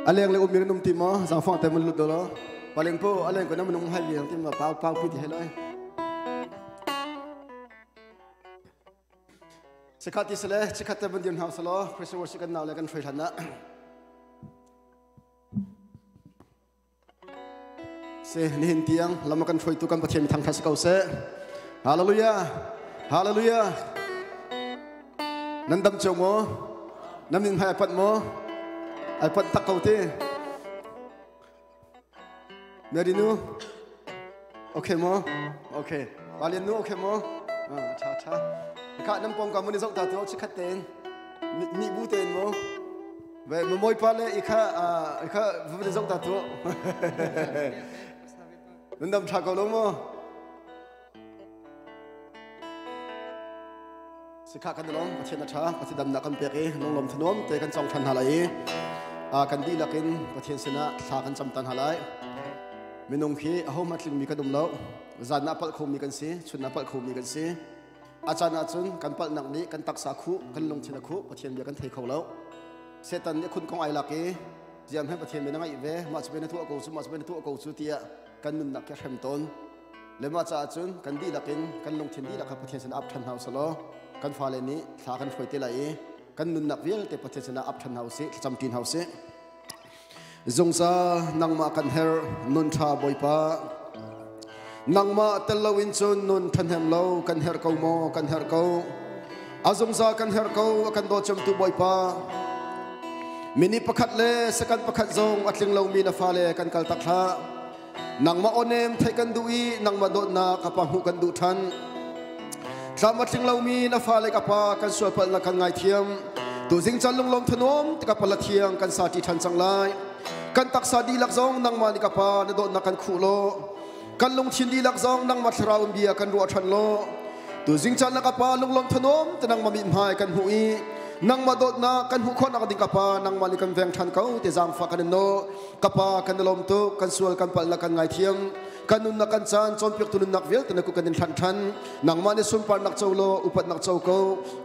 Aleng le umir num ti mo zangfang te mun lut do lo. Paleng po aleng ko na munung hai liang ti ma pau pau pi ti heloi. Sikhat ti sele chikhat te bun dim hau salo Christian worship kan naw le kan hroi hlan na. Se nihin tiang lam kan hruaitu kan Pathian mi thangthat si ko seh. Hallelujah. Hallelujah. Nan dam cio maw? Nan min hmai ai panh maw? Ai panh tak ko ti. Mary nu okay maw? Okay. Palian nu okay maw? Ah, tha tha. Ka nan pong ka mun zoh ta tu chikhat tein ni bu tein maw? Ve mawi pa le ikha ikha va zoh ta tu. Nan dam tha ko lo maw? Sikha kan lawm Pathian a tha Pathian damnak kan pek i lunglawm thanuam te kan cong than hna lai i kan dihlak in Pathian sinah thla kan cam tan hna lai. Minung hi aho hmanh tlingmi kan um lo. Zan ah palh khomi kan si, chun ah palh khomi kan si. A caan ahcun kan palhnak nih kan taksa khuh, kan lungthin a khuh, Pathian bia kan thei kho lo. Satan nih khun kong ai lak i ziam he Pathian bia na ngaih ve, mah cu na tuah ko cu, mah cu na tuah ko cu tiah kan nunnak khi a hrem tawn. Le mah caah cun kan dihlak in kan lungthin dihlak kha Pathian sinah ap ṭhan hna usih law kan fale nih thla kan hruai te lai i kan nunnak vialte Pathian sinah ap ṭhan hna usih, thlacam ṭi hna usih. Zungzal nangmah kan herh nun ṭha Bawipa. Nangmah tel loin cun nun ṭhahnem lo kan herh ko maw kan herh ko. A zungzal kan herh ko a kan daw cemtu Bawipa. Minute pakhat le second pakhat zong a tling lomi na fale kan kal tak hlah. Nangmah awnem theih kan duh i nangmah dawtnak ka pa hmuh kan duh ṭhan. Tlam a tling lomi na fale ka pa kan sualpalhnak kan ngaithiam. Tuzing can lunglawm thanuam ti ka pala thiang kan sa ṭi ṭhan cang lai. Kan taksa dihlak zong nangmah nih ka pa na dawtnak kan khuh law. Kan lungthin dihlak zong nangmah thlarau in bia kan ruah ṭhan law. Tuzing caan na ka pa lunglawm thanuam ti nangmah mithmai kan hmuh i nangmah dawtnak kan hmuh khawhnak ding ka pa nangmah nih kan veng ṭhan ko ti zaangfah kan in nawl. Ka pa kan i lawm tuk kan sual kan palhnak kan ngaithiam kan nunnak kan caan cawnpiaktu nunnak vialte na kut kan in hlanh ṭhan nangmah nih sunparnak co law upatnak co ko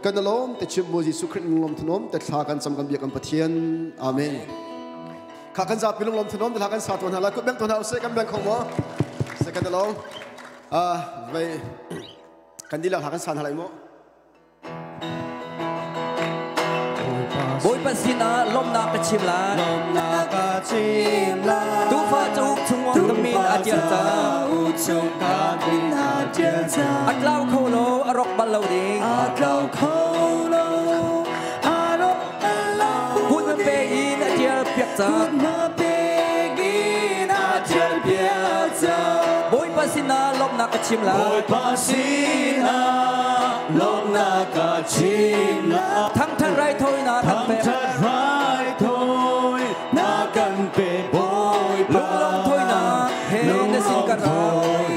kan i lawm te chim mu Jesuh Khrih lunglawm thanuam te thla kan cam kan biak kan Pathian amen kha kan zapi lunglawm thanuam te thla kan sa tuan hna lai kut beng tuan hna usih kan beng kho maw se kan i lawm ah vei kan dihlak hla kan sa hna lai mu Bawipa sinah lawmhnak ka chim lai. Lawmhnak ka chim lai. Tuufa cauk chungah ka min a ṭial cang. Chung ka min a ṭial cang. A tlau kho lo, a rawk bal lo ding. A tlau kho lo, a rawk bal lo. Kut pe in a ṭial piak cang. Kut pe in a ṭial piak cang. Bawipa sinah lawmhnak ka chim lai. Bawipa sinah lawmhnak ka chim lai. Thangṭhat raithawinak kan pek. Thangṭhat raithawinak kan pe Bawipa. Lunglawm thawinak he na sin ka ra.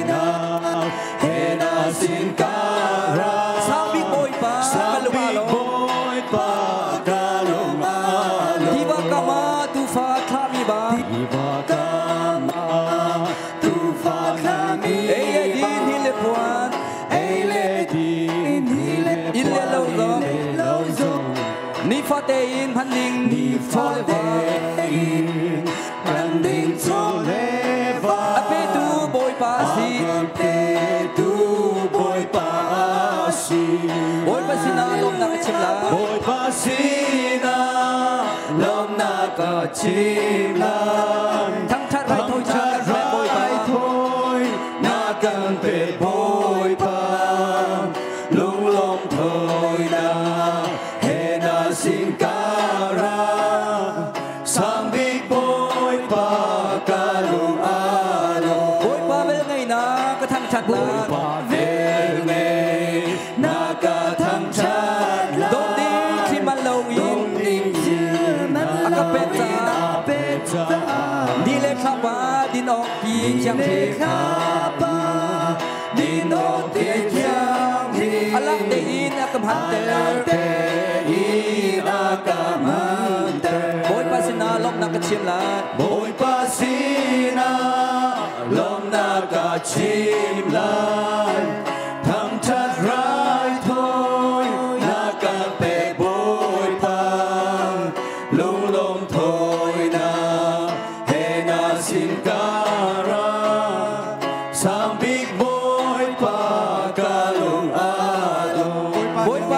Lunglawm he na sin ka ra. Sangbik Bawipa ka lung aa lawm. Bawipa ka lung aa lawm. Tiva kam ah tuufa thlahmi bang. Tiva kam ah tuufa thlahmi Ei le din hi le puan. Ei le din hi le Inn le lo zong. lo zong. Nifate in hman ding chaw le va. in hman ding chaw le va. A petu Bawipa a si. A petu Bawipa a si. Bawipa sinah lawmhnak ka chim lai. Bawipa sinah lawmhnak ka chim lai. Thangṭhat raithawinak kan pek Bawipa. Raithawinak kan pe Bawipa. Lunglawm thawinak he na sin ka ra. Sangbik Bawipa ka lung aa lawm. Bawipa velngeihnak ka thangṭhat lai. Bawipa velngeihnak ka thangṭhat lai. Dawt ding thli man loin Dawt ding thil man a ka pek loin caah. a pek caah. Ni le thlapa din awk ti thiang Ni le thli. thlapa din awk ti thiang thli. A lak tein a ka hmanter. A lak tein a ka hmanter. Bawipa sinah lawmhnak ka chim lai. Bawipa sinah lawmhnak ka chim lai. Thangṭhat raithawinak ka pek Bawipa. Lunglawm thawinak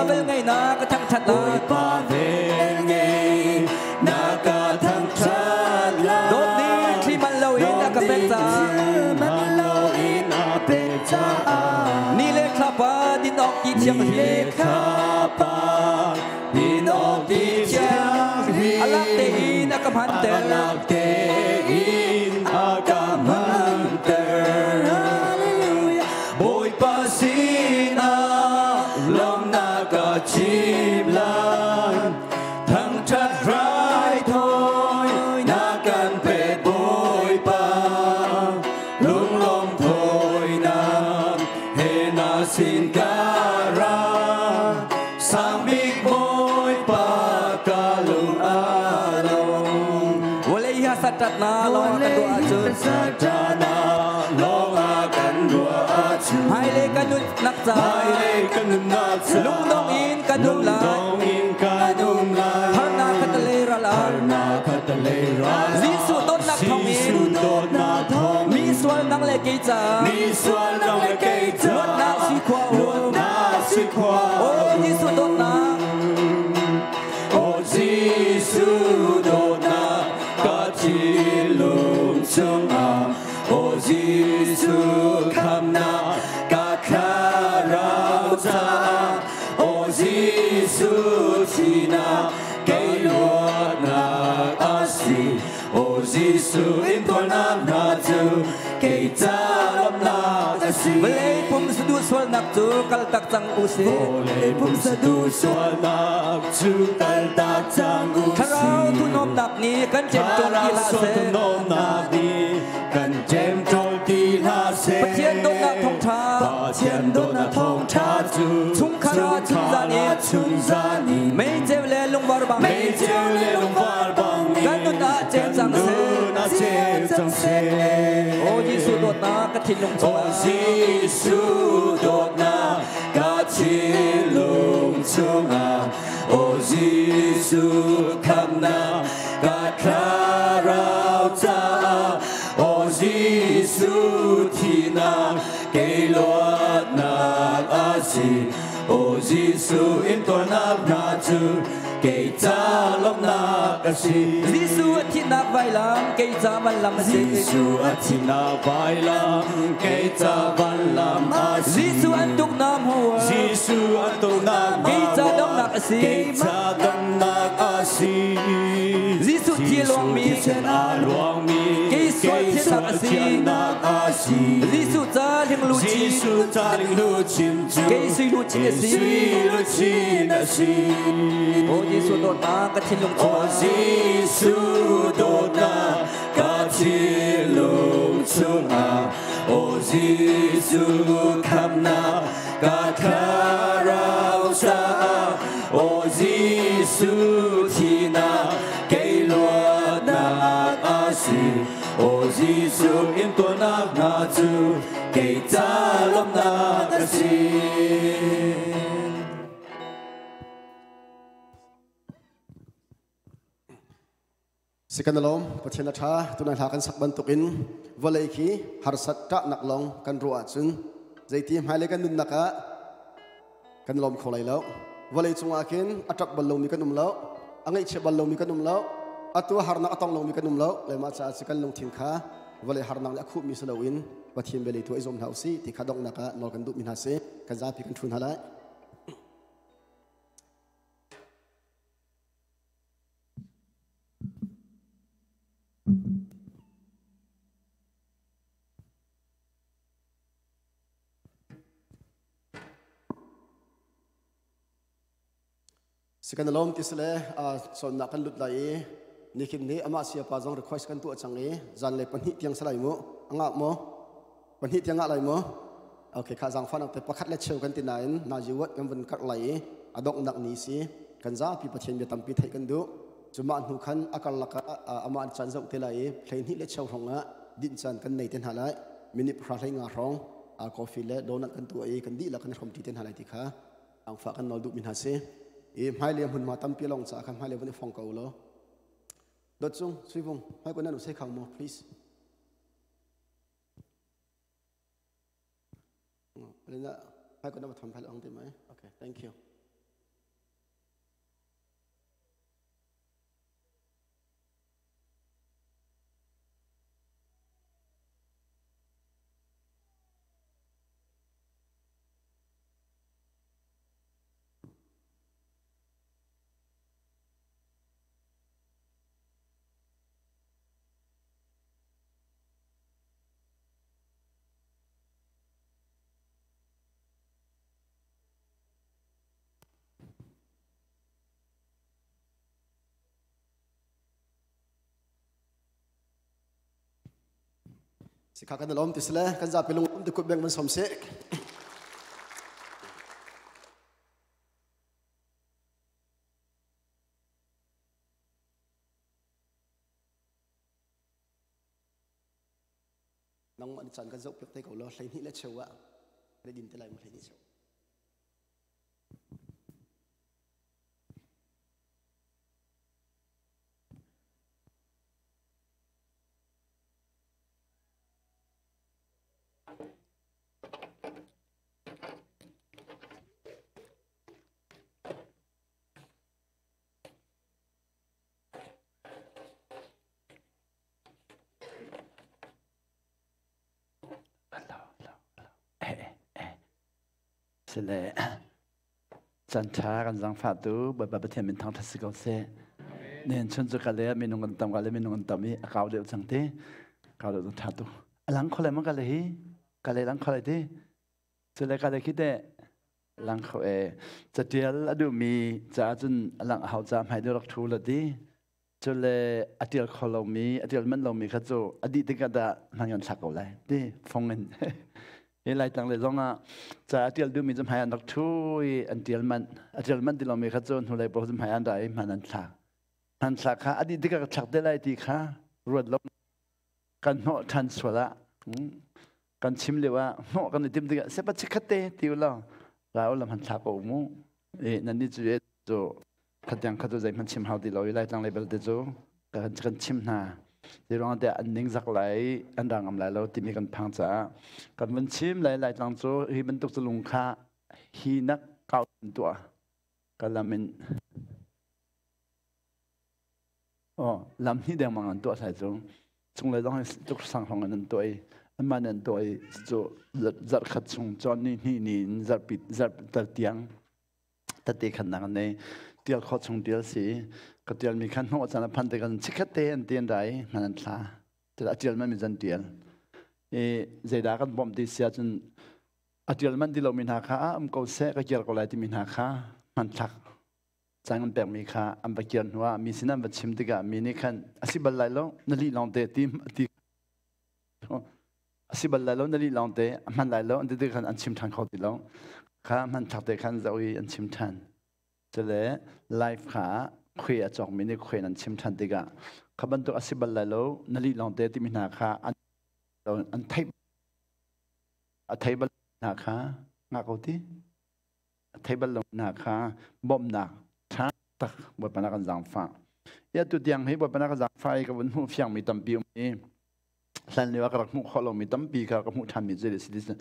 vel ngei na ka thangṭhat lai. Bawipa vel ngei na ka thangṭhat lai. Dawtni thli man loin a ka pek caah. Man loin a pek caah. Ni le thlapa din awk ti thiang Ni le thlapa din awk ti thianghlim. A lak tein a ka hmanter. A lak tein a ka hmanter. Hallelujah. Bawipa sinah lawmhnak ka chim lai. Thangṭhat raithawi na kan pek Bawipa. Lunglawm thawinak he na sin ka ra. Sang bik Bawipa ka lung a lawm. Vawlei hi saṭatnak lawng kan ruah ahcun. Saṭatnak lawng ah kan ruah ahcun. Hmailei kan nunnak caah. Hmailei kan nunnak caah. Lungdong in kan um lai. Lungdong in kan um lai. Harnak khatalei ral ah. Harnak khatalei ral ah. Jesuh dawtnak thawngin. Jesuh dawtnak thawngin. Mi sual nang le kei caah. Mi sual nang le kei caah. Luatnak sui khua um. Luatnak sui khua um. Aw Jesuh dawtnak. Aw Jesuh dawtnak ka thinlung chungah. Aw Jesuh khamnak ka thlarau caah. Aw Jesuh thihnak kei luatnak a si. Aw Jesuh intuarnak hna cu kei ca lawmhnak a si. Vawlei pum saduh sualnak cu kaltak cang u sih. Vawlei pum saduh sualnak cu kaltak cang u sih. Thlarau thuhnawmnak nih kan ṭemṭawl ti hlah Thlarau seh. thuhnawmnak nih kan ṭemṭawl ti hlah seh. Pathian dawtnak thawngṭha. Pathian dawtnak thawngṭha cu Chungkhar ah chunzan in. chunzan in. Meiceu le lungvar bang. Meiceu le lungvar bang in. Kan nun ah ceu cang seh. Kan nun ah ceu cang seh. Aw Jesuh dawtnak ka thinlung Aw chungah. Jesuh dawtnak ka thinlung chungah. Aw Jesuh khamnak ka thlarau caah. Aw Jesuh thihnak kei luatnak a si. Aw Jesuh intuarnak hna cu kei ca lawmhnak a si. Jesuh a thihnak vailam kei ca vanlam a si. Jesuh a thihnak vailam kei ca vanlam a si. Jesuh an tuknak hmuh. Jesuh an tuknak Kei ca donghnak a si. Kei ca donghnak a si. Jesuh thi a luangmi. Jesuh thisen a luangmi. Kei sual thiannak a si. thiannak a si. Jesuh ca lingluchin. Jesuh ca lingluchin cu. Kei sui luchin a si. Kei sui luchin a si. Aw Jesuh dawtnak ka thinlung Aw chungah. Jesuh dawtnak ka thinlung chungah. Aw Jesuh khamnak ka thlarau caah. Aw Jesuh thihnak kei luatnak a si. Aw Jesuh intuarnak hna cu kei ca lawmhnak a si. Sikanalom Pathian a ṭha tunai hla kan sak bantukin vawlei khi harsat ṭahnak lawng kan ruah ahcun zeiti hmailei kan nunnak ah kan lawm kho lai lo. Vawlei cungah khin a ṭap bal lomi kan um lo, a ngaihchia bal lomi kan um lo, atu harnak a tong lomi kan um lo. Le mah caah cu kan lungthin kha vawlei harnak nih a khuhmi si loin Pathian bia lei tu i zuam hna usih ti kha donghnak ah nawl kan duhmi hna si. Kan zapi kan ṭhu hna lai. Sikan alom ti sile cawnnak kan lut lai i nihin ni amah siapa zong request kan tuah cang i zanlei pahnih tiang salai mu angah maw pahnih tiang ngah lai maw okay kha zangfan te pakhat le cheu kan ti nain na jiwat kan vun karh lai i a donghnak ni si kan zapi Pathian bia tampi theih kan duh cumah hnu khan a karlak ah amah caan zoh te lai i hleihnih le cheu hrawng ah dinh caan kan nei te hna lai minute hra hlei nga hrawng coffee le donut kan tuah i kan dihlak kan hrawm ṭi te hna lai ti kha angfa kan nawl duhmi hna si i hmailei hmunhma tampi lawng caah khan hmailei vun i fong ko law dot cung suivung hmai ko nan u sei khang maw please Lena hmai ko na va thom phal ong te mai okay thank you. Sikha kan lom ti sile kan zapi lung um ti kut beng man som se. Nangmah ni caan kan zoh piak te ko lo 12 le cheu ah kan din te lai mu 12 cheu. Sile chan tha kan zangfahtu Bawipa Pathian min thangthat si ko seh. Nen chun cu ka le minung kan tam ka le minung kan tam i a kau deuh cang te. Kau deuh tha tu. Alang khole ma ka le hi ka le lang khole ti. Cule ka le khi te lang kho e. Catial a duhmi caah cun a lang hau ca hmai deuh rak thu la ti. Cule a tial kho lomi, a tial manh lomi kha cu a dih tikah dah hman kan thlak ko lai ti fong in. Hi Laitlang le zong ah ca a tial duhmi cu hmai an rak thu i an tial manh. A tial manh ti lomi kha cu hnulei paoh cu hmai an ra i hman an thlak. Hman thlak kha a dih tikah ka thlak te lai ti kha ruat lo kan hnawh ṭhan sual ah kan chim lio ah hnawh kan i tim tikah sepa chikhat te ti u law ra u lam han thlak ko mu. E nan ni cu cu khatiang kha cu zeihmanh chim hau ti lo i Laitlang level te cu kan chim hna. Ti ruang te an ning zak lai an rang am lai lo timi kan phang caah kan vun chim lai. Laitlang cu hi bantuk cu lung kha hi nak kau tuah ka lam in oh lam hi dengmang an tuah sai cu chung le zong tuk sang hong an tuah i anmah nan tuah i cu zarh khat chung chon ni hnih ni in zarhpi zarh tal tiang tete khan nak an nei. Tial kho chung tial si ka tial mi khan hnawh chan a phan te kan chikhat te an tian rai hman an thla te a tial man mi zan tial i zeida kan bom ti sia cun a tial man ti lo mi hna kha am ko se ka kiar ko lai ti mi hna kha hman thlak cang an pek mi kha an va kiar hnu ah mi sin an va chim tikah mi nih khan asi bal lai lo na li long te ti ti a si bal lai lo na lih lawng te a hman lai lo an ti ti khan an chim ṭhan kho ti lo kha hman thak te khan zoh i an chim ṭhan. Cule life kha khui a cawkmi nih khui an chim ṭhan tikah kha bantuk a si bal lai lo na lih lawng te timi hna kha an theih a thei bal hna kha nga ko ti a thei bal lo hna kha bawmhnak ṭha tak Bawipa na kan zaangfah. Ya tu tiang hi Bawipa na kan zaangfah i ka vun hmuh fiangmi tampi um i hlan lio ah ka rak hmuh khawh lomi tampi kha ka hmuh ṭhanmi cu si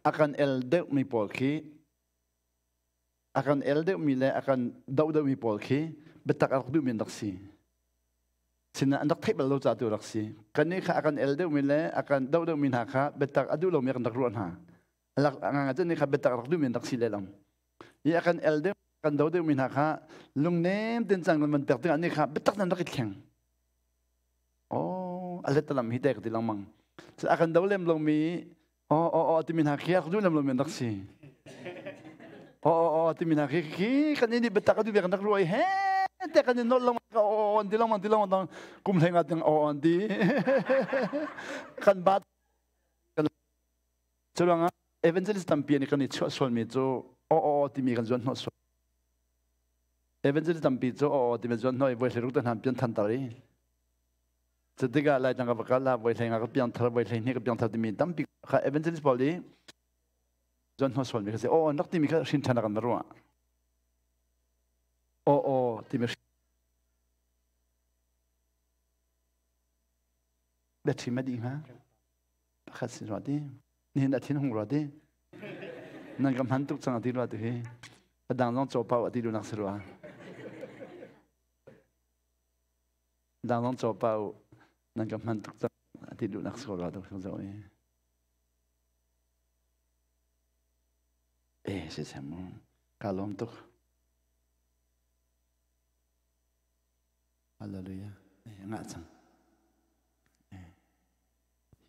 a kan el deuhmi pawl khi a kan el deuhmi le a kan doh deuhmi pawl khi biatak a rak duhmi an rak si. Sinain an rak theih bal lo ca tu rak si. Kannih kha a kan el deuhmi le a kan doh deuhmi hna kha biatak a duh lomi kan rak ruah hna. Lak nga cun kha biatak rak duhmi an rak si lehlam. I a kan el deuh kan do deuhmi hna kha lungnem ten cang kan van pek tikah nih kha biatak nan rak i thleng. Oh, a let lam hi te ka ti lengmang. A kan do lem lomi oh oh oh timi hna khi a duh lem lomi an rak si. Oh oh oh timi hna khi khi kan ini biatak a duh kan rak ruai he te kan in nol lengmang oh oh an ti lengmang ti lengmang kum hlei nga tiang oh an ti kan bat kan Curuangah evangelist tampi nih kan i chuah sualmi cu aw aw timi kan zuan hnawh sual. Evangelist tampi cu aw aw timi zuan hnawh i voi hlei ruk te hna pian than tar i cutikah Laitlang ka va kal ah voi hlei nga ka piang thar voi hlei hnih ka piang thar timi tampi kha evangelist pawl i zuan hnawh sualmi kha si. Aw aw nak timi kha hrin than kan ruah. Aw aw timi biathim a dih hnga. Pakhat sin rua ti nihin a thin hung rua ti nan ka hman tuk cang a ti rua tu hi a dang zong caw pau a ti duhnak si rua dang zong caw pau nan ka hman tuk cang a ti duhnak si rua tu zo i e si sem mu ka lawm tuk. Hallelujah. Ngah cang.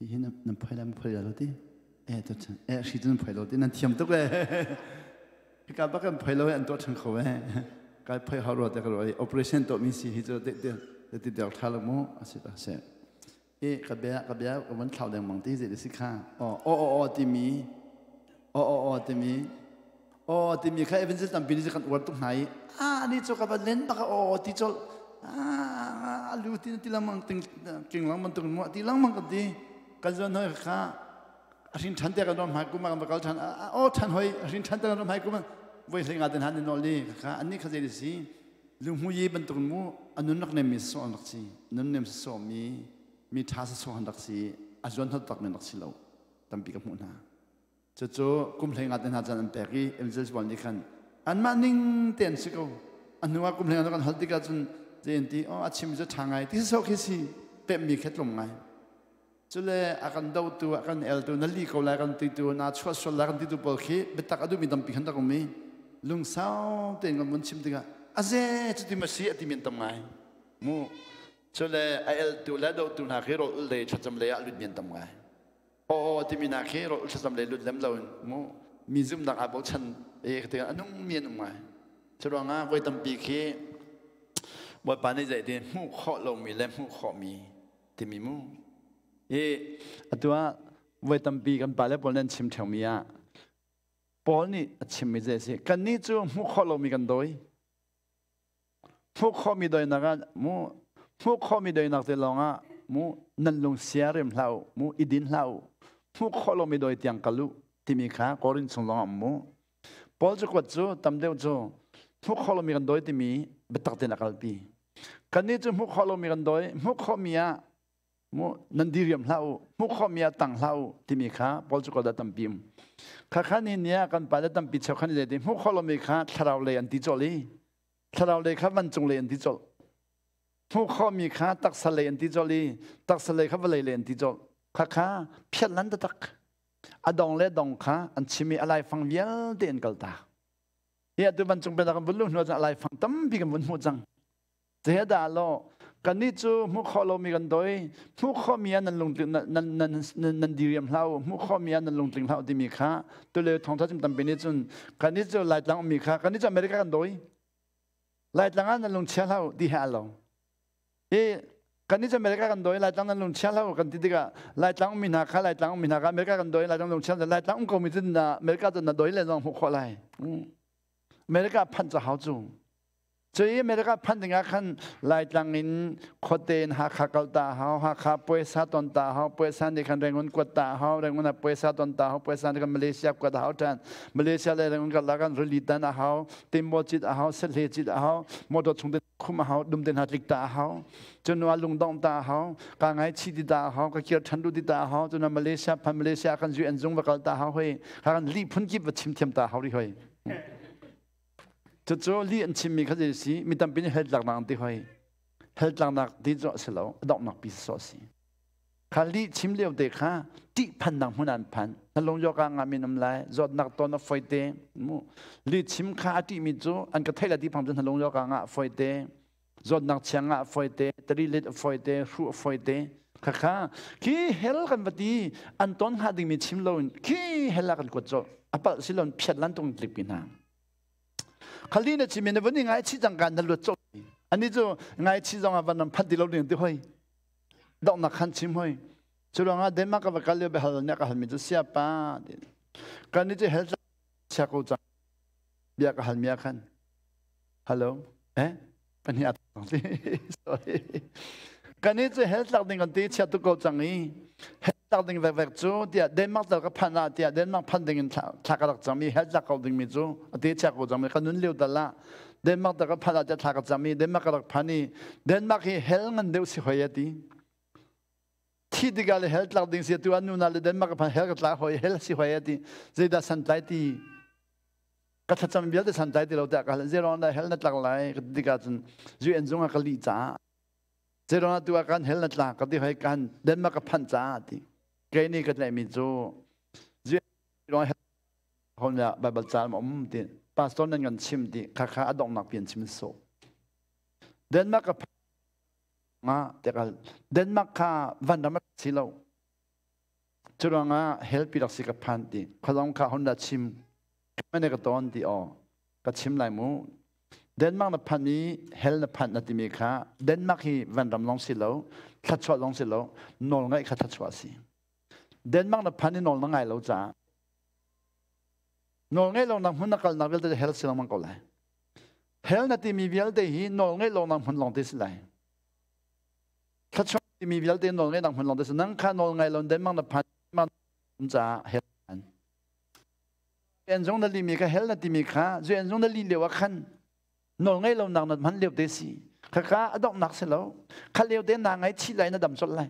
Hihi nan phoi lai phoi lo ti eh to chan eh hri tu nan phoi lo ti nan thiam tuk eh hika bak kan phoi lo an tuah ṭhan kho eh kai phoi hau ro te ka ro operation to mi si hi chu te te te te tha lo mu asi ta se. I ka bia ka bia ka van thlau dengmang ti zei si kha. Aw aw aw aw timi aw aw aw timi aw timi kha evangelist tampi nih kan uar tuk hna i a ni cu ka va len bak aw aw ti col a lu ti ti langmang ting king lang bantuk mu ti langmang kan ti kan zon hoi kha a hrin than te kan rom hai kuma kan va kal than aw than hoi a hrin than te kan rom hai kuma voi hlei nga ten han ni nol ni kha anni kha zei si lungmu yi bantuk mu anun rak nem mi so an rak si nun nem so mi mi tha so han rak si a zuan hot tak men rak si lo tampi ka hmuh hna. Cucu kum hlei nga te hna caan an pek i evangelist pawl nih khan anmah ning te an si ko. A hnu ah kum hlei nga kan hal tikah cun zei an ti, oh a chim cu ṭha ngai ti sawh khi si pemhmi kha tlung ngai. Cule a kan dotu, a kan eltu, na li ko lai kan titu, na chuah sual lai kan titu pawl khi biatak a duhmi tampi khan rak um i lungsau tein kan vun chim tikah a ze cuti ma si a timi an tam ngai. Mu cule a eltu le dotu hna khi rawl ul lei thlacam lei ah lutmi an tam ngai. Aw timi nak hi rawh thlacam le lut lem lo in mu mi zumhnak aa bochan e ka ti a nung mi an um ngai. Cu ruangah voi tampi khi Bawipa nih zei ti hmuh khawh lomi le hmuh khawhmi timi mu. I atu ah voi tampi kan pale pawl nan chim ṭheumi ah Paul nih a chimmi zei a si kannih cu hmuh khawh lomi kan dawi. Hmuh khawhmi doinak ah mu hmuh khawhmi doinak te lawngah mu nan lung sia rem hlah u, mu i din hlah u, hmuh khawh lomi doi tiang kal u timi kha Korin chung lawngah um mu. Paul cakuat cu tam deuh cu hmuh khawh lomi kan doi timi biatak tein a kalpi. Kannih cu hmuh khawh lomi kan doi, hmuh khawhmi ah mu nan diriam hlah u, hmuh khawhmi ah tang hlah u timi kha Paul cu da tampi um. Kha kha ni ni ah kan pa le tampi cheu khan le ti hmuh khawh lomi kha thlarau lei an ti cawlh i thlarau lei kha vancung lei an ti cawlh. Hmuh khawhmi kha taksa lei an ti cawlh i taksa lei kha vawlei lei an ti cawlh. Kha kha phiat lan taktak. A dong le dong kha an chim i a laifang vialte an kal tak. Hi atu vancung pennak kan vun luh hnu ah a laifang tampi kan vun hmuh cang. Zedah law kannih cu hmuh khawh lomi kan doi, hmuh khawhmi ah nan lungtling nan nan nan diriam hlah u, hmuh khawhmi ah nan lungtling hlah u timi kha tulio thawngtha chim tampi nih cun kannih cu Laitlang ummi kha kannih cu America kan doi. Laitlang ah nan lungchia hlah u ti he a lo. I kannih cu America kan doi, Laitlang nan lungchia hlah u kan ti tikah Laitlang ummi hna kha Laitlang ummi hna kha America kan doi, Laitlang lungchia Laitlang um komi cu na America cu na doi le zong hmuh khawh lai. America phanh cu hau cu. Cui America phan dingah khan Laitlang in khuate in Hakha kal ta hau, Hakha puaisa ton ta hau, puaisa nih khan Rangoon kuat ta hau, Rangoon ah puaisa ton ta hau, puaisa nih khan Malaysia kuat hau ṭhan. Malaysia le Rangoon kal kan rili tan a hau, timbo cit a hau, sethle cit a hau, motor chung te khum a hau, dum te hna tlik ta a hau. Cun nu ah lungdong ta a hau, ka ngai chi ti ta a hau, ka kir ṭhan du ti ta a hau, cun Malaysia phan Malaysia kan UN zung va kal ta hau hoi, ka kan li phun kip va chim thiam ta hau ri hoi. Cucu lih an chimmi kha zei si mi tampi nih hell tlaknak an ti hoi. Hell tlaknak ti cu a si lo, a donghnak pi sawh a si. Kha lih chim lio te kha ṭih phannak hmun an phan. Na lung yoka nga min um lai, zawtnak ton a foi te. Mu lih chim kha a ṭihmi cu an ka theih la ti phang cu na lung yoka nga a foi te. Zawtnak chiang nga a foi te, tari lit a foi te, hruh a foi te. Khakha khi hell kan va ti an ton hnga dingmi chim lo in khi hell ah kan kuat colh. A palh si lon phiat lan tung tlik pi hna. Khali na chimi na vun i ngaichih cang kan na luat colh. Ani cu ngaichih zong ah van ram phanh ti lo ding ti hoi. Donghnak khan chim hoi. Cu ruangah Denmark ka va kal lio biahal nih ka halmi cu siapa ti. Kan ni cu hell chia ko cang. Bia ka halmi ah khan. Hello. Eh? Pahnih at sorry. Kan ni cu hell tlak ding kan ti chia tu ko cang i hell tlak ding vekvek cu tiah Denmark tal ka phan ah tiah Denmark phan ding in thla ka rak cam i hell tlak ko ding mi cu a ti chia ko cang mi ka nun lio tal ah Denmark tal ka phan ah tiah thla ka cam i Denmark ka rak phan i Denmark hi hell ngan deuh si hoi a ti. Thi tikah le hell tlak ding si tu an nuna le Denmark ka phan hell ka tla hoi hell si hoi a ti. Zeidah san tlai ti ka thlacam vialte santlai ti lo tiah ka hal zeirong dah hell na tlak lai ka ti tikah cun UN zung ah ka lih caah zeirong ah tu ah kan hell na tlak ka ti hoi kan Denmark ka phanh caah ti kei nih ka tlaihmi cu UN hell hon ya Bible ca ma um ti pastor nan kan chim ti kha kha a donghnak pian chim so Denmark ka phanh nga tekal Denmark kha van ram si lo cu ruangah hell pi rak si ka phan ti khualong kha hon da chim mane ka ton ti aw ka chim lai mu. Denmark na phanh i hell na phanh na timi kha Denmark hi vanram lawng si lo, thluachuah lawng si lo, nawl ngaih kha thluachuah a si. Denmark na phanh i nawl na ngai lo caah nawl ngaih lo nak hmun na kalnak vialte hell si lengmang ko lai. Hell na timi vialte hi nawl ngaih lo nak hmun lawng te si lai. Thluachuah timi vialte nawl ngaih nak hmun lawng te si. Nang kha nawl ngai lo Denmark na phanh caah hell En zong na limi kha hell na timi kha zu en zong na li lio ah khan nawl ngei lo nak na hman lio te si khaka a donghnak si lo kha lio te na ngai chih lai na dam colh lai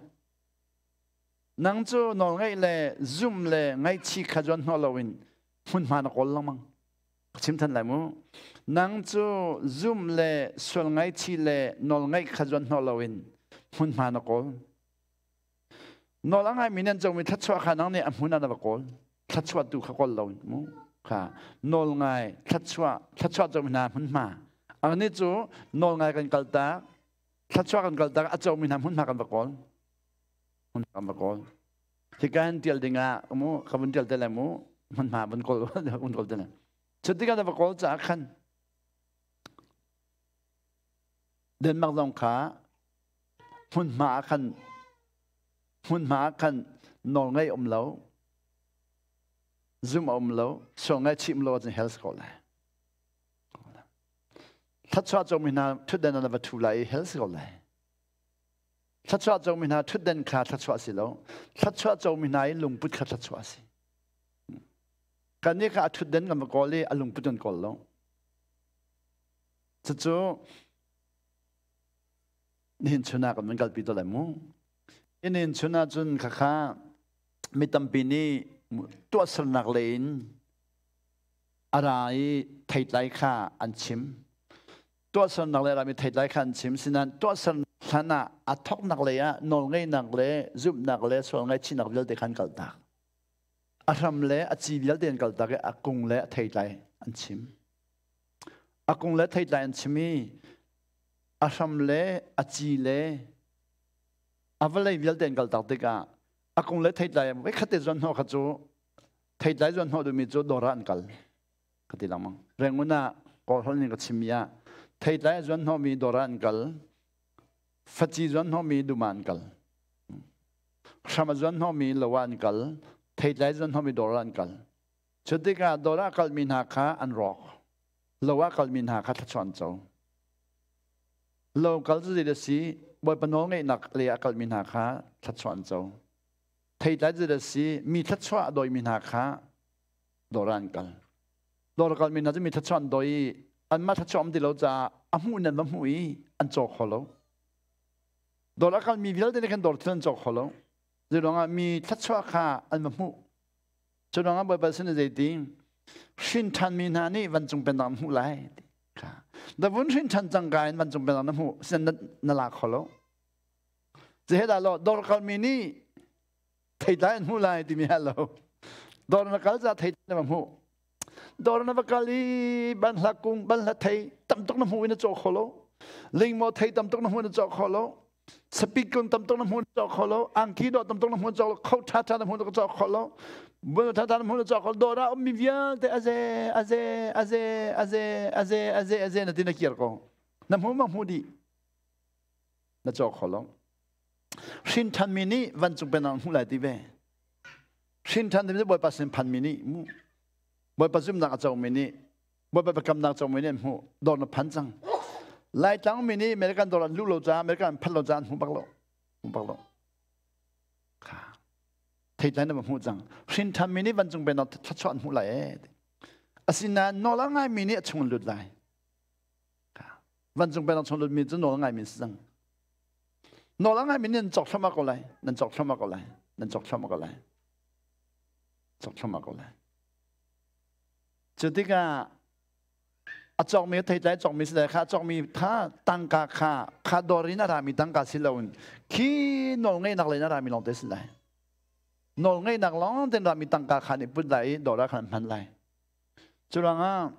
nang cu nawl ngeih le zum le ngaihchih kha zuan hnawh loin hmunhma na kawl lengmang chim than lai mu nang cu zum le sual ngaihchih le nawl ngeih kha zuan hnawh loin hmunhma na kawl Nawl a ngaimi nan comi thluachuah kha nang nih a hmun ah na va kawl. Thluachuah tu kha kawl lo mu. Kha nawl ngai thluachuah thluachuah comi hna hmunhma. Ani cu nawl ngai kan kal tak thluachuah kan kal tak a comi hna hmunhma kan va kawl. Hmunhma kan va kawl. Hika hin tial ding ah mu ka vun tial te lai mu hmunhma vun kawl vun kawl te lai. Cutikah na va kawl caah khan Denmark zong kha hmunhma ah khan hmunhma ah khan nawl ngei um lo zum a um lo sual ngai chim lo ahcun hell si ko lai thluachuah comi hna thutden ah na va thu lai i hell si ko lai thluachuah comi hna thutden kha thluachuah si lo thluachuah comi hna i lungput kha thluachuah si kan nih kha a thutden kan va kawl i a lungput kan kawl lo cucu nihin chun ah kan van kalpi to lai mu nihin chun ah cun khakha mi tampi nih tuahsernak lei in a ra i theitlai kha an chim tuahsernak le rami theitlai kha an chim sinan tuahser hlan ah a thoknak lei ah nawlngeihnak le zumhnak le sual ngaihchihnak vialte khan kaltak a hram le a ci vialte an kaltak i a kung le a theitlai an chim a kung le theitlai an chim i a hram le a ci le a vawlei vialte an kaltak tikah a kung le theitlai voikhat te zuan hnawh kha cu theitlai zuan hnawh duhmi cu dawr ah an kal ka ti lengmang Rangoon ah Kawlholh ning ka chimmi ah theitlai a zuan hnawhmi dawr ah an kal faci zuan hnawhmi dum ah an kal hram a zuan hnawhmi lo ah an kal theitlai zuan hnawhmi dawr ah an kal cu tikah dawr ah kalmi hna kha an rawk lo ah kalmi hna kha thluachuah an co. Lo kal cu zei si Bawipa nawl ngeihnak le a kalmi hna kha thluachuah an co. Theitlai zei si mi thluachuah a dawimi hna kha dawr ah an kal. Dawr a kalmi hna cu mi thluachuah an dawi i anmah thluachuah um ti lo caah a hmuh in an va hmuh i an caw kho lo. Dawr a kalmi vialte nih khan dawr thil an caw kho lo. Zeiruangah mi thluachuah kha an va hmuh. Cu ruangah Bawipa sin zei ti hrin ṭhanmi hna nih vancung pennak an hmuh lai ti kha. Da vun hrin ṭhan cangka in vancung pennak na hmuh sin na la kho lo. Zehe dah lo dor kalmi nih theitlai an hmuh lai timi ha lo. Dor na kal ca theitlai na va hmuh. Dor na va kal i ban hla kung ban hla thei tam tuk na hmuh in na caw kho lo. Lingmaw thei tam tuk na hmuh na caw kho lo. Sapit kung tam tuk na hmuh na caw kho lo. Angki dawh tam tuk na hmuh na caw lo. Kho ṭha ṭha na hmuh na caw kho lo. Bul ṭha ṭha na hmuh na caw kho lo. Dawr ah ummi vialte aze aze aze aze aze aze aze na ti na kir ko. Na hmu ma hmu dih. Na caw kho lo. Hrin ṭhanmi nih vancung pennak hmuh lai ti ve. Hrin ṭhan timi cu Bawipa sin phanmi nih mu. Bawipa zumhnak a comi nih Bawipa biakamnak comi nih an hmuh. Dawr na phan cang. Laitlang mi nih American dawr an luh lo caah American an phanh lo caah an hmu bak lo. Hmu bak lo. Kha. Theitlai na va hmuh cang. Hrin ṭhan mi nih vancung pennak thluachuah an hmuh lai ee. Asinain nawl a ngaimi nih a chung an lut lai. Vancung pennak chung lutmi cu nawl a ngaimi si cang. Nawl a ngaimi nih nan cawk thluahmah ko lai. Nan cawk thluahmah ko lai. Nan cawk thluahmah ko lai. Cawk thluahmah ko lai. Cu tikah a cawkmi theitlai cawkmi si lai kha cawkmi kha tangka kha kha dawr in a rami tangka si loin khi nawl ngeihnak lei in a rami lawng te si lai. Nawl ngeihnak lawng ten rami tangka kha nih put lai i dawr ah khan hman lai. Cu ruangah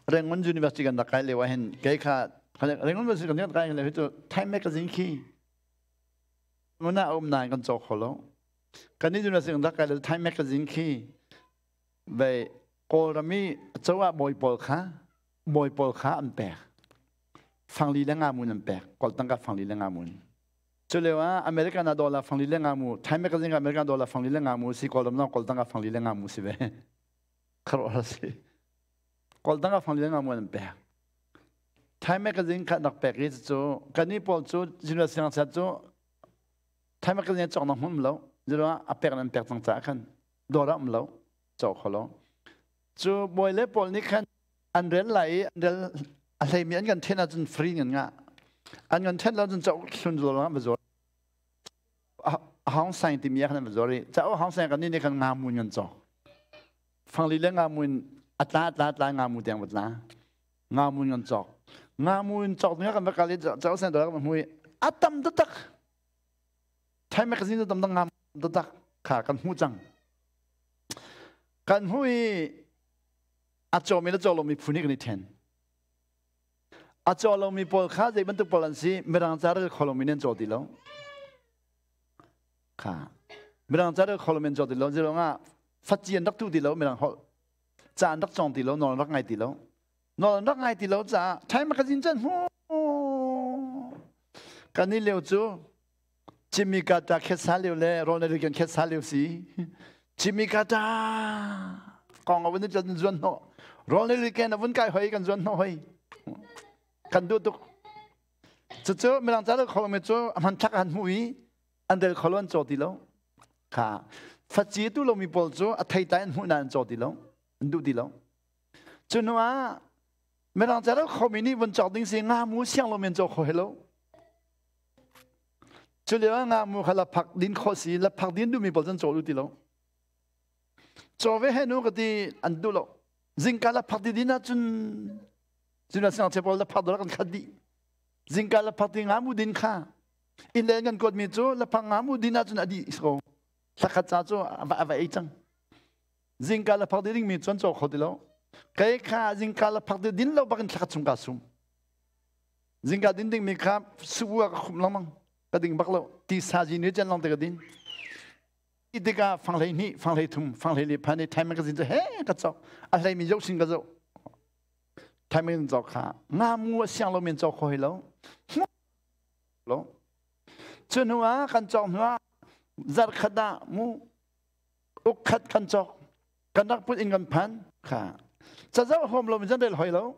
Rangoon University kan rak kai lio ah hin kei kha Rangoon University kan rak kai lio hi cu Time Magazine khi mun ah um nain kan cawk kho lo. Kan nih University kan rak kai lio Time Magazine khi ve Kawlram i cawah bawi pawl kha Bawi pawl kha an pek. Fangli le nga mun an pek. Kawl tangka fangli le nga mun. Cu lio ah American ah dollar fangli le nga mu, Time magazine ah American dollar fangli le nga mu si, Kawlram zong kawl tangka fangli le nga mu si ve. Kharuah si. Kawl tangka fangli le nga mu an pek. Time magazine kha nak pek i cu kan i pawl cu university ngakchia cu Time magazine cawk nak hmun lo. Zero a pek nan pek cang caah khan dawr ah um lo. Cawk kho lo. Cu bawi le pawl nih khan an rel lai i an rel a hleimi an kan then ahcun free ngan ngah. An kan then lo cun cauk hlun zuar ah va zuar. Hong Sang timi ah khan an va zuar i cauk Hong Sang kan nih nih khan nga mun kan cawk. Fangli le nga mun a tla tla tla nga mu tiang va tla. Nga mun kan cawk. Nga mun cawk ding ah kan va kal i cauk sang dawr kan va hmu i a tam taktak. Thai magazine a tam tak nga taktak kha kan hmuh cang. Kan hmuh i a cawmi le caw lomi phu nih kan i then. A caw lomi pawl kha zei bantuk pawl an si Mirang ca rel kho lomi nih an caw ti lo. Kha Mirang ca rel kho lomi an caw ti lo. Zeiruangah faci an rak tu ti lo Mirang holh. Ca an rak cawng ti lo, nawl an rak ngai ti lo. Nawl an rak ngai ti lo caah Time magazine can hmu. Kan i lio cu Jimmy Carter khetsa lio le Ronald Reagan khetsa lio si. Jimmy Carter kong a vun i zuan hnawh. Ronald Reagan a vun kai hoi kan zuan hnawh hoi. Kan duh tuk. Cucu mirang ca rel kholo mi cu a hman thak an hmuh i an rel kholo an caw ti lo. Kha faci tu lomi pawl cu a theitlai an hmuh nain an caw ti lo. An duh ti lo. Cu hnu ah mirang ca rel khomi nih vun cawk ding si nga mu siang lomi an caw kho he lo. Cu lio ah ngamu kha laphak din khawh si laphak din duhmi pawl cun caw lu ti lo. Caw ve he nu ka ti an duh lo. Zingka laphak ti din ahcun cun siangngakchia pawl laphak dawr kan khat dih. Zingka laphak ti ngamu din kha inn le kan kuatmi cu laphak ngamu din ahcun a dih ko. Thlakhat ca cu a va ei cang. Zingka laphak ti dingmi cu an caw kho ti lo. Kei kha zingka laphak ti din lo bakin thlakhat chung ka sum. Zingka din dingmi kha subu ah ka khumh lengmang. Ka ding bak lo. Ti sa ji ni chen long te ka din. I tikah fang hlei hnih, fang hlei thum, fang hlei li phan i Time magazine cu he ka cawk. A hlei mi zoh sin ka zoh. Time magazine cawk kha nga mu a siang lo men cawk kho hei lo. Lo. Cu hnu ah kan cawk hnu ah zarh khat ah mu uk khat kan cawk. Kan rak put in kan phan kha. Ca zoh hom lo mi zan rel hoi lo.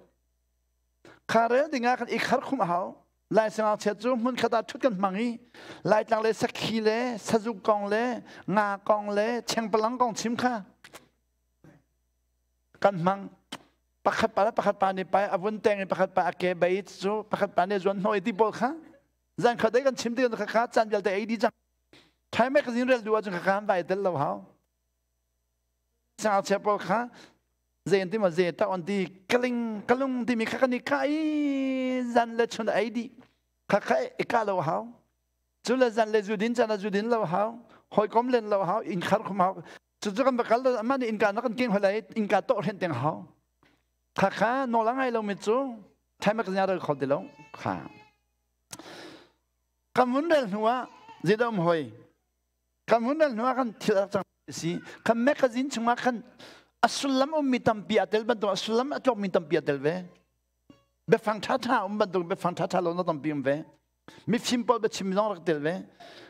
Kha rel dingah kan i khar khum a hau. Lai sangakchia cu hmunkhat ah ṭhut kan hmang i Laitlang le sakhi le sazuk kong le nga kong le chengpalang kong chim kha kan hmang. Pakhat pa le pakhat pa nih pai a vun teng i pakhat pa a ke bei cu pakhat pa nih zuan hnawh i ti pawl kha zan khat ei kan chim ti kha kha caan vialte ei dih cang. Time magazine rel duh ahcun kha kha an vai tel lo hau. Sangachia pawl kha zei an ti ma zei ta on ti kaling kalung timi kha kan i ka i zan le chun ei dih kha kha i ka lo hau cu le zan le zu din chan zu din lo hau hawikom len lo hau inn khar khum hau cu cu kan va kal ama nih innka na kan keng holai innka to hren teng hau kha kha nawl a ngai lo mi cu thai mak nya rel kho ti lo kha kan vun rel hnu ah zeidah um hoi Kan hun rel hnu ah kan thil a cang si. Kan magazine chungah khan a sullam ummi tampi a tel bantuk a sullam a tlawmmi tampi a tel ve. Biafang ṭhaṭha um bantuk biafang ṭhaṭha lo na tampi um ve. Mifim pawl biachim zong rak tel ve.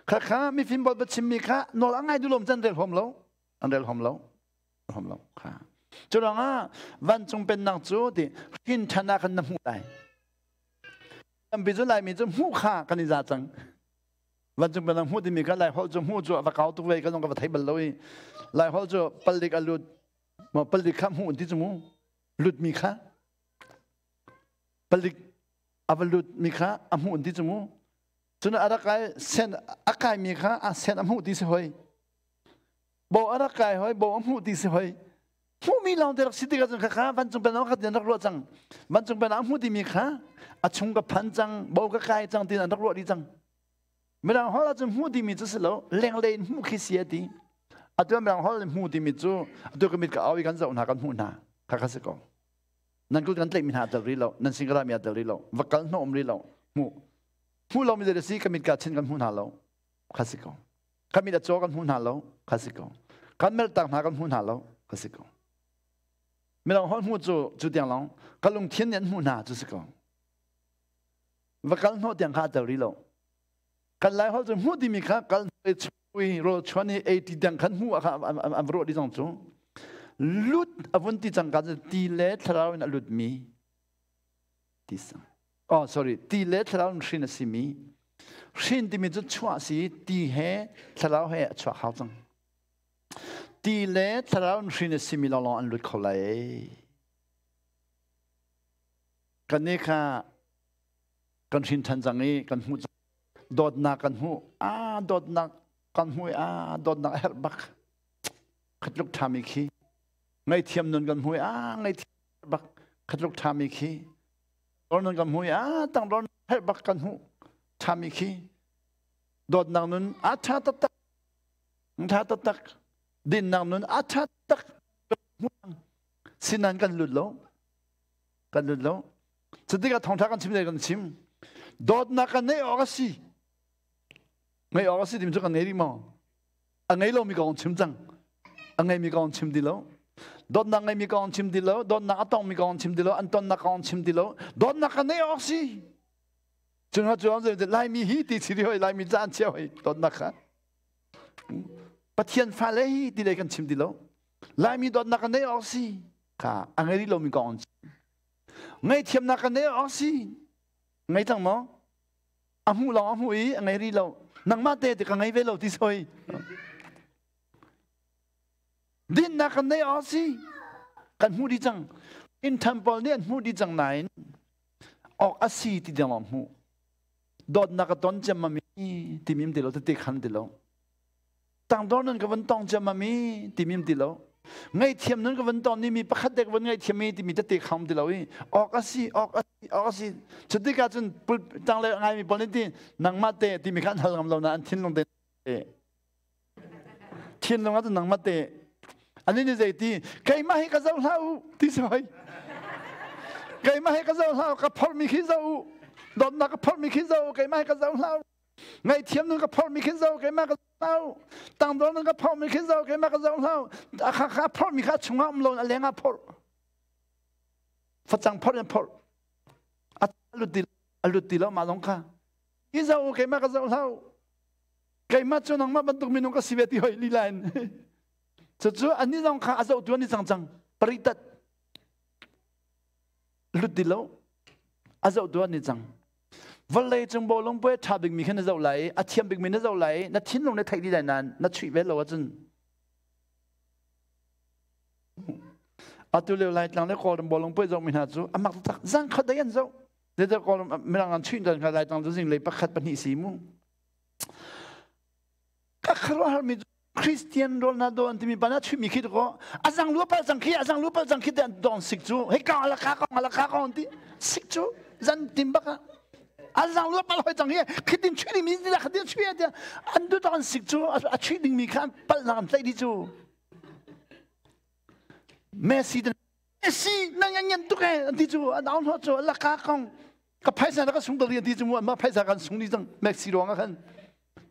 Kha kha mifim pawl biachimmi kha nawl a ngai duhlom can rel hom lo. An rel hom lo. Hom lo. Kha. Cu ruangah vancung pennak cu ti hrin ṭhan ah khan na hmuh lai. Tampi cu Laimi cu hmuh kha kan i za cang. Vancung pennak hmuh timi kha Lai holh cu hmuh cu a va kau tuk ve ka zong ka va thei bal lo i Lai holh cu palik a lut maw palik kha hmuh ti cu mu lut mi kha palik a va lut mi kha a hmuh ti cu mu cun a rak kai sen a kai mi kha a sen a hmuh ti si hoi bo a rak kai hoi bo a hmuh ti si hoi hmuhmi lawng te rak si tikah cun kha vancung pennak kha an rak ruah cang vancung pennak hmuh timi kha a chung ka phan cang bo ka kai cang tin an rak ruah dih cang mirang holh ahcun hmuh timi cu si lo lenglei in hmuh khi si a ti atu mirang holh in hmuh timi cu atu ka mit ka au i kan zoh hna kan hmuh hna kha kha si ko nan kut kan tlaih mi hna tel rih lo nan sin ka mi tel rih lo va kal hnawh um rih lo hmuh hmuh lo mi zei si ka mit ka chin kan hmuh hna lo kha si ko Kan mit a caw kan hmu hna lo, kha si ko. Kan meltak hna kan hmu hna lo, kha si ko. Mirang holh hmuh cu cu tiang long ka lungthin nih an hmuh hna cu si ko. Va kal hnawh tiang kha a tel rih lo. Kan lai holh cu hmuh timi kha kal chui rawl chuan i ei ti tiang khan hmuh kha an va ruah dih cang cu. Lut a vun ti cang ka ti le thlarau in a lut mi ti sang. Oh sorry, ti le thlarau in hrin a si mi. Hrin timi cu chuah si ti he thlarau he a chuak hau cang. Ti le thlarau in hrin a simi lawnglawng an lut kho lai. Kan nih kha kan hrin ṭhan cang i kan hmuh cang. Dawtnak kan hmuh. Ah, dawtnak kan hmuh i ah, dawtnak a herh bak. Khatluk ṭhami khi. Ngaihthiam nun kan hmuh i ah, ngaihthiam bak. Khatluk ṭhami khi. Dawr nun kan hmuh i ah, tangdor herh bak kan hmuh. Ṭhami khi. Dawtnak nun a ṭha taktak. Ṭha taktak dinnak nun a ṭha tak sinan kan lut lo kan lut lo cutikah thawngṭha kan chim le kan chim dawtnak kan neih awk a si ngeih awk a si timi cu kan ngei rih maw a ngei lomi kong chim cang a ngeimi kong chim ti lo dawtnak ngeimi kong chim ti lo dawtnak a tongmi kong chim ti lo an tonnak kong chim ti lo dawtnak kan neih awk si Cun cu am Laimi hi ti si hoi Laimi caan chia hoi dawtnak kha Pathian fale hi ti lei kan chim ti lo Laimi dawtnak kan nei awk si kha a ngei rih lomi kong an chim ngaihthiamnak kan nei awk si ngei cang maw a hmuh lawng a hmuh i a ngei rih lo nangmah te ti ka ngei ve lo ti soi dinnak kan nei awk si kan hmuh dih cang in temple nih an hmuh dih cang nain awk a si ti ding lawng hmuh dawtnak ka ton ciammam i timim ti lo tete khan ti lo tangdor nun ka van tong ciammam i timim ti lo ngaihthiam nun ka van ton ni mi pakhat te ka van ngaihthiam i timi tete kham ti lo i awk a si awk a si awk a si cutikah cun tang le ngai mi pawl nih ti nangmah te timi kha an hal ngam lo na an thinlung te thinlung ah cun nangmah te ani nih zei ti keimah hi ka zoh hlah u ti si hoi keimah hi ka zoh hlah u ka phormi khi zoh u dawtnak ka phormi khi zoh u keimah hi ka zoh hlah u ngaihthiam nun ka phormi khi zoh keimah ka zoh hlah u tangdor nun ka phormi khi zoh keimah ka zoh hlah u a kha kha phormi kha chungah um lo a leng ah phorh facang phorh in phorh a lut ti a lut ti lo mah zong kha i zoh u keimah ka zoh hlah u keimah cu nangmah bantuk minung ka si ve ti hoi lila in cucu ani zong kha a zohtu an i cang cang paritat lut ti lo a zohtu an i cang vawlei cung bawlung puai ṭha bikmi kha na zoh lai a thiam bikmi na zoh lai na thinlung na theih dih lai nain na chuih ve lo ahcun atu lio laitlang le kawlram bawlung puai zohmi hna cu amak tak zang khat dai an zoh zeicah kawlram mirang an chuih dan kha laitlang cu zinglei pakhat pahnih si mu Ka khuaruahhar mi Christian Ronaldo an timi pa na chimmi khi ko azang lu pal cang khi azang lu pal cang khi te an don sik cu hei ka ala ka kong ala ka kong ti sik cu zan tim baka azang lu pal hoi cang hi khitin chui ding mi la khatin chui tia an du ton sik cu a chui ding mi kha an pal nak an tlai di cu Messi Messi nang ngan ngan tuk e an ti cu an au hno cu ala ka kong ka phaisa na ka sung dal ti cu mu ma phaisa kan sung ni cang Messi ruang ah khan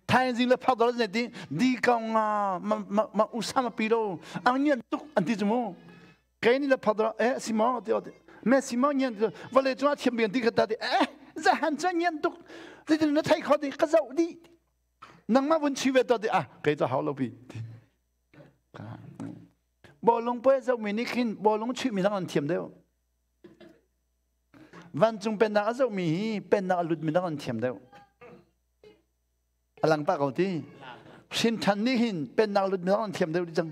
thaizing le phak dal ne ti di kong nga ma ma ma usama pi lo ang nyan tuk an ti cu mu kai ni le phak dal eh si mo ti Messi mo nyan vale chu a thiam bian ti kha ta ti eh za han cha nyan tuk ti na thai kho ti ka zau di nangmah vun chi ve to ti ah kai cha hau lo pi bawlung poi zoh mi nih khin bawlung chuih mi dang an thiam deuh Vancung pennak a zohmi hi pennak a lutmi dang an thiam deuh. A lang pah ko ti. Hrinṭhan nih hin pennak a lutmi dang an thiam deuh dih cang.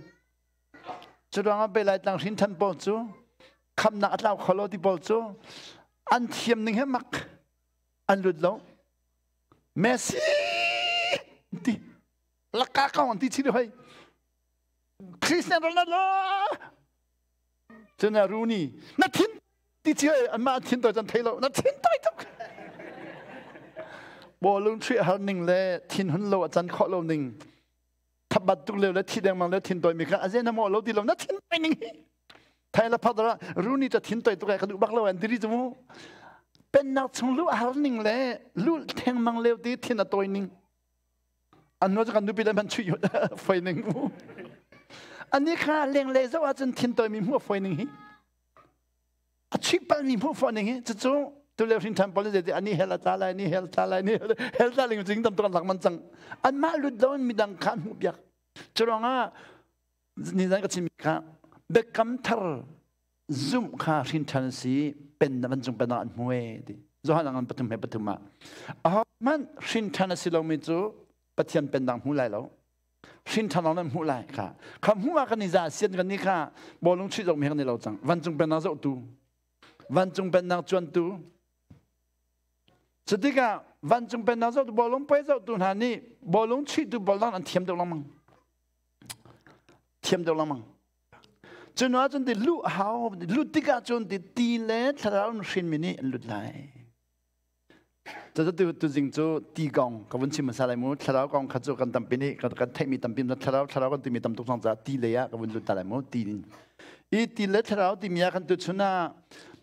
Cu ruangah pe lai tlang hrinṭhan pawl cu khamnak a tlau kho lo ti pawl cu an thiam ning he mak an lut lo. Messi ti laka kong an ti chih hoi. Cristiano Ronaldo Cun Rooney na thin ti ci anmah thin toi can thei lo na thin toi tuk bawlung chuih har ning le thin hun lo a can khawh lo ning thabat tuk leo le thi dengmang le thin toi mi kha aze na mo lo ti lo na thin toi ning hi thai la phadara Rooney ta thin toi tuk ai ka duh bak lo an diri chu mu pennak chung lu har ning le lu theng mang leo ti thin a toi ning an nu cu kan nupi le man chuih foi ning mu ani kha leng le zo ahcun thin toi mi hmuh foi ning hi. A chuih palmi hmuh fawn ning hi cucu tulio hrin ṭhan pawl zeiti ani hel a tla lai ni hel tla lai ni hel tla ling cing tam tuk an lak man cang. Anmah lut lo in midang kha an hmuh piak. Curuangah ni zan ka chim kha biakam thar zumh kha hrin ṭhan si pen na vancung pen ah an hmu e ti. Johan ang 3 he 3 ah. Ahohmanh hrin ṭhan a si lomi cu Pathian pennak hmu lai lo. Hrin ṭhan lawng nan hmuh lai kha. Kha hmuh ah kan i za sian kan ni kha bawlung chuih zong mi kan ni lo cang. Vancung pennak zohtu, vancung pennak cuantu. Cutikah vancung pennak zohtu bawlung puai zohtu hna nih bawlung chuihtu bawlung an thiam deuh lengmang. Thiam deuh lengmang. Cu ah cun ti luh hau lut tikah cun ti ti le thlarau in hrinmi nih an lut lai. Cucu tuzing cu ti kong ka vun chim hmasa lai mu. Thlarau kong kha cu kan tampi nih kan theihmi tampi thlarau thlarau kan timi tam tuk cang caah ti lei ah ka vun lut ta lai mu ti in. I ti le thlarau timi ah kan tuchun ah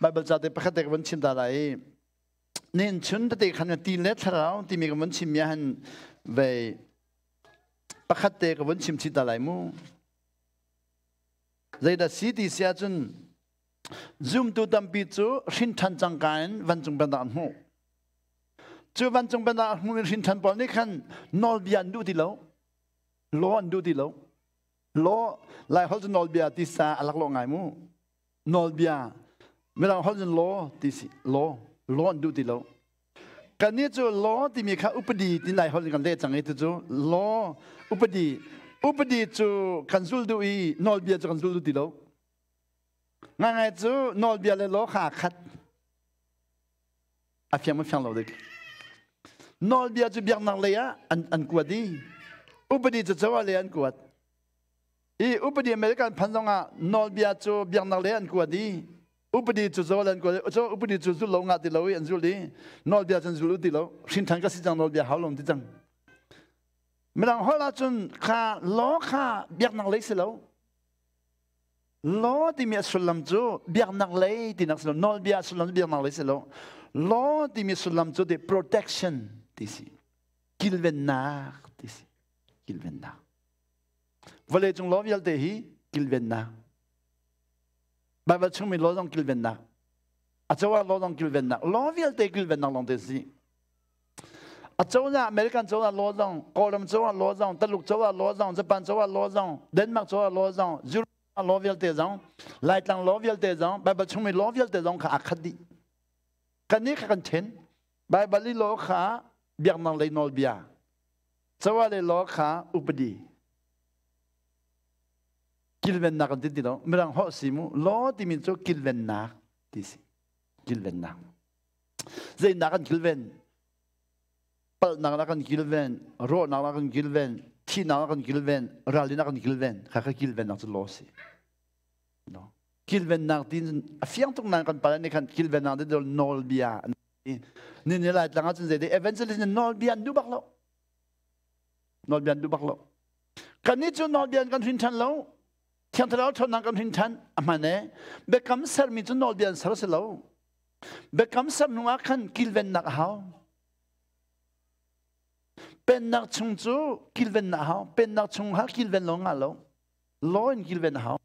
Bible ca te pakhat te ka vun chim ta lai i nin chun tete khan ti le thlarau timi ka vun chim mi ah han vei pakhat te ka vun chim chih ta lai mu. Zeidah si ti si ahcun Zumtu tampi cu hrinṭhan cangka in vancung pennak an hmuh. Cu vancung pennak a hmumi hrinṭhan pawl nih khan nawlbia an duh ti lo. Law an duh ti lo. Law, Lai holh cu nawlbia ti sa a laklawh ngai mu. Nawlbia, Mirang holh cun law ti si, law, law an duh ti lo. Kannih cu law timi kha upadi ti Lai holh in kan leh cang i tucu law, upadi, upadi cu kan zul duh i nawlbia cu kan zul duh ti lo. Ngaingai cu nawlbia le law kha aa khat. A fiang ma fiang lo dik. Nawlbia cu biaknak lei ah an kuat i upadi cu cozah lei an kuat. I upadi American phan zong ah nawlbia cu biaknak lei an kuat i upadi cu cozah lei an kuat i cu upadi cu zul lo ngah ti lo i an zul i nawlbia cu an zul ti lo. Hrin ṭhan ka si cang nawlbia hau lo ti cang. Mirang holh ahcun kha law kha biaknak lei si lo. Law timi a sullam cu biaknak lei tinak si lo, nawlbia a sullam cu biaknak lei si lo. Law timi sullam cu the protection ti si. Kilvennak ti si. Kilvennak. Vawlei cung law vialte hi kilvennak. Bible chungmi law zong kilvennak. A cozah law zong kilvennak. Law vialte kilvennak lawng te si. Acozah American cozah law zong, Kawlram cozah law zong, Taluk cozah law zong, Japan cozah law zong, Denmark cozah law zong, Europe law vialte zong, Laitlang law vialte zong, Bible chungmi law vialte zong kha aa khat dih. Kannih kha kan then. Bible i law kha biaknak lei nawlbia. Cozah lei law kha upadi. Kilvennak kan ti ti lo. Mirang holh si mu. Law timi cu kilvennak ti si. Kilvennak. Zeinak kan kilven? Palhnak na kan kilven, rawhnak na kan kilven, thihnak na kan kilven, ralin na kan kilven, kha kha kilvennak cu law si. No. Kilvennak tin a fiang tuk nan kan pala nih khan kilvennak ti nawlbia ni ni lai tlang ahcun zei evangelist nih nawlbia an duh bak lo. Nawlbia an duh bak lo. Kannih cu nawlbia kan hrin ṭhan lo. Thiang Thlarau ṭhawnnak kan hrin ṭhan a hman e. Biakam sermi cu nawlbia an ser si lo. Biakam ser hnu ah khan kilvennak a hau. Pennak chung cu kilvennak a hau. Pennak chung ha kilven lo ngah lo. Law in kilven a hau.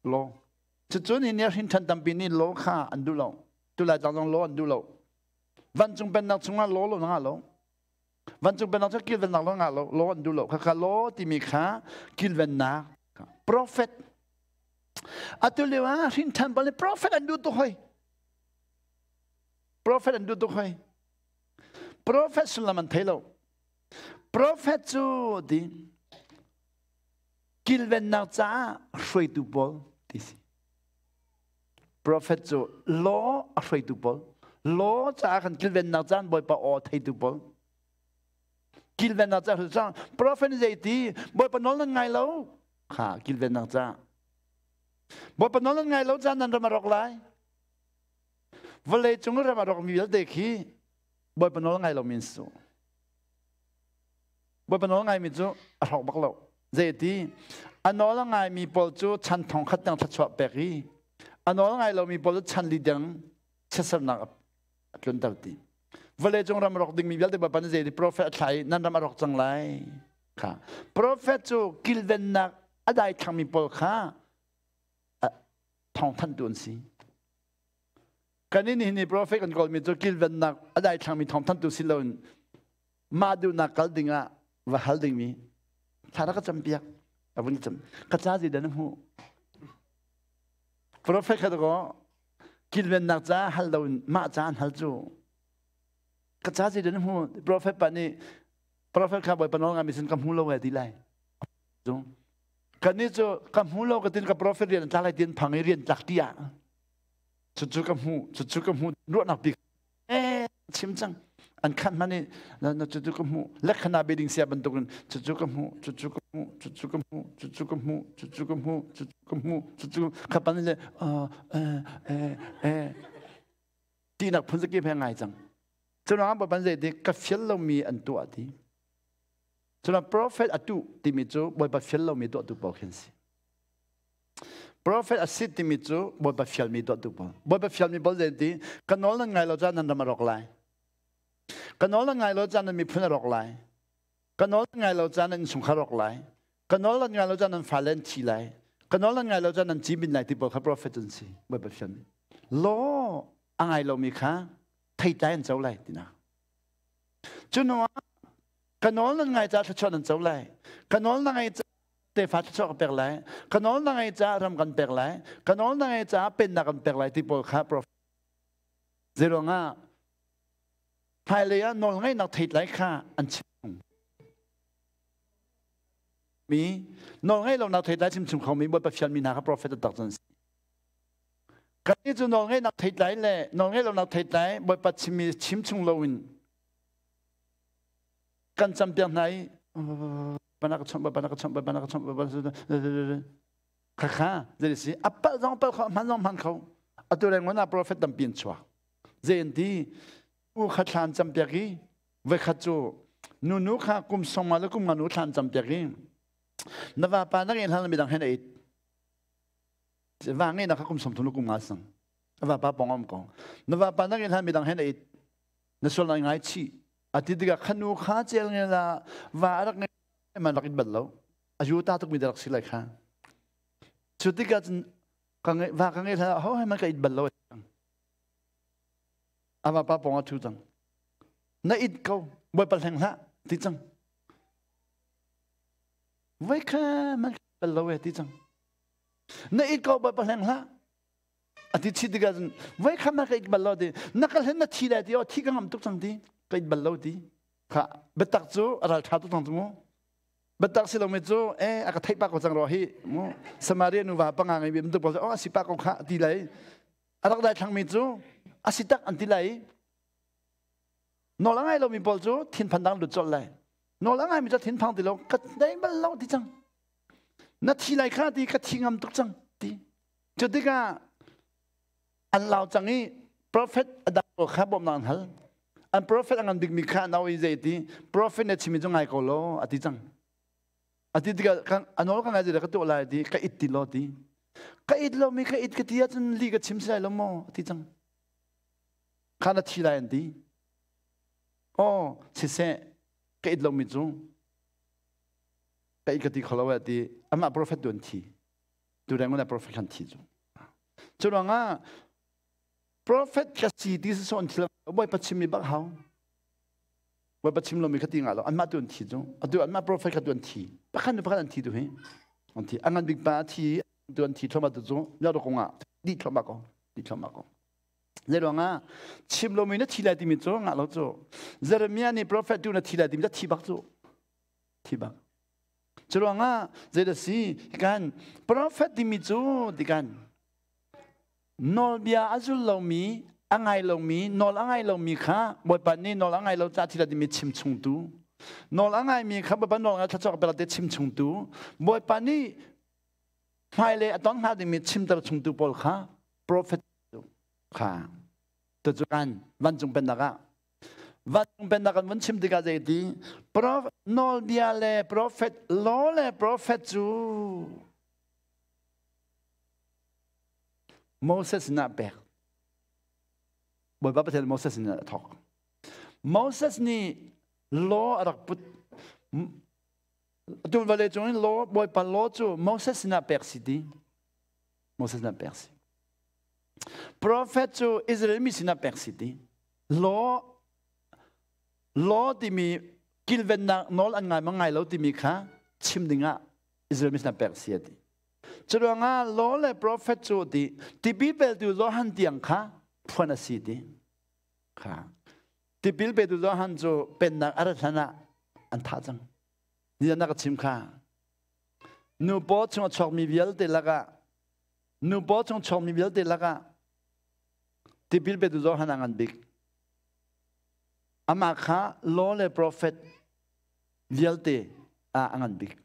Law. Cucu ni nih hrin ṭhan tampi nih law kha an duh lo. Tulai tlang zong law an duh lo. Vancung pennak chungah law lo ngah lo. Vancung pennak cu kilvennak lo ngah lo. Law an duh lo. Khakha law timi kha kilvennak. Prophet. Atu lio ah hrin ṭhan bal nih prophet an duh tuk hoi. Prophet an duh tuk hoi. Prophet sullam an thei lo. Prophet cu ti kilvennak caah hruaitu pawl ti si. Prophet cu law a hruaitu pawl. Law caah kan kilvennak caan Bawipa aw theitu pawl. Kilvennak caah cang prophet zei ti Bawipa nawl nan ngai lo. Kha kilvennak caah. Bawipa nawl nan ngai lo caan nan ram a rawk lai. Vawlei cung ram a rawkmi vialte khi Bawipa nawl ngai lomi an si. Bawipa nawl ngaimi cu a hrawk bak lo. Zeiti a nawl a ngaimi pawl cu chan thong khat dang thluachuah pek i a nawl ngai lomi pawl cu chan li dang chiatsernak a tlunter ti. Vawlei cung ram rawk dingmi vialte Bawipa nih zeiti profet a thlah i nan ram a rawk cang lai. Kha profet cu kilvennak a daithlangmi pawl kha thawngthanhtu an si. Kan in hi prophet kan kawlmi cu kilvennak a daithlangmi thawngthanhtu si loin mah duhnak kal dingah va hal dingmi thla rak ka campiak a vun cam ka ca zei dan hmu prophet kha ko kilvennak ca hal loin mah ca an hal cu ka ca zei dan hmu prophet pa nih prophet kha bawipa nawl ngami sin ka hmu lo e ti lai kan nih cu ka hmu lo ka tin ka prophet rian tlak lai tin phang i rian tlak ti ah cucu ka hmu cucu ka hmu ruahnak bik eh chim cang an khat hman i na cucu ka hmu lekhana be ding sia bantukin cucu ka hmu cucu ka hmu cucu ka hmu cucu ka hmu cucu ka hmu cucu ka hmu cucu khapan le eh eh eh tinak phun zaki phe ngai cang cunak ban zei ti ka fial lomi an tuah ti cunak prophet atu timi cu bawipa fial lomi tuah tu paoh khin si Prophet a si timi cu Bawipa fialmi tuah tu pawl. Bawipa fialmi pawl zei ti ka nawl nan ngai lo caan nan ram a rawk lai. Ka nawl nan ngai lo caan nan miphun a rawk lai. Ka nawl nan ngai lo caan nan innchungkhar rawk lai. Ka nawl nan ngai lo caan nan fale an thi lai. Ka nawl nan ngai lo caan nan cimin lai ti pawl kha prophet an si. Bawipa fialmi. Law a ngai lomi kha theitlai an co lai tina. Cu hnu ah ka nawl nan ngai caah thluachuah nan co lai. Ka nawl na ngai tefa thluachuah ka pek lai ka nawl na ngei caah ram kan pek lai ka nawl na ngei caah pennak kan pek lai ti pawl kha prof zeiruangah hmailei ah nawl ngeihnak theit lai kha an chim mi nawl ngeih lonak theit lai chim chung kho mi bawipa fial mi hna kha prophet tak cun si kan nih cu nawl ngeihnak theit lai le nawl ngeih lonak theit lai bawipa chimmi chim chung loin kan campiak hna i bana ka chomh bana ka chomh bana ka chomh kha kha zei si a palh zong palh kho hman zong hman kho atu reng na prophet tampi an chuak zei an ti u kha thlan campiak i voi khat cu nu nu kha kum song le kum nga nu thlan campiak i na vapa na ngei hlan midang hen ait va ngei na kha kum som thum kum nga sang vapa pong om ko na vapa na ngei hlan midang hen ait na sual ngai ngai chi ati tikah khanu kha cel nge la va rak nge man rak in bal lo ayu ta tuk mi rak si lai kha cu tikah cun ka nge va ka nge hla ho he man ka it bal lo ava pa pong a thu cang na it ko boi pal hleng hlah ti cang voi kha man bal lo e ti cang na it ko boi pal hleng hlah A ti chih tikah cun voi khat na ka it bal lo ti na ka hlen na thi lai ti o thi ka ngam tuk cang ti ka it bal lo ti kha biatak cu a ral tha tuk cang cu mu biatak si lomi cu e a ka theih pa ko cang ro hi mu Samaria nuva panga ngei mi tuk o a si pa ko kha ti lai a rak dai thlang mi cu a si tak an ti lai nawl a ngai lomi pawl cu thinphan dang lut colh lai nawl a ngai mi cu thinphang ti lo ka dai bal lo ti cang na thi lai kha ti ka thi ngam tuk cang ti Cu tikah an lau cang i profet a dang kha bawmhnak an hal. An profet a ngan bikmi kha an au i zei ti profet na chimmi cu ngai ko law a ti cang. A ti tikah a nawl ka ngai zei ka tuah lai ti ka it ti law ti. Ka it lomi ka it ka ti ahcun li ka chim si lai lo maw a ti cang. Kha na thi lai an ti. Aw siseh ka it lomi cu ka it ka ti kho lo a ti amah profet tu an thi. Tu reng na prophet kan thi cu. Cu ruangah prophet ka si ti sawn thil bawipa chim mi bak hau. Bawipa chim lomi kha ti nga lo anmah tu an thi cu. Atu anmah prophet kha tu an thi. Pakhat nu pakhat an thi tu hi. An thi. Angan bik pa thi tu an thi thoma tu cu ya do kongah di thoma ko. Di thoma ko. Zei ruangah chim lomi na thi lai timi cu ngah lo cu. Jeremiah nih prophet tu na thi lai timi cu thi bak cu. Thi bak. Curuangah zeidah si kan prophet timi cu tikan nawlbia a zul lomi a ngai lomi nawl a ngai lomi kha Bawipa nih nawl a ngai lo ca thil timi chim chungtu nawl a ngaimi kha Bawipa nawl ngai thlacawk bel te chim chungtu Bawipa nih hmailei a ton hnga dingmi chimter chungtu pawl kha prophet kha tu kan vancung pennak ah Vancung pennak kan vun chim tikah zeiti prof nawlbia le prophet law le prophet cu Moses sinah pek. Bawipa Pathian Moses sinah a thawk. Moses nih law a rak put. Atu vale cung in law Bawipa law cu Moses sinah pek si ti. Moses sinah pek si. Prophet cu Israel mi sinah pek si ti. Law law timi kilvennak nawl an ngai ma ngai lo timi kha chim dingah Israel mi sinah pek si a ti. Curuangah law le prophet cu ti tipil peltu Johan tiang kha phuan a si ti. Kha tipil petu Johan cu pennak a rat hlan ah an thah cang. Ni na ka chim kha. Nu paw chung a chuakmi vialte lakah nu paw chung chuakmi vialte lakah tipil petu Johan a ngan bik. Amah kha law le prophet vialte ah a ngan bik.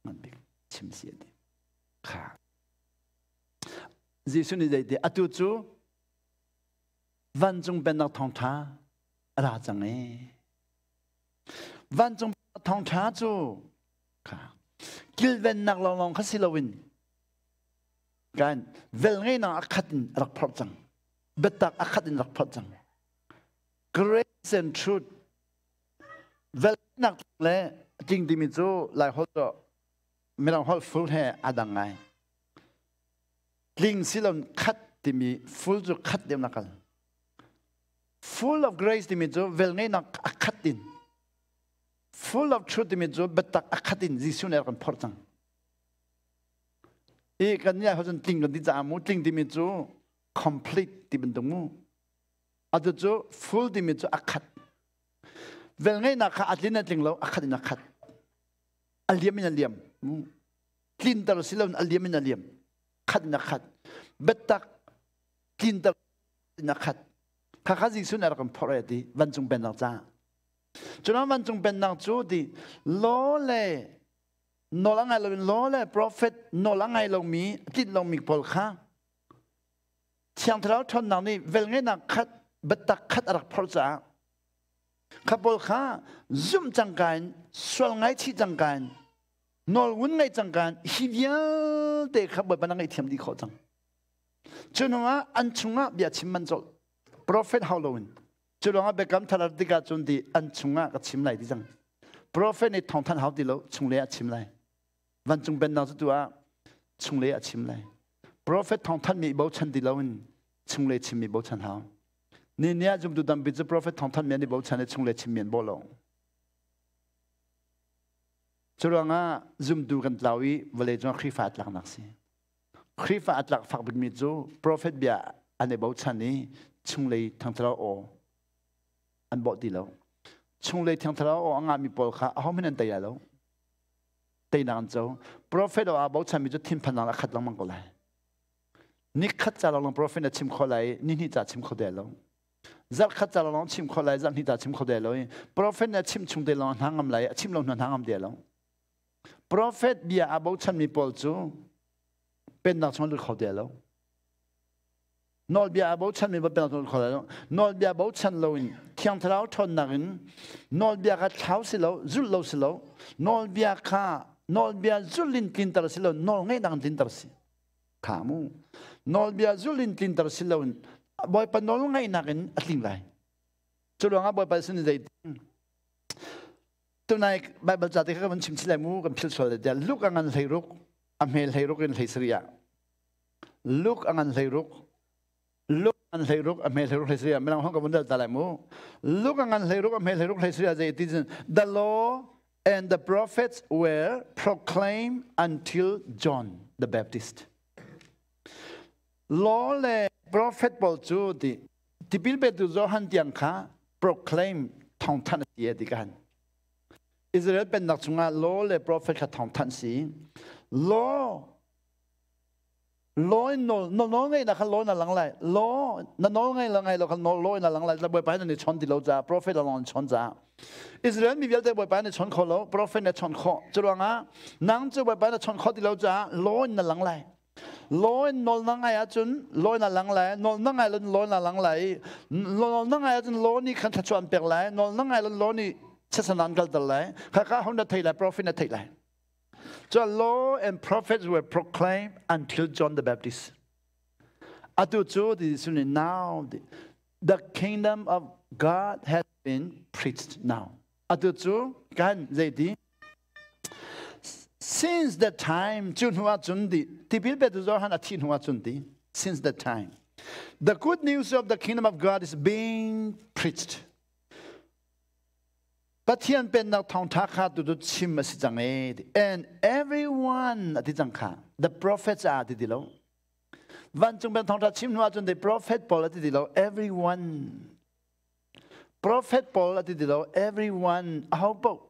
Ngan bik chim si a ti. Kha. Jesuh nih zeiti atu cu vancung pennak thawngṭha a ra cang ee. Vancung thawngṭha cu kha kilvennak lawnglawng kha si loin kan velngeihnak a khat in rak phorh cang. Biatak a khat in rak phorh cang. Grace and truth velngeihnak le tling timi cu Lai holh cu Mirang holh full he a dang ngai. Tling silon khat timi full cu khat deuh na kal. Full of grace timi cu velngeihnak a khat in full of truth timi cu biatak a khat in Jesuh nih a kan phorh cang. I kan nih ahcun tling kan ti caah mu tling timi cu complete ti bantuk mu. Atu cu full timi cu a khat. Velngeihnak kha a tlin a tling lo a khat in a khat. A liam in a liam. Tlinter si lo a liam in a liam. Khat in a khat. Biatak tlinter in a khat. Khakha Jesuh nih a rak kan phorh e ti vancung pennak ca. Cun vancung pennak cu ti law le nawl a ngai loin law le prophet nawl a ngai lomi tlinh lomi pawl kha Thiang Thlarau ṭhawnnak nih velngeihnak khat biatak khat a rak phorh caah kha pawl kha zumh cangka in sual ngaichih cangka in nawl ngun ngaih cangka in hi vialte kha Bawipa na ngaihthiam dih khawh cang. Cu hnuah an chungah bia chim man colh. Prophet hau loin. Cu lawngah biakam thar tikah cun ti an chungah ka chim lai ti cang. Prophet nih thawngthanh hau ti lo chunglei ah chim lai. Vancung pennak cu tu ah chunglei ah chim lai. Prophet thawngthanh mi bochan ti loin chunglei chim mi bochan hau. Ni ni ah zumtu tampi cu prophet thawngthanh mi an i bochan i chunglei chim mi an bawh lo. Cu ruangah zumtu kan tlau i vawlei cungah Khrihfa tlaknak si. Khrihfa a tlak fak bikmi cu profet bia an i bochan i chunglei thangthlarau aw an bawh ti lo. Chunglei thiangthlarau aw a ngahmi pawl kha ahohmanh an tei lai lo. Teinak an co. Profet aw aa bochanmi cu thinphannak a khat lengmang ko lai. Nikhat ca lawng profet na chim kho lai i nihnih ca chim kho de lo. Zarh khat ca lawng chim kho lai, zarh hnih ca chim kho de lo i profet na chim chung te lawng hna ngam lai, a chim lo hna ngam de lo. Profet bia aa bochanmi pawl cu pennak chung lut kho te lo. Nawlbia aa bochanmi pawl pennak chung lut kho te lo. Nawlbia bochan loin Thiang Thlarau ṭhawnnak in nawlbia kha thlau si lo, zulh lo si lo, nawlbia kha nawlbia zulh in tlinter si lo, nawl ngeihnak in tlinter si. Kha mu. Nawlbia zulh in tlinter si lo in Bawipa nawl ngaihnak in a tling lai. Cu ruangah Bawipa sin zei Tunai Bible ca te kha kan chim chilai mu kan phil sual tiah Luke a ngan 16 a hmel 16 in 17 ah Luke a ngan 16 Luke ngan 16 a hmel 16 17 ah mirang hong ka vun dal ta lai mu Luke a ngan 16 a hmel 16 17 ah zei ti the law and the prophets were proclaimed until John the Baptist. Law le prophet pawl cu ti tipil petu Johan tiang kha proclaim thawngthanh a si ti kan Israel pennak chungah law le prophet kha thawngthanh si law law in nawl nawl ngei na kha law na lang lai law na nawl ngei la ngai lo kha nawl law na lang lai la bawipa na ni chon ti lo ca prophet la long chon ca Israel mi vialte bawipa na chon kho lo prophet na chon kho curuangah nang cu bawipa na chon kho ti lo ca law in na lang lai Law in nawl na ngai ahcun law na lang lai, nawl na ngai lo law na lang lai. Nawl na ngai ahcun law nih khan thluachuah an pek lai, nawl na ngai lo law nih chiatsan an kalter lai. Khakha hon na thei lai, prophet na thei lai. So law and prophets were proclaimed until John the Baptist. Atu cu ti suni now the kingdom of God has been preached now. Atu cu kan zeiti Since that time, cu hnu ah cun di, tipil petu Johan a thih hnu ah cun ti, since that time. The good news of the kingdom of God is being preached. Pathian pennak thawngtha kha tu tu chim a si cang e. And everyone ati cang kha. The prophets are ti ti lo. Vancung pen thawngtha chim hnu ahcun the prophet pawl ati ti lo. Everyone. Prophet pawl ati ti lo. Everyone. Aho po.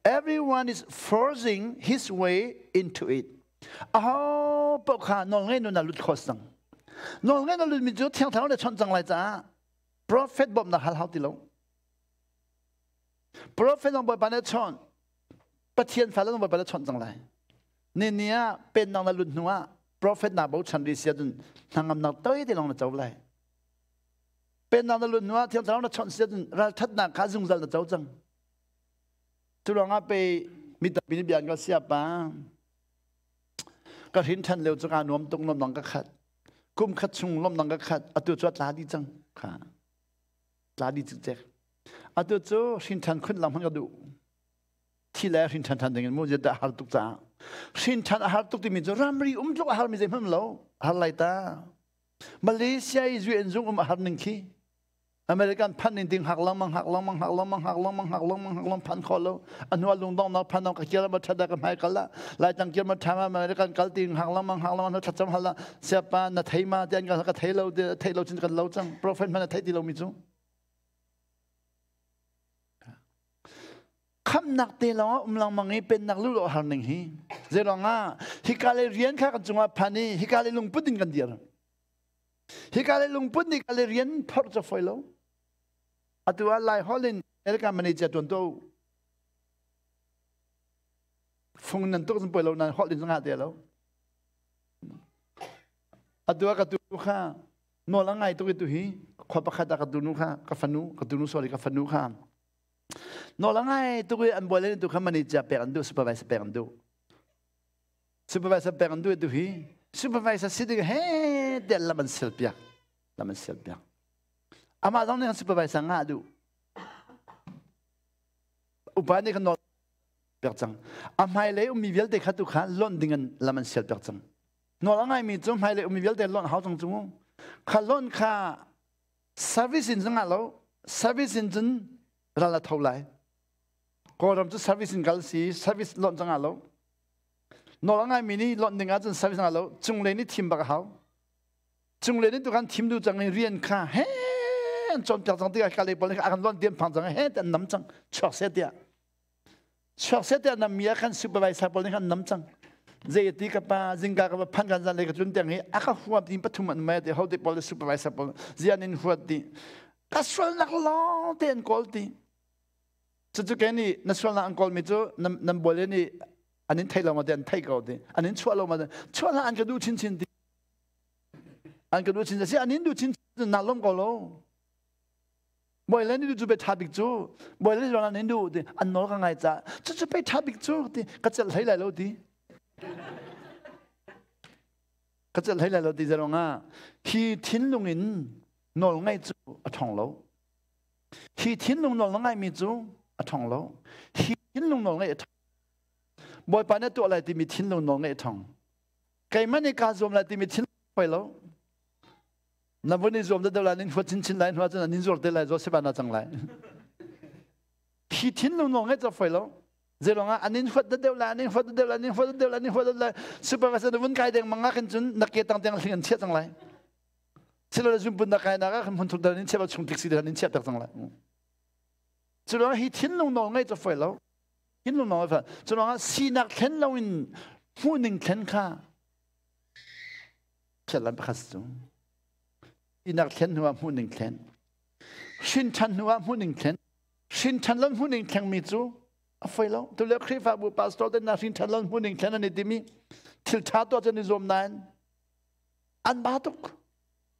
Everyone is forcing his way into it. Aho po kha nawl ngei nun a lut kho cang. Nawl ngei na lut mi cu thiang thlarau le chawnh cang lai caah prophet bawmhnak hal hau ti lo. Prophet zong Bawipa nih a chawnh. Pathian fale zong Bawipa nih a chawnh cang lai. Ni ni ah pennak na lut hnu ah prophet na bochan rih si ahcun hnangamnak toi te lawng na co lai. Pennak na lut hnu ah Thiang Thlarau na chawnh si ahcun ralthatnak kha zungzal na co cang. Cu ruangah pe mi tampi nih bia an ka sia pa. Ka hrin ṭhan lio cu kaa nuam tuk lawmnak ka khat. Kum khat chung lawmnak ka khat. Atu cu a tla dih cang. Kha. Tla dih cikcek. Atu cu hrin ṭhan khun lang hmanh ka duh. Thi le hrin ṭhan ṭhan dingin mu dah har tuk caah. Hrin ṭhan a har tuk timi cu ramri um tluk a har mi zeihmanh lo. Har lai ta. Malaysia i UN zung um a har ning khi. American phan ning ding hak lengmang hak lengmang hak lengmang hak lengmang hak lengmang hak lengmang phan kho lo anua lungdong nak phan ka kira ma thada ka hmai kal la lai tang kir ma thama American kal ting hak lengmang hak lengmang na thlacam hal la siapa na thei ma tian ka ka thei lo thei lo chin kan lo cang prophet man na thei ti lo mi cu khamnak te lawng um lengmang i pennak lu lo har ning hi zelong ah hika le rian kha kan cungah phan i hika le lungput in kan dir Hika le lungput nih ka le rian phorh cu foi lo. Atu ah Lai holh in America manager tuan to fung nan tuk zan poi lo nan holh in zanga te lo. Atu ah ka tu kha nawl a ngai tuk i tu hi khua pakhat ah ka tu nu kha ka fanu ka tu nu sorry ka fanu kha nawl a ngai tuk i an buai le tu kha manager pek an duh supervisor pek an duh Supervisor pek an duh tu hi supervisor si ding he te lam an sil piak lam an sil piak amah zong nih supervisor ngah duh upa nih kan nawl piak cang a hmailei ummi vialte kha tu kha lonh ding in lam an sial piak cang nawl a ngaimi cu hmailei ummi vialte lonh hau cang cu kha lonh kha service in zungah lo service in cun ral a tho lai Kawlram cu service in kal si service lonh cang ah lo Nawl a ngaimi nih lonh ding ahcun service nga lo cunglei nih thim bak a hau. Cunglei nih tukan thim duh cang i rian kha he an cawnpiak cang tikah kalei pawl nih a kan lonh diam phang cang he an nam cang chuak seh tiah. Chuak seh tiah nam mi ah khan supervisor pawl nih khan nam cang. Zei ti ka pa zingka ka phan kan zan le ka tlun tiang hi a ka huam tin pathum an mai ti ho te pawl supervisor pawl zian in huat ti ka sualnak lawng te an kawl ti Cucu ke nih na sualnak an kawlmi cu nan bawi nih an in thei lo ma ti an thei ko ti an in chuah lo ma ti chuah hlah an ka duh chinchin ti an ka duh chinchin si an in duh chinchin na lom ko lo bawi le nih cu pe tha bik cu bawi le an in duh ti an nawl ka ngai ca cucu pe tha bik cu ti ka celh hlei lai lo ti ka celh hlei lai lo ti zalong ah hi thinlung in nawl ngaih cu a ṭhawng lo Hi thinlung nawl na ngaihmi cu a ṭhong lo. Hi thinlung nawl ngaih a ṭhong. Bawipa nih a tuah lai timi thinlung nawl ngaih a ṭhong. Keimah nih kaa zuam lai timi thinlung hoi lo. Na vun i zuam deuh lai, nin huat chinchin lai, hnu ahcun nin zuar te lai, zuar siban na cang lai. Hi thinlung nawl ngaih cu foi lo. Zeiruangah an in huat deuh lai, an in huat deuh lai, an in huat deuh lai, an in huat deuh lai. Supervisor na vun kai deng mang ah khin cun na ke tang tiang hling an chiah cang lai. Silo le zumpun na kainak ah khan hmun thuk dal in chiah chung tlik si dal in chiah tak cang lai. Cu ruangah hi thinlung nawl ngei cu foi lo. Thinlung nawl fa. Cu ruangah sinak thlen lo in hmuhning thlen kha phiat lan pakhat cu. Sinak thlen hnu ah hmuhning thlen. Hrin ṭhan hnu ah hmuhning thlen. Hrin ṭhan lo hmuhning thlengmi cu a foi lo. Tule Khrihfabu pastor te na hrin ṭhan lo hmuhning thlen an i timi thil ṭha tuah cu an i zuam nain an ba tuk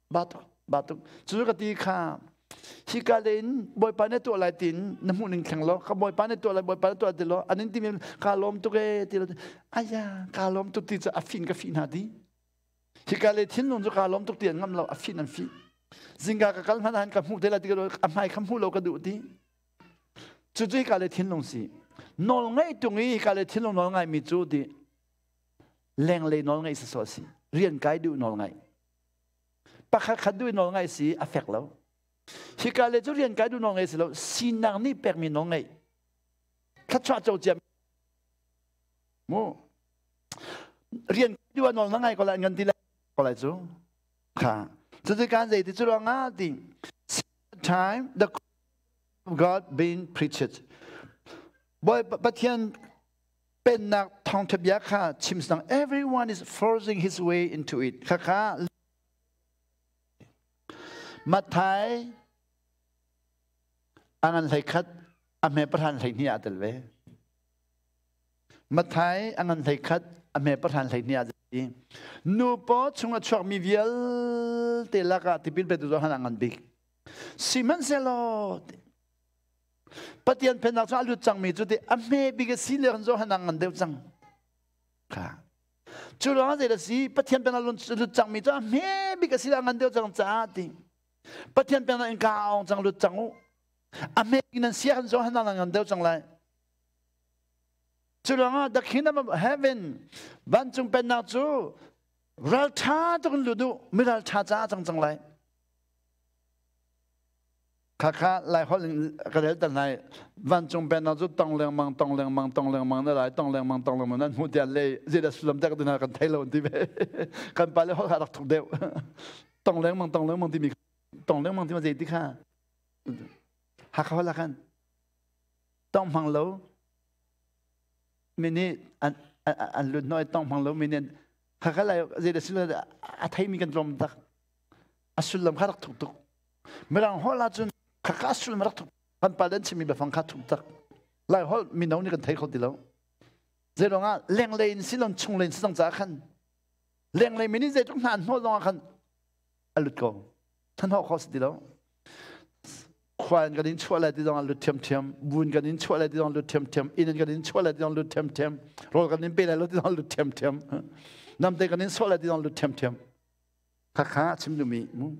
ba tuk ba tuk cu ka ti kha hika le in bawipa nih tuah lai tin na hmuh ning thleng lo ka bawipa nih tuah lai bawipa nih tuah ti lo an in ti mi ka lawm tuk e ti lo aya ka lawm tuk ti cu a fin ka fi hna ti hika le thinlung cu ka lawm tuk ti an ngam lo a fin an fi zingka ka kal hmanh han ka hmuh te lai ti ka a hmai kha hmuh lo ka duh ti cu cu hika le thinlung si nawl ngaih tung i hika le thinlung nawl ngai mi cu ti lenglei nawl ngeih sawsawh a si rian kai duh nawl ngeih. Pakhat khat duh in nawl ngaih si a fek lo. Hika le cu rian kai duh nawl ngei si lo, sinak nih pekmi nawl ngeih. Thluachuah co cia mu. Rian duh ah nawl na ngai ko lai ngan ti lai ko lai cu. Kha. Cuti kan zei ti cu ruangah ti time the God being preached. Boy Pathian pennak thawngtha bia kha chim sang everyone is forcing his way into it. Kha kha Matthai a ngan hlei khat a hme pahran hlei hnih ah tel ve. Matthai a ngan hlei khat a hme pahran hlei hnih ah tel. Nu paw chung a chuakmi vialte lakah tipil petu Johan a ngan bik. Sihmanhsehlaw Pathian pennak cu a lut cangmi cu ti a hme bik a si le Johan a ngan deuh cang. Kha. Cu ruangah zei a si Pathian pennak lut cangmi cu a hme bik a si le ngan deuh cang caah ti. Pathian pennak in ka ong cang lut cang u. A hme bik nan sia kan Johan a ngan deuh cang lai. Cu ruangah the kingdom of heaven vancung pennak cu ralṭha tuk in lut u mi ralṭha caah cang cang lai. Khakha Laiholh in ka rel tan lai. Vancung pennak cu tong lengmang, tong lengmang, tong lengmang na lai, tong lengmang, tong lengmang nan hmuh tiah le zeidah sullam tak dina kan thei lo ti ve. Kan pa le holh kha rak thuk deuh. Tong lengmang, tong lengmang timi tong lengmang timi zei ti kha. Hakha holh khan tong hmang lo mi nih an an lut noi tong hmang lo mi nih khakha lai zeidah sullam a theimi kan tlawm tak. A sullam kha rak thuk tuk. Mirang holh ahcun khaka sullam rak thuk kan pa an chimmi biafang kha thuk tak. Lai holh mino nih kan thei kho ti lo. Zeiruang ah lenglei in silon chunglei in si cang caah khan lenglei mi nih zeitluk hna an hnawh zong ah khan a lut ko. Thanhawh kho si ti lo. Khua in kan in chuah lai ti zong ah lut ṭhiamṭhiam, buin kan in chuah lai ti zong lut ṭhiamṭhiam, inn in kan in chuah lai ti zong lut ṭhiamṭhiam, rawl kan in pe lai lo ti zong lut ṭhiamṭhiam, namte kan in sawh lai ti zong lut ṭhiamṭhiam. Khakha a chim duhmi mu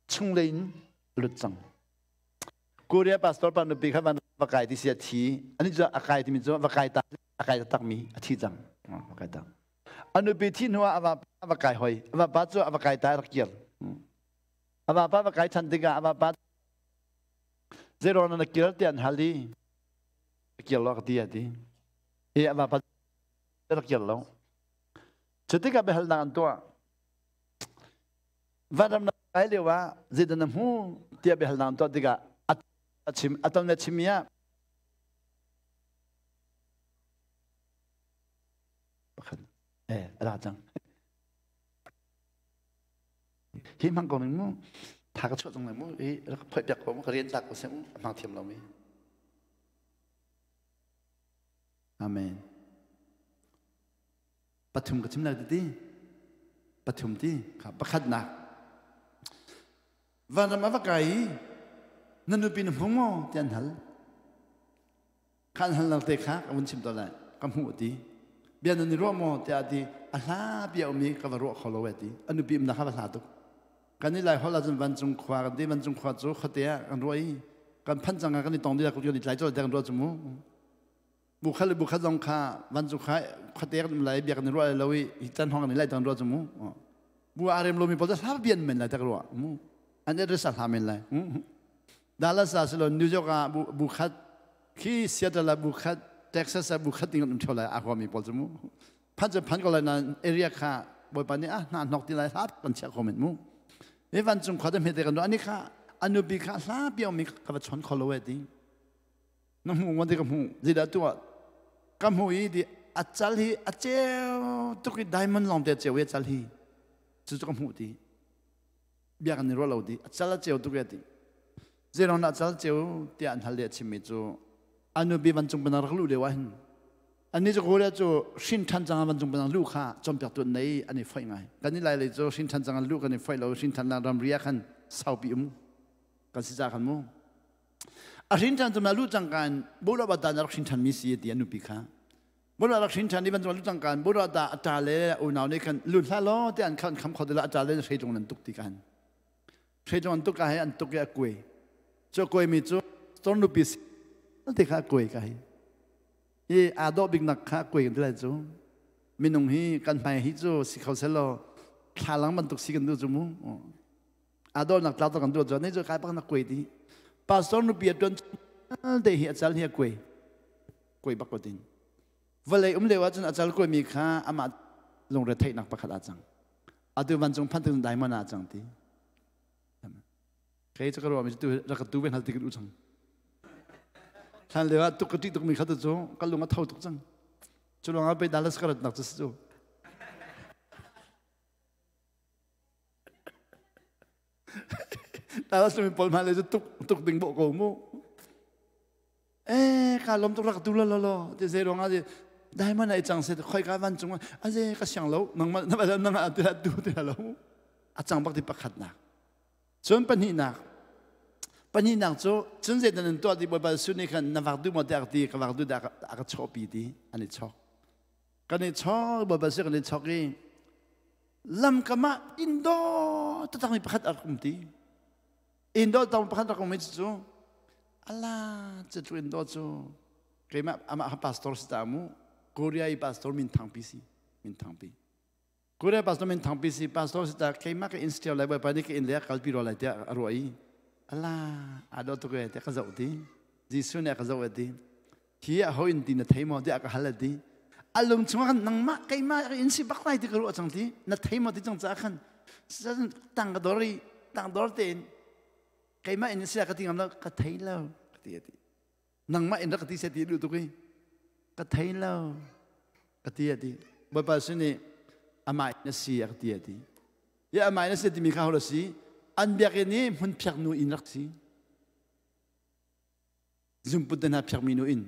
chunglei in lut cang. Korea pastor pa nupi kha van va kai ti si a thi. Ani cu a kai timi cu va kai ta a kai tak mi a thi cang. Va kai ta. A nupi thi hnu ah a va kai hoi. A va pa cu a va kai ta rak kir. A va pa va kai than tikah a va pa zero na kir ti an hal i kir lo ka ti a ti. I a va pa rak kir lo. Cutikah biahalnak an tuah. Vanram na kai lio ah zeidah na hmu tiah biahalnak an tuah tikah a chim a ton le chimmi ah pakhat eh a ra cang hi hmang ko ning mu tha ka chuah cang lai mu hi rak phoih piak ko mu ka rian tlak ko seh mu a hmang thiam lo mi amen Pathum ka chim lai ti pathum ti kha pakhatnak vanram a va kai i na nupi na hmu maw ti an hal kha an hal nak te kha ka vun chim to lai ka hmuh ti bia nan i ruah maw tiah ti a hla bia um i ka va ruah kho lo e ti a nupi um na kha va hla tuk kan i lai hol ahcun vancung khua kan ti vancung khua cu khuate ah kan ruah i kan phanh cang ah kan i tong dih kan i tlai colh kan ruah cu mu Bukhat le bukhat zong kha vancung kha khuate kan um lai biak ni ruah lo i hi can hong ni lai tang ruah cu mu bu arem lomi pawl cu hla bian men lai tak ruah mu an address a hla men lai Dallas ah silo New York ah bu khat khi Seattle ah bu khat Texas ah bu khat ding an um theo lai a huami pawl cu mu phan cu phan ko lai na area kha bawipa nih a hna hnok ti lai hla kan chiah kho men mu i vancung khua te hmete kan ruah ani kha anupi kha hla piang mi ka va chon kho lo e ti Na hmuh ngon ti ka hmuh. Zeidah tuah? Ka hmuh i di a cal hi a ceu tuk i diamond lawng te a ceu i a cal hi. Cu cu ka hmuh ti. Bia kan i ruah lo ti. A cal a ceu tuk i a ti. Zeiruang dah a cal ceu tiah an hal i a chimmi cu a nupi vancung penang rak luh lio ah hin annih cu Korea cu hrin ṭhan cang vancung penang luh kha cawnpiaktu an nei an i foih ngai. Kan i lai lei cu hrin ṭhan cang an luh kan i foih lo hrin ṭhan ramri ah khan saupi um kan si ca khan mu. A hrin ṭhan cun lu cangka in Buddha ta na rak hrin ṭhanmi si ti a nupi kha. Buddha rak hrin ṭhan i bantuk lu cangka in Buddha ta a ṭa le unau nih khan lut hlah law ti an khan kham kho ti lo a ṭa le hreitlung nan tuk ti kan. Hreitlung an tuk ka he an tuk i a kuai. Cu a kuaimi cu stor nupi si ti kha a kuai ka hi. Hi aa dawh bik nak kha a kuai kan ti lai cu. Minung hi kan hmai hi cu si kho selaw thlalang bantuk si kan duh cu mu. Adol nak tla kan duat zo ne zo kai pak na kuai ti. Pastor nu pia tuan te hi achal hi kuai. Kuai bak ko tin. Vawlei um leo ahcun achal kuai mi kha amah lungre theih nak pakhat a cang. Atu vancung phan tu diamond a cang ti. Kei cu ka ruah mi tu rak tu ve hal ti ka duh cang. Hlan leo ah tuk ka ṭih tuk mi kha tu cu ka lung a tho tuk cang. Cu lawng ah pei Dallas ka rat nak cu si cu. Dallas mi pawl hmai le cu tuk tuk ding bawh ko mu. Eh ka lom tuk rak tu lo lo lo ti zei ruang ah diamond ai cang se khoi ka van cung a ze ka siang lo nangmah na ba nang ah ti tu ti lo a cang bak ti pakhat nak cun pahnihnak pahnihnak cu cun zei nan tuah ti bawipa su nih khan na vak duh maw tiah ti ka vak duh dah a ka chawhpi ti an i chawk kan i chawk bawipa su kan i chawk i lamkam ah indo taktak mi pakhat a rak um ti indo tang pakhat rak um mi cu ala cu indo cu keimah amah pastor si ta mu Korea i pastor min thangpi si min thangpi Korea pastor min thangpi si pastor si ta keimah ka instill lai bawipa nih ka inn le kalpi ro lai tiah a ruah i ala ado tuk e tiah ka zoh ti Jesuh nih a ka zoh ti hi a ho in ti na thei maw tiah ka hal ti a lung chungah khan nangmah keimah in si bak lai ti ka ruah cang ti na thei maw ti cang caah khan tang ka dor i tang dor tein keimah in si ka ti ngam lo ka thei lo ka ti ti nangmah in rak ka ti se ti duh tuk i ka thei lo ka ti ti bawipa sin nih amah in a si a ka ti ti ya amah in a si timi kha ho si an biakinn i hmun phiak nu in rak si Zungput te hna phiakmi nu in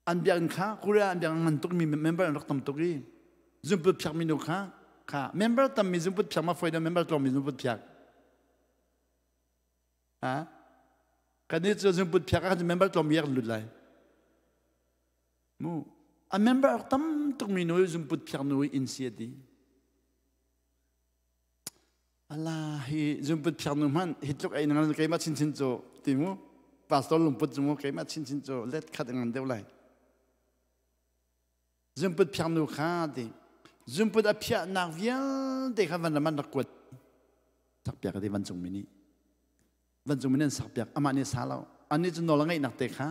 an biakinn kha Korea an biakinn ngan tukmi member an rak tam tuk i zungput phiakmi nu kha kha member tammi zungput phiak ma foi da member tlawmmi zungput phiak ha kan nih cu zungput phiak ah khan member tlawmmi rak lut lai mu a member tam tukmi nu zungput phiak nu in si ati Ala hi zunput phiak nu hmanh hi tluk ei nang keimah chinchin cu ti mu pastor lungput cu mu keimah chinchin cu let khat ngan deuh lai zunput phiak nu kha ti zunput a phiahnak vialte kha van ram an rak kuat sak piak ti vancung mi nih vancung mi nih an sak piak amah nih sa lo annih cu nawl a ngeihnak te kha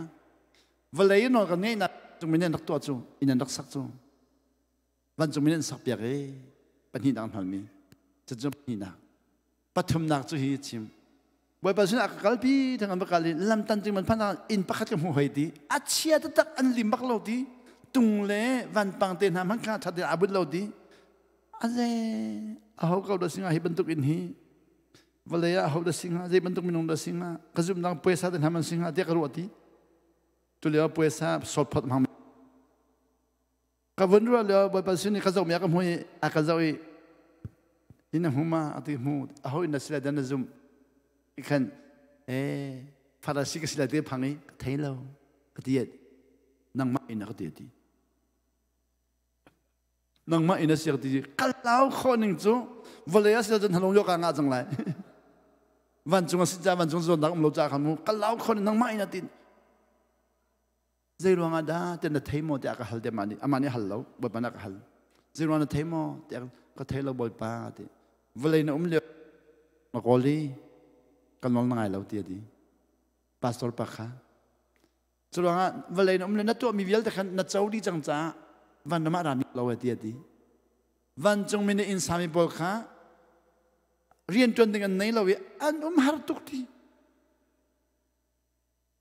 vawlei nawl kan ngeihnak cung mi nih an rak tuah cu inn an rak sak cu Vancung min an sakpiak i pahnihnak an halmi cucu pahnihnak pathumnak cu hi chim Bawipa sinah ka kalpi thang an va kal i lam tan cing man phan inn pakhat ka hmu hoi ti a chia taktak an lim bak lo ti tung le vanpang te hna hmanh kha that a but lo ti aze a ho ko da singa hi bantuk in hi vawlei ah ho da singa zei bantuk minung da singa ka zumdang puaisa te hna man singa tiah ka ruah ti tulio puaisa sawt phot hmang Ka vun ruah lio Bawipa sin i ka zoh mi a ka hmu i a ka zoh i in a hmu ma a ti hmu a ho in na si lai dan na zum i khan eh Farasi ka si lai ti phang i ka thei lo ka ti nangmah in a ka ti ti nangmah in a si ka ti ka lau khawh ning cu vawlei a si cun halong yo ka ngah cang lai vancung a si ca vancung zawn dak um lo ca khan mu ka lau khawh ning nangmah in a ti Zei ruangah dah tiah na thei maw tiah ka hal te amah nih amah nih hal lo Bawipa nih a ka hal zei ruang na thei maw tiah ka thei lo Bawipa ti vawlei na um lio na kawl i ka nawl na ngai lo ti a ti pastor pa kha cu ruangah vawlei na um le na tuahmi vialte khan na co dih cang caah van ram ah rami lo e ti a ti vancung mi nih inn sami pawl kha rian ṭuan ding an nei lo i an um har tuk ti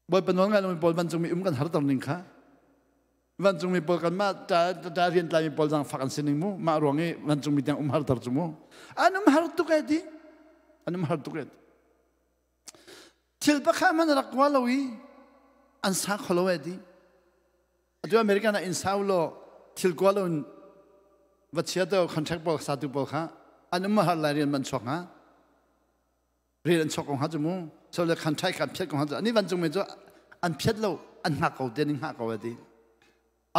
Bawipa nawl ngai lomi pawl vancungmi um kan harter ning kha vancungmi pawl kan mah ta rian tlaimi pawl zang fak an si ning mu mah ruang i vancungmi tiang um harter cu mu an um har tuk e ti an um har tuk e thil pakhat man rak kwa lo i an sa kho lo e ti atu American ah in sau lo thil kwa lo in va chia to contract pawl sa tu pawl kha an um har lai rian man chuak ha Rian an chok ko hnga cu mu so le khan ṭhai kha an phiat ko hnga cu ani vancung mi cu an phiat lo an hngak ko te ning hngak ko ti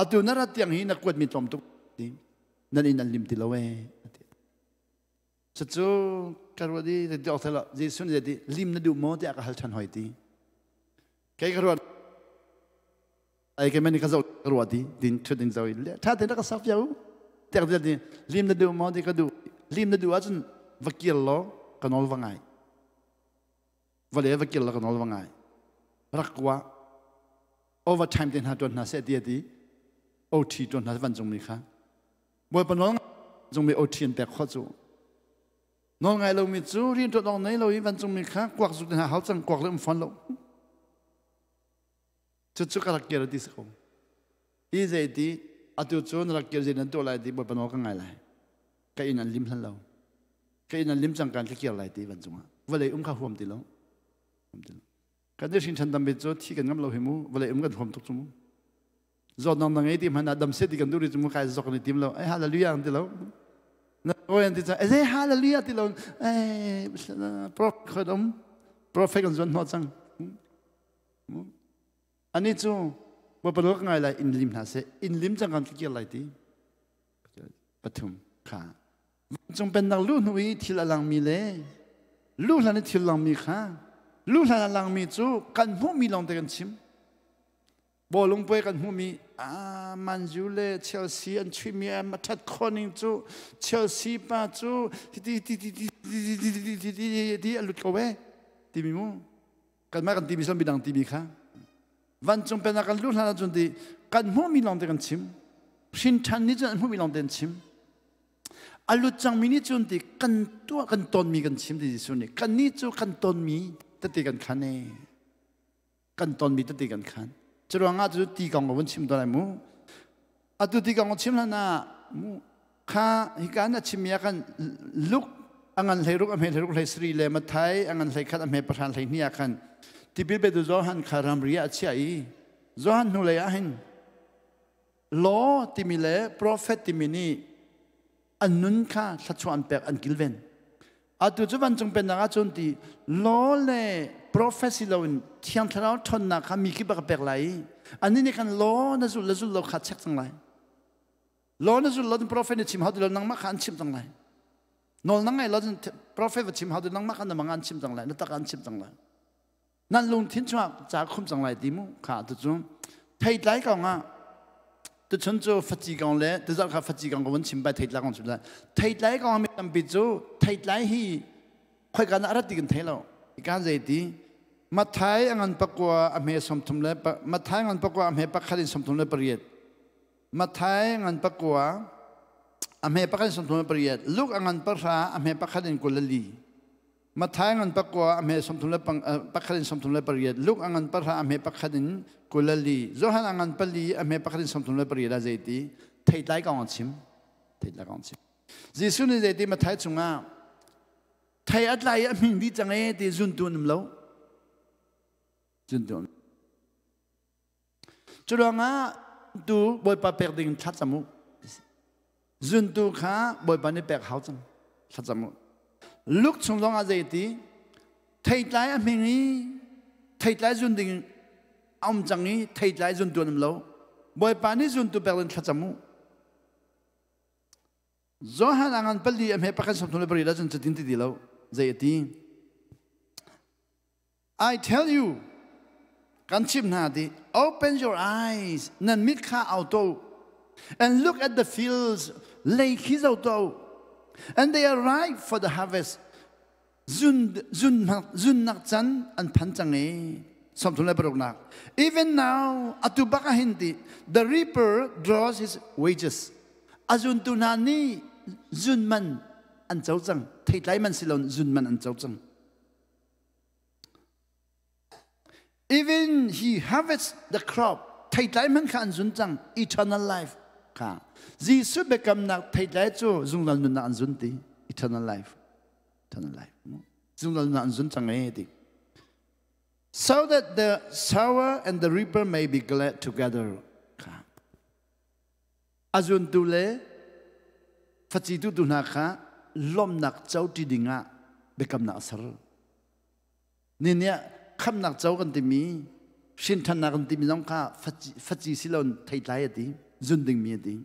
atu na rat tiang hi na kuat mi tlawm tuk ti nan inn an lim ti lo e ati cucu ka ruat i ti awk thelo Jesuh nih ti lim na duh maw tiah ka hal ṭhan hoi ti kei ka ruat ai ke mani ka zo ka ruat ti din thut in zo i le tha te na ka sak piau tiak ti lim na duh maw ti ka duh lim na duh ahcun va kir law ka nawl va ngai. Vale va kir la ka nawl va ngai. Rak wa overtime te hna tuan hna seh ti ati. OT tuan hna van cung mi kha. Bawipa nawl cung mi OT an pek kho cu. Nawl ngai lomi cu rian ṭuan awk nei lo i vancungmi kha kuak zuk hna hau cang kuak le um fawn lo. Cucu ka rak kir ti si ko. I zei ti atu cu na rak kir zei nan tuah lai ti Bawipa nawl ka ngai lai. Ka inn an lim hlan lo. Ka inn an lim cang kan ka kir lai ti vancung ah. Vawlei um kha huam ti lo. Huam ti lo. Kan i hrin ṭhan tam cu thi kan ngam lo hi mu. Vawlei um kan huam tuk cu mu. Zawtnak na ngei ti hmanh ah dam set ti kan duh ri cu mu kai zok ni tim lo. Ai hallelujah an ti lo. Na oi an ti cang. Ai hallelujah ti lo. Ai prophet um. Prophet kan zuan hnawh cang. Ani cu Bawipa ka ngai lai in lim hna seh. In lim cang kan kir lai ti. Pathum kha. Vancung pennak lu hnu i thil a langmi le lu hlan i thil langmi kha lu hlan a langmi cu kan hmuhmi lawng te kan chim. Bawlung puai kan hmuhmi Man U le Chelsea an chuihmi a ṭhat khawh ning cu Chelsea pa cu ti ti ti ti ti ti ti ti ti ti a lut ko e timi mu kanmah kan timi midang timi kha vancung pennak kan luh hlan ahcun ti kan hmuhmi lawng te kan chim hrin ṭhan nih cun an hmuhmi lawng te an chim a lut cangmi nih cun ti kan tuah kan tonmi kan chim ti Jesuh nih kan nih cu kan tonmi tete kan khan e Kan tonmi tete kan khan. Curuangah cu ti kong ka vun chim tawn lai mu. Atu ti kong chim hlan ah mu kha hika na chimmi ah khan Luke a ngan 16 a hme 16 17 le Matthai a ngan 21 a hme 10 12 ah khan tipil petu Johan kha ramri ah a chiah i Johan hnulei ah hin law timi le prophet timi nih an nun kha thluachuah an pek an kilven. Atu cu vancung pennak ahcun ti law le prophecy loin Thiang Thlarau ṭhawnnak kha mi kip a ka pek lai i annih nih khan law na zulh le zulh lo kha check cang lai. Law na zulh lo prophet nih chim hau ti lo nangmah kha an chimh cang lai. Nawl na ngaih lo prophet va chim hau ti nangmah kha na mang an chimh cang lai, na tak an chimh cang lai. Nan lungthin chungah ca khum cang lai ti mu kha tu cu theitlai kong ah tuchun cu faci kong le tuzarh kha faci kong ka vun chim bai theitlai kong chim lai. Theitlai kong mi tampi cu theitlai hi khoika na rat ti kan thei lo. Kan zei ti Matthai a ngan 9 a hme 30 le Matthai ngan 9 a hme 1 38. Matthai ngan 9 a hme 1 38. Luke a ngan 10 a hme 1 24. Matthai ngan 9 a hme 31 in 38, Luke a ngan 10 a hme 1 in 24, Johan a ngan 4 a hme 1 in 38 ah zeiti theitlai kong a chim. Theitlai kong a chim. Jesuh nih zeiti Matthai chungah thei a tlai i a hmin dih cang e ti zuntu an um lo. Zuntu an Cu ruangah tu Bawipa pek ding thlacam u. Zuntu kha Bawipa nih pek hau cang. Thlacam u. Luke chung zong ah zeiti theitlai a hming i theitlai zun ding a um cang i theitlai zuntu an um lo. Bawipa nih zuntu pek ding thlacam u. Johan a ngan 4 a hme 1 34 la cun cutin ti ti lo. Zei a ti? I tell you, kan chimh hna ti, open your eyes, nan mit kha au to, and look at the fields, lei khi zo to, and they are ripe for the harvest. Zun, zun, zun nak can an phan cang e. 36nak. Even now, atu bak ah hin ti, the reaper draws his wages. A zuntu hna nih zun man an co cang. Theitlai man si lo zun man an co cang. Even he harvests the crop, theitlai hmanh kha an zun cang, eternal life kha. Jesuh biakamnak theitlai cu zungzal nunnak an zun ti, eternal life. Eternal life. Zungzal nunnak an zun cang e ti. So that the sower and the reaper may be glad together. Kha. A zuntu le facitu tu hna kha lawmhnak co ṭi dingah biakamnak a ser. Ni ah khamnak co kan timi, hrinṭhannak kan timi zong kha faci si lo theitlai a ti, zun dingmi a ti.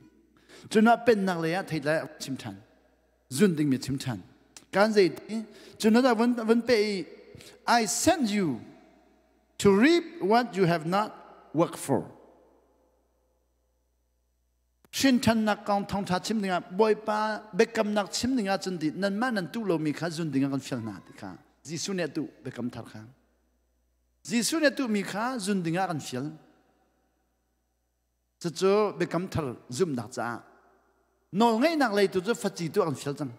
Cun ah pennak lei ah theitlai a chim ṭhan, zun dingmi a chim ṭhan. Kan zei ti, cun ah van, van pe i, I send you to reap what you have not worked for. Hrinthannak kong thawngtha chim dingah Bawipa biakamnak chim dingah cun ti nanmah nan tuh lomi kha zun dingah kan fial hna ti kha Jesuh nih a tuh biakam thar kha. Jesuh nih a tuhmi kha zun dingah kan fial. Cucu biakam thar zumhnak caah nawlngeihnak lei tu cu faci tu an fial cang.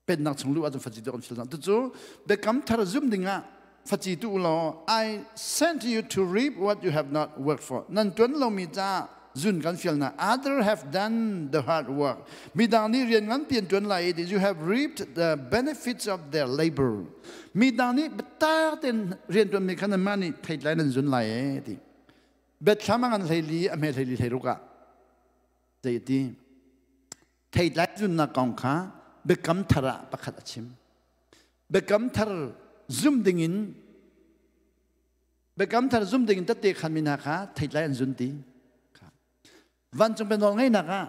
Pennak chung lu ahcun faci tu an fial cang. Cucu biakam thar zum dingah faci tu law I sent you to reap what you have not worked for. Nan tuan lomi caah zun kan fial na. Other have done the hard work. Midang nih rian nganpi an tuan lai i you have reaped the benefits of their labor. Midang nih biatak tein rian tuanmi kha nanmah nih theitlai nan zun lai e ti. Biathlam a ngan 14 a hme 14 16 ah zei ti theitlai zunnak kong kha biakam thar ah pakhat a chim. Biakam thar zum dingin biakam thar zum dingin tette khan mi hna kha theitlai an zun ti. Vancung pe nawl ngeihnak ah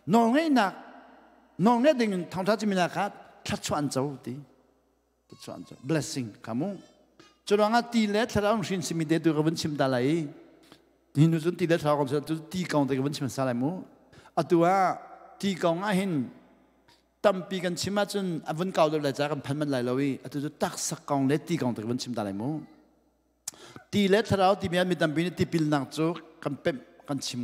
nawl ngeihnak nawl ngeih dingin thawngṭha chimmi hna kha thluachuah an co ti. Thluachuah an co. Blessing kha mu. Cu ruangah ti le thlarau hrin simi te tu ka vun chim ta lai i hi nu cun ti le thlarau kong cu ti kong te ka vun chim sa lai mu. Atu ah ti kong ah hin tampi kan chim ahcun a vun kau deuh lai ca kan phan manh lai lo i atu cu taksa kong le ti kong te ka vun chim ta lai mu. Ti le thlarau timi ah mi tampi nih tipilnak cu kan pemh kan chim.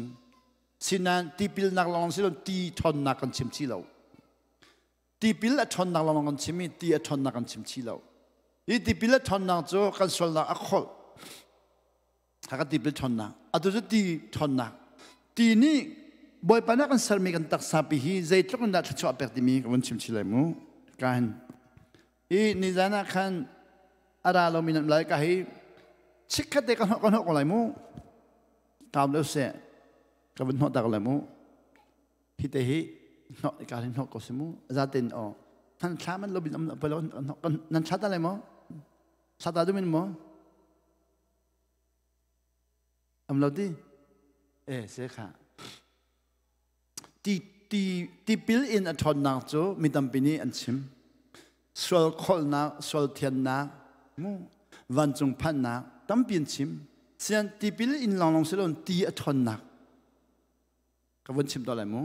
Sinain tipilnak lawng si lo ti ṭhawnnak kan chim chih lo. Tipil a ṭhawnnak lawng kan chim i ti a ṭhawnnak kan chim chih lo. Hi tipil a ṭhawnnak cu kan sualnak a kholh. Kha kan tipil ṭhawnnak. Atu cu ti ṭhawnnak. Ti nih Bawipa nih kan sermi kan taksa pi hi zeitluk in dah thluachuah pek timi ka vun chim chih lai mu. Ka hin. Hi nizan ah khan a ra lomi nan lai ka hi chikkhat te ka hnawh ka hnawh ko lai mu. Kaum lo seh ka vun hnawh tak lai mu. Hi te hi hnawh ka hin hnawh ko si mu. Zaten o. Nan thla man lo bin am palo nan thla ta lai mo. Thla ta dumin mo. Am lo ti? E se kha. Ti ti tipil in a ṭhawnnak cu mi tampi nih an chim. Sual kholhnak, sual thiannak, mu vancung phannak tampi an chim. Sian tipil in lawnglawng si loin ti a ṭhawnnak ka vun chim tuah lai mu.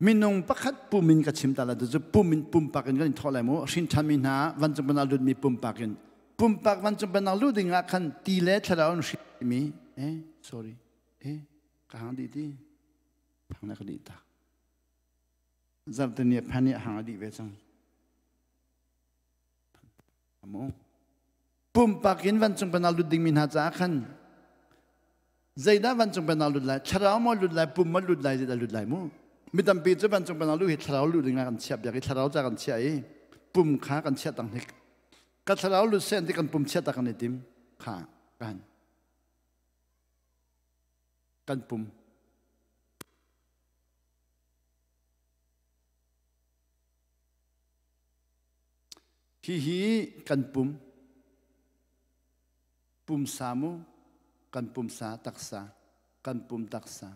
Minung pakhat pum in ka chim ta lai cu pum in pumpak in kan in thawh lai mu. Hrin ṭhanmi hna vancung pennak lutmi pumpak in. Pumpak vancung pennak lut ding ah khan ti le thlarau in hrinmi eh sorry eh ka hang dih ti hang na ka dih tak. Zarhteni phan i hang a dih ve cang. Amu. Pumpak in vancung pennak lut dingmi hna caah khan zeidah vancung pennak lut lai thlarau maw lut lai pum maw lut lai zeidah lut lai mu mi tampi cu vancung pennak lut hi thlarau lut dingah kan chiah biak i thlarau ca kan chiah i pum kha kan chiah tang hnik ka thlarau lut sen ti kan pum chiah tak kan i tim kha kan kan pum Hihi kan pum, pumsa mu, kan pumsa taksa, kan pum taksa.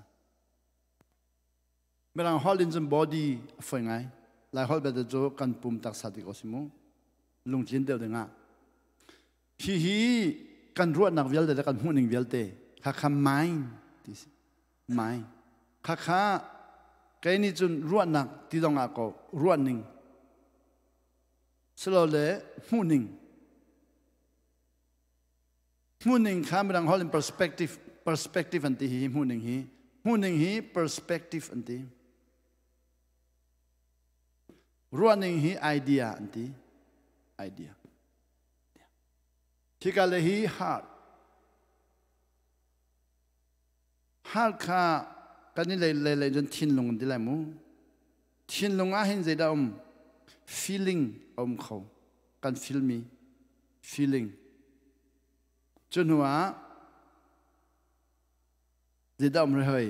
Mirang holh in cun body a foi ngai. Lai holh belte cu kan pum taksa ti ko si mu. Lungtlin deuh dingah. Hihi kan ruahnak vialte le kan hmuhning vialte khakha mind ti si. Mind. Khakha kei nih cun ruahnak ti zong ah ko ruahning silole hmuhning hmuhning kha midang holh in perspective perspective an ti hi hmuhning hi hmuhning hi perspective an ti ruahning hi idea an ti idea hika le hi heart heart kha kan i lei lei lei cun thinlung an ti lai mu Thinlung ah hin zeidah um? Feeling a um kho. Kan feel mi feeling. Cu hnu ah zeidah um rih hoi?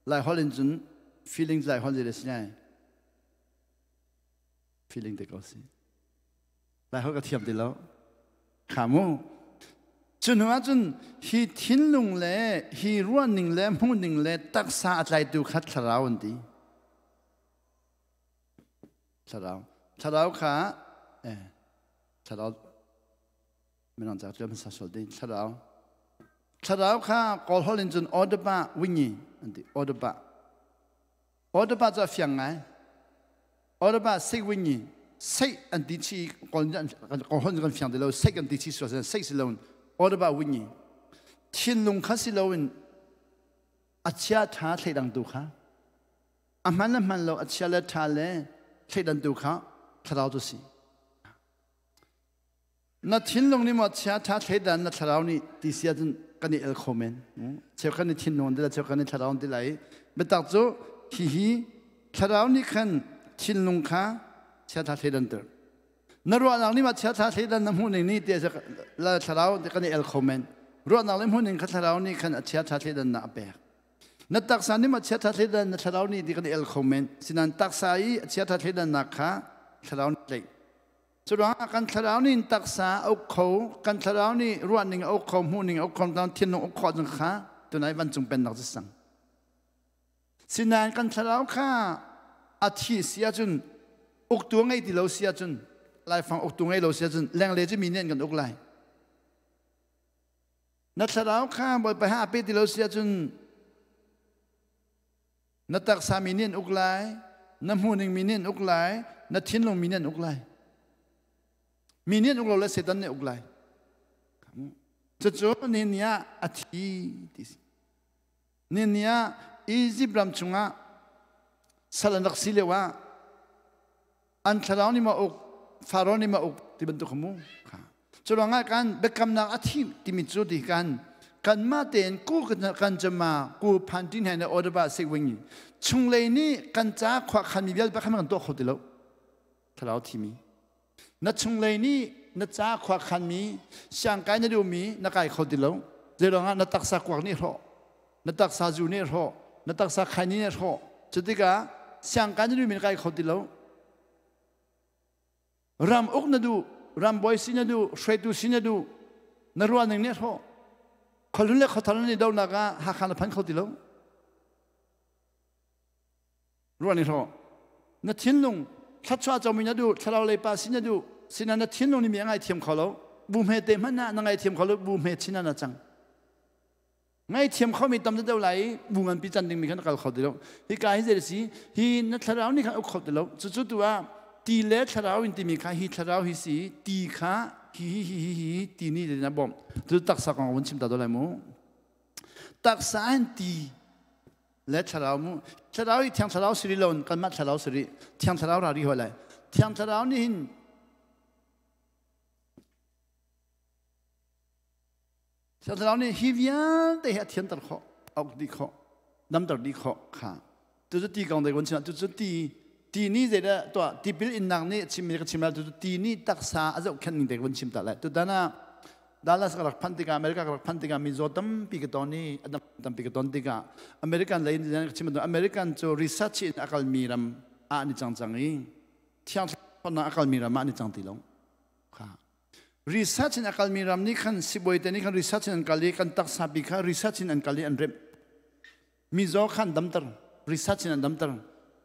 Lai holh in cun feeling lai holh zeidah si ngai? Feeling te ko si. Lai holh ka thiam ti lo. Kha mu. Cu hnu ah cun hi thinlung le hi ruahning le hmuhning le taksa a tlaitu kha thlarau an ti. Thlarau. Thlarau kha eh, thlarau. Minang ca tlem sa sol ding thlarau. Thlarau kha Kawl holh in cun odaba wingi an ti odaba. Odaba cu a fiang ngai. Odaba sei wingi sei an ti chi kawl kawl holh kan fiang ti lo sei kan ti chi sual sei si lo odaba wingi thinlung kha si loin a chia tha thleidang tu kha a hman le hman lo a chia le tha le thleidan tu kha thlarau tu si Na thinlung nih maw chia ṭha thleidan na thlarau nih ti si ahcun kan i el kho men. Cheukhat nih thinlung an ti lai, cheukhat nih thlarau an ti lai. Biatak cu hihi thlarau nih khan thinlung kha chia ṭha thleidanter. Na ruahnak nih mah chia ṭha thleidan na hmuh ning nih ti la thlarau kan i el kho men. Ruahnak le hmuh ning kha thlarau nih khan a chia ṭha thleidannak a pek. Na taksa nih mah chia ṭha thleidan na thlarau nih ti kan i el kho men. Sinain taksa i a chia ṭha thleidannak kha thlarau nih tlaih. Curuangah kan thlarau nih taksa a uk kho, kan thlarau nih ruahning a uk kho, hmuhning a uk kho, thinlung uk khawh zong kha tunai vancung pennak cu sang. Sinain kan thlarau kha a thi si ahcun uktu a ngei ti lo si ahcun laifang uktu ngei lo si ahcun lengle cu mi nih an kan uk lai. Na thlarau kha Bawipa he aa pe ti lo si ahcun Na taksa mi nih an uk lai, na hmuhning mi nih an uk lai, na thinlung mi nih an uk lai. Mi nih an uk lo le Satan nih uk lai. Cucu nihin ni ah a thi ti si. Nihin ni ah Egypt ram chungah sal an rak si lio ah an thlarau nih ma uk, Faro nih ma uk ti bantuk mu. Cu ruangah kan biakamnak a thi timi cu ti kan kanmah tein ku kan cama ku phan tin he ne order ba sik wing chunglei nih kan ca khua khan mi vialte khan kan tuah kho ti lo thlarau thimi na chunglei nih na ca khua khan mi siangkai na duh mi na kai kho ti lo zeiruangah na taksa kuak nih hrawh na taksa zu nih hrawh na taksa khai nih hrawh cutikah siangkai na duh mi na kai kho ti lo Ram uk na duh, ram bawi si na duh, hruaitu si na duh, na ruahning nih a hrawh. Khualun le khuathar nan i donak ah Hakha na phan kho ti lo. Ruah nih hrawh. Na thinlung thluachuah comi na duh, thlarau lei pa si na duh, sinain na thinlung nih mi a ngaithiam kho lo. Bu hme te hmanh ah na ngaithiam kho lo, bu hme chin ah na cang. Ngaithiam khomi tam deuh lai i bu nganpi can dingmi khan na kal kho ti lo. Hika hi zei si hi na thlarau nih khan uk kho ti lo. Cucu tu ah ti le thlarau in timi kha hi thlarau hi si ti kha hi hi hi hi hi ti nih na bawmh. Cu taksa kong vun chim ta do lai mu. Taksa in ti le thlarau mu. Thlarau hi thiang thlarau siri lo kanmah thlarau siri thiang thlarau ra ri hoi lai. Thiang thlarau nih hin Thiang nih hi vialte hi a thianter khawh, a uk dih khawh, damter dih khawh kha. Tucu ti kong dei kun chim tucu ti ti nih zeidah tuah tipil innak nih chimmi ka chim lai tucu ti nih taksa a zohkhenh ning te ka vun chim ta lai. Tutan ah Dallas ka rak phanh tikah America ka rak phanh tikah mizaw tampi ka ton i a dam tampi ka ton tikah American lei in ka chim American cu research in a kalmi ram ah an i cang cang i thiang thlarau a kalmi ram ah an i cang ti lo. Kha Research in a kalmi ram nih khan sibawi te nih khan research in an kal i kan taksa pi kha research in an kal i an remh. Mizaw kha an damter. Research in an damter.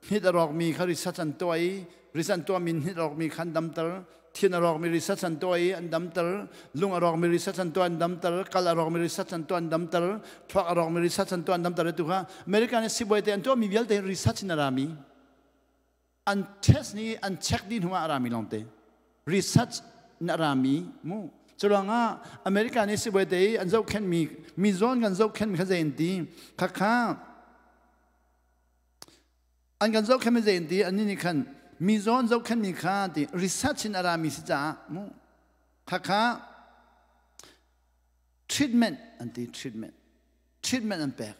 Hnit a rawkmi kha research an tuah i research an tuahmi hnit a rawkmi kha an damter. Thin a rawkmi research an tuah i an damter. Lung a rawkmi research an tuah an damter. Kal a rawkmi research an tuah an damter. Thluak a rawkmi research an tuah an damter. Tu kha American sibawi te an tuahmi vialte research in a rami. An test ni an check dih hnu ah a rami lawngte research na rami mu curuangah America nih sibawi te i an zohkhenh mi mi zawn kan zohkhenh mi kha zei an ti khakha an kan zohkhenh mi zei an ti annih nih khan mi zawn zohkhenh mi kha ti research in a rami si caah mu khakha treatment an ti treatment treatment an pek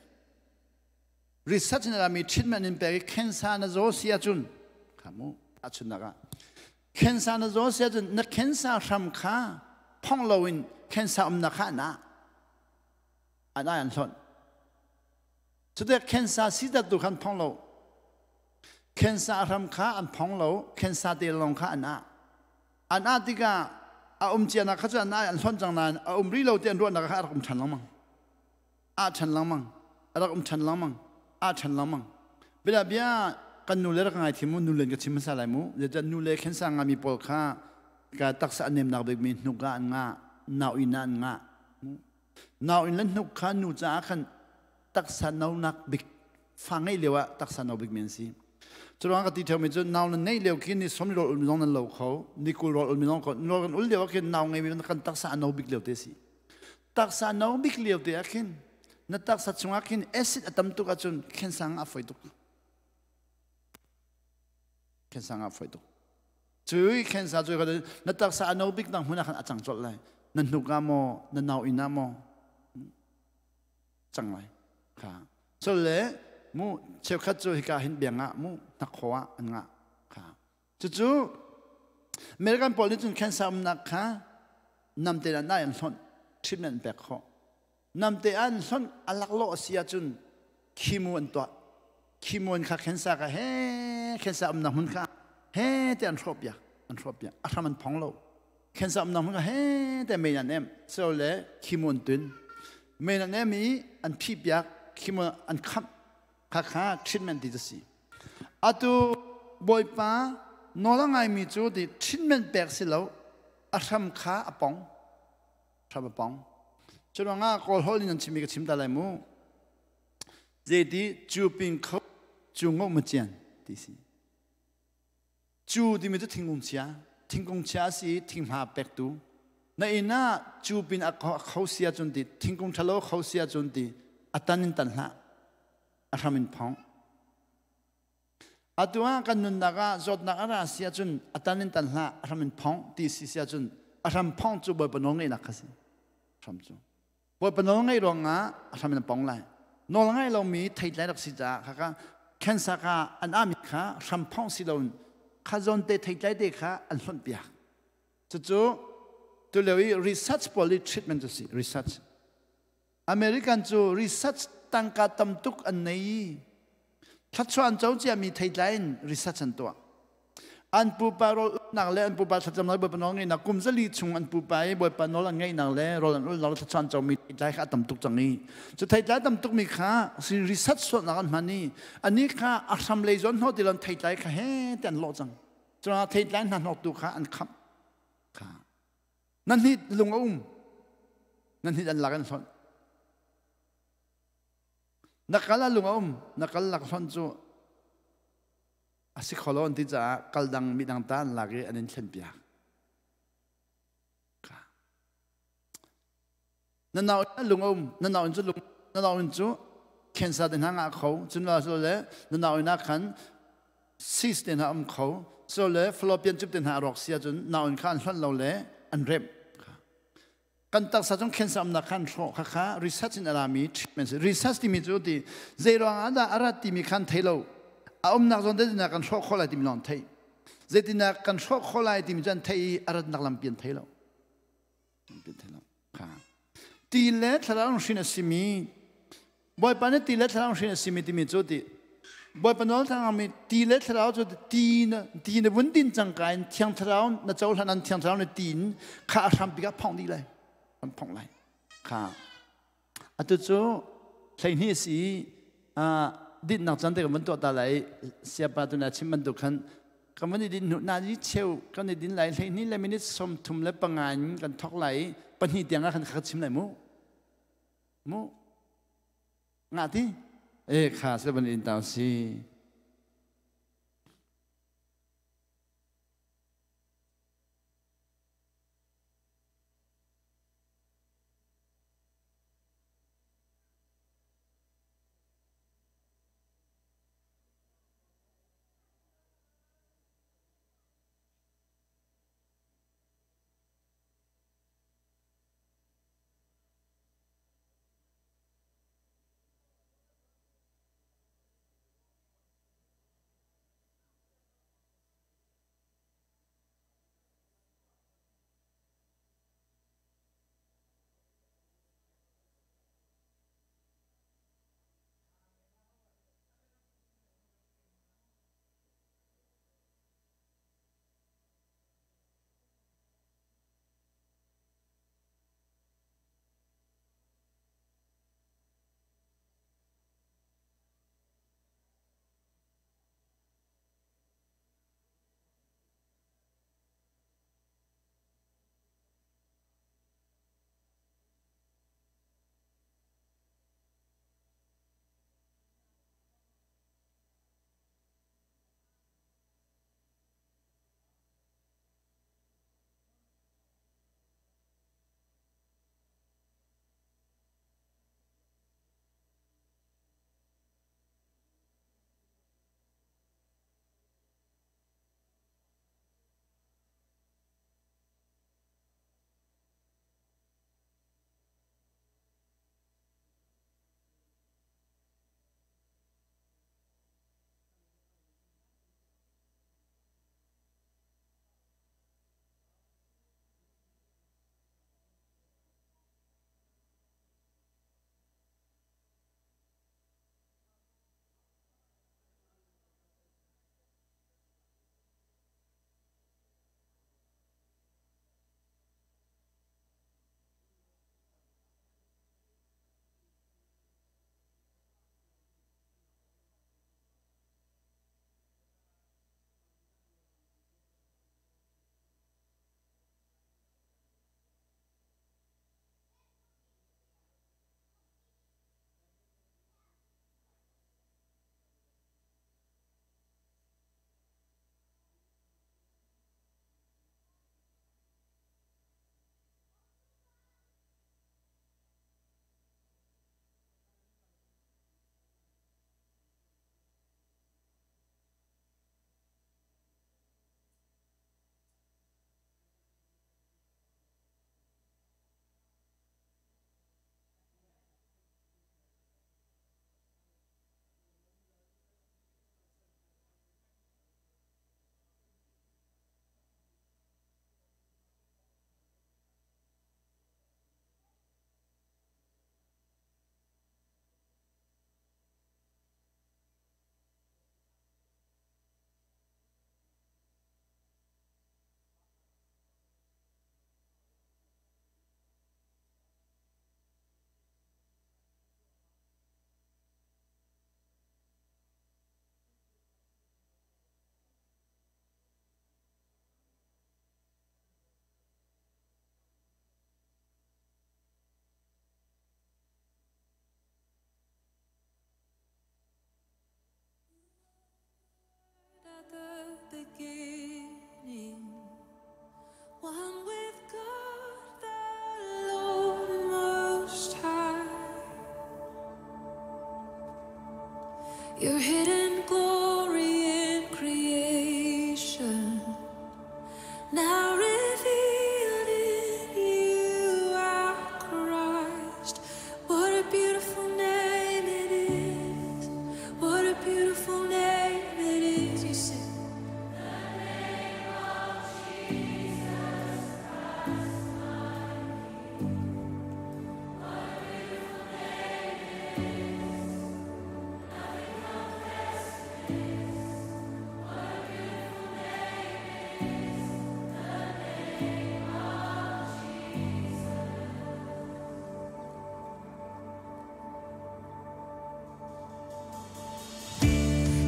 Research na rami treatment in pek i cancer na zaw si ahcun kha mu ahchunnak ah cancer na zaw si ahcun na cancer hram kha phong loin cancer umnak kha ana an ai an hlonh cutik cancer si dat tu khan phong lo cancer hram kha an phong lo cancer te lawng kha an ah an ah tikah a um cia nak kha cu an ai an hlonh cang nain a um rih lo ti an ruahnak kha a rak um ṭhan lengmang aa ṭhen lengmang a rak um ṭhen lengmang aa ṭhen lengmang bia bia kan nu le rak ngai thiam mu nu len ka chim hmasa lai mu zeicah nu le khensa ngami pawl kha ka taksa a nemnak bikmi hnuk ah an nga Nau inn ah an ngah. Nau inn le hnuk kha nu caah khan taksa nonak bik fa ngeih lio ah taksa no bik mi an si. Cu ruang ka ti ṭheumi cu nau na neih lio khi ni som rawl ul mi zong nan lo kho, ni 20 rawl ul mi zong kho. Rawl kan ul lio ah khin nau ngei mi kan taksa a no bik lio te si. Taksa no bik lio te ah khin na taksa chungah khin acid a tam tuk ahcun khensang a foi tuk. Khensang a foi tuk. Cui khensa cu na taksa a no bik nang hmun ah khan a cang colh lai. Na hnuk ah maw, na nau inn ah maw cang lai. Kha. So le mu cheukhat cu hika hin biang ah mu hnakhaw ah an ngah. Kha. Cucu American pawl nih cun cancer umnak kha namte ah nai an hlonh treatment an pek khawh. Namte an hlonh a laklawh a si ahcun chemo an tuah. Chemo an kha cancer kha he cancer umnak hmun kha he te an hrawh piak an hrawh piak a hram an phong lo. Cancer umnak hmun kha he te mei an em so le chemo an tun. Mei an em i an phih piak chemo an khamh kha kha treatment ti si. Atu Bawipa nawl a ngaimi cu ti treatment pek si lo a hram kha a pong hram a pong. Cu ruangah Kawl holh in an chimmi ka chim ta lai mu. Zeiti cu ping kho cu ngo ma cian ti si. Cu timi cu thingkung chia thingkung chia a si i thinghma pektu na inn ah cu pin a kho si ahcun ti thingkung ṭhalo kho si ahcun ti a tan in tan hlah a hram in phong atu ah kan nunnak ah zawtnak a ra si ahcun a tan in tan hlah a hram in phong ti si si ahcun a hram phong cu Bawipa nawl ngeihnak kha si hram cu Bawipa nawl ngaih ruangah a hram in a pong lai. Nawl ngai lomi theitlai rak si caah khaka cancer kha an ami kha hram phong si loin kha zawn te theitlai te kha an hlonh piak. Cucu tulio i research pawl i treatment cu si research. American cu research tangka tam tuk an nei i thluachuah an co ciami theitlai in research an tuah. An pupa rawl ulnak le an pupa thlacam le Bawipa nawl ngeihnak kum 400 chung an pupa i Bawipa nawl an ngeihnak le rawl an ulnak le thlacam an comi theitlai kha a tam tuk cang i cu theitlai tam tukmi kha research sualnak an hman i anih kha a hram lei zawn hnawh ti lo theitlai kha he te an lawh cang. Cun theitlai hna hnawktu kha an khamh kha. Nan hnit lung a um. Nan hnit an lak an hlonh. Na kal a lung a um. Na kal lak hlonh cu a si kho lo an ti caah kal dang midang ta an lak i an in thlen piak. Na nau lung a um na nau in cu lung na nau in cu cancer te hna ngah kho cun la so le na nau in ah khan cyst te hna um kho so le fallopian tube te hna a rawk si ahcun nau in kha an hlonh lo le an remh kan taksa chung cancer umnak khan hrawh kha kha research in a rami treatment si research timi cu ti zei ruang ah dah a rat timi khan thei lo a umnak zawn te kan hrawh khawh lai timi lawng thei zeitindah kan hrawh khawh lai timi cu an thei i a ratnak lampi an thei lo thei lo kha ti le thlarau hrin a simi Bawipa nih ti le thlarau hrin a simi timi cu ti Bawipa nawl thangmi ti le thlarau cu ti na ti na vun din cangka in thiang thlarau na cohlan an thiang thlarau na ti in kha a hram bik ah phongh dih lai an phongh lai kha atu cu 12 si dinnak caan te kan van tuah ta lai siapa tu na chim bantuk khan kan van i din hnu na ni cheu kan i din lai 12 le minute 35 in kan thok lai 2 tiang ah khan kha chim lai mu mu nga ti e kha se ban in tau si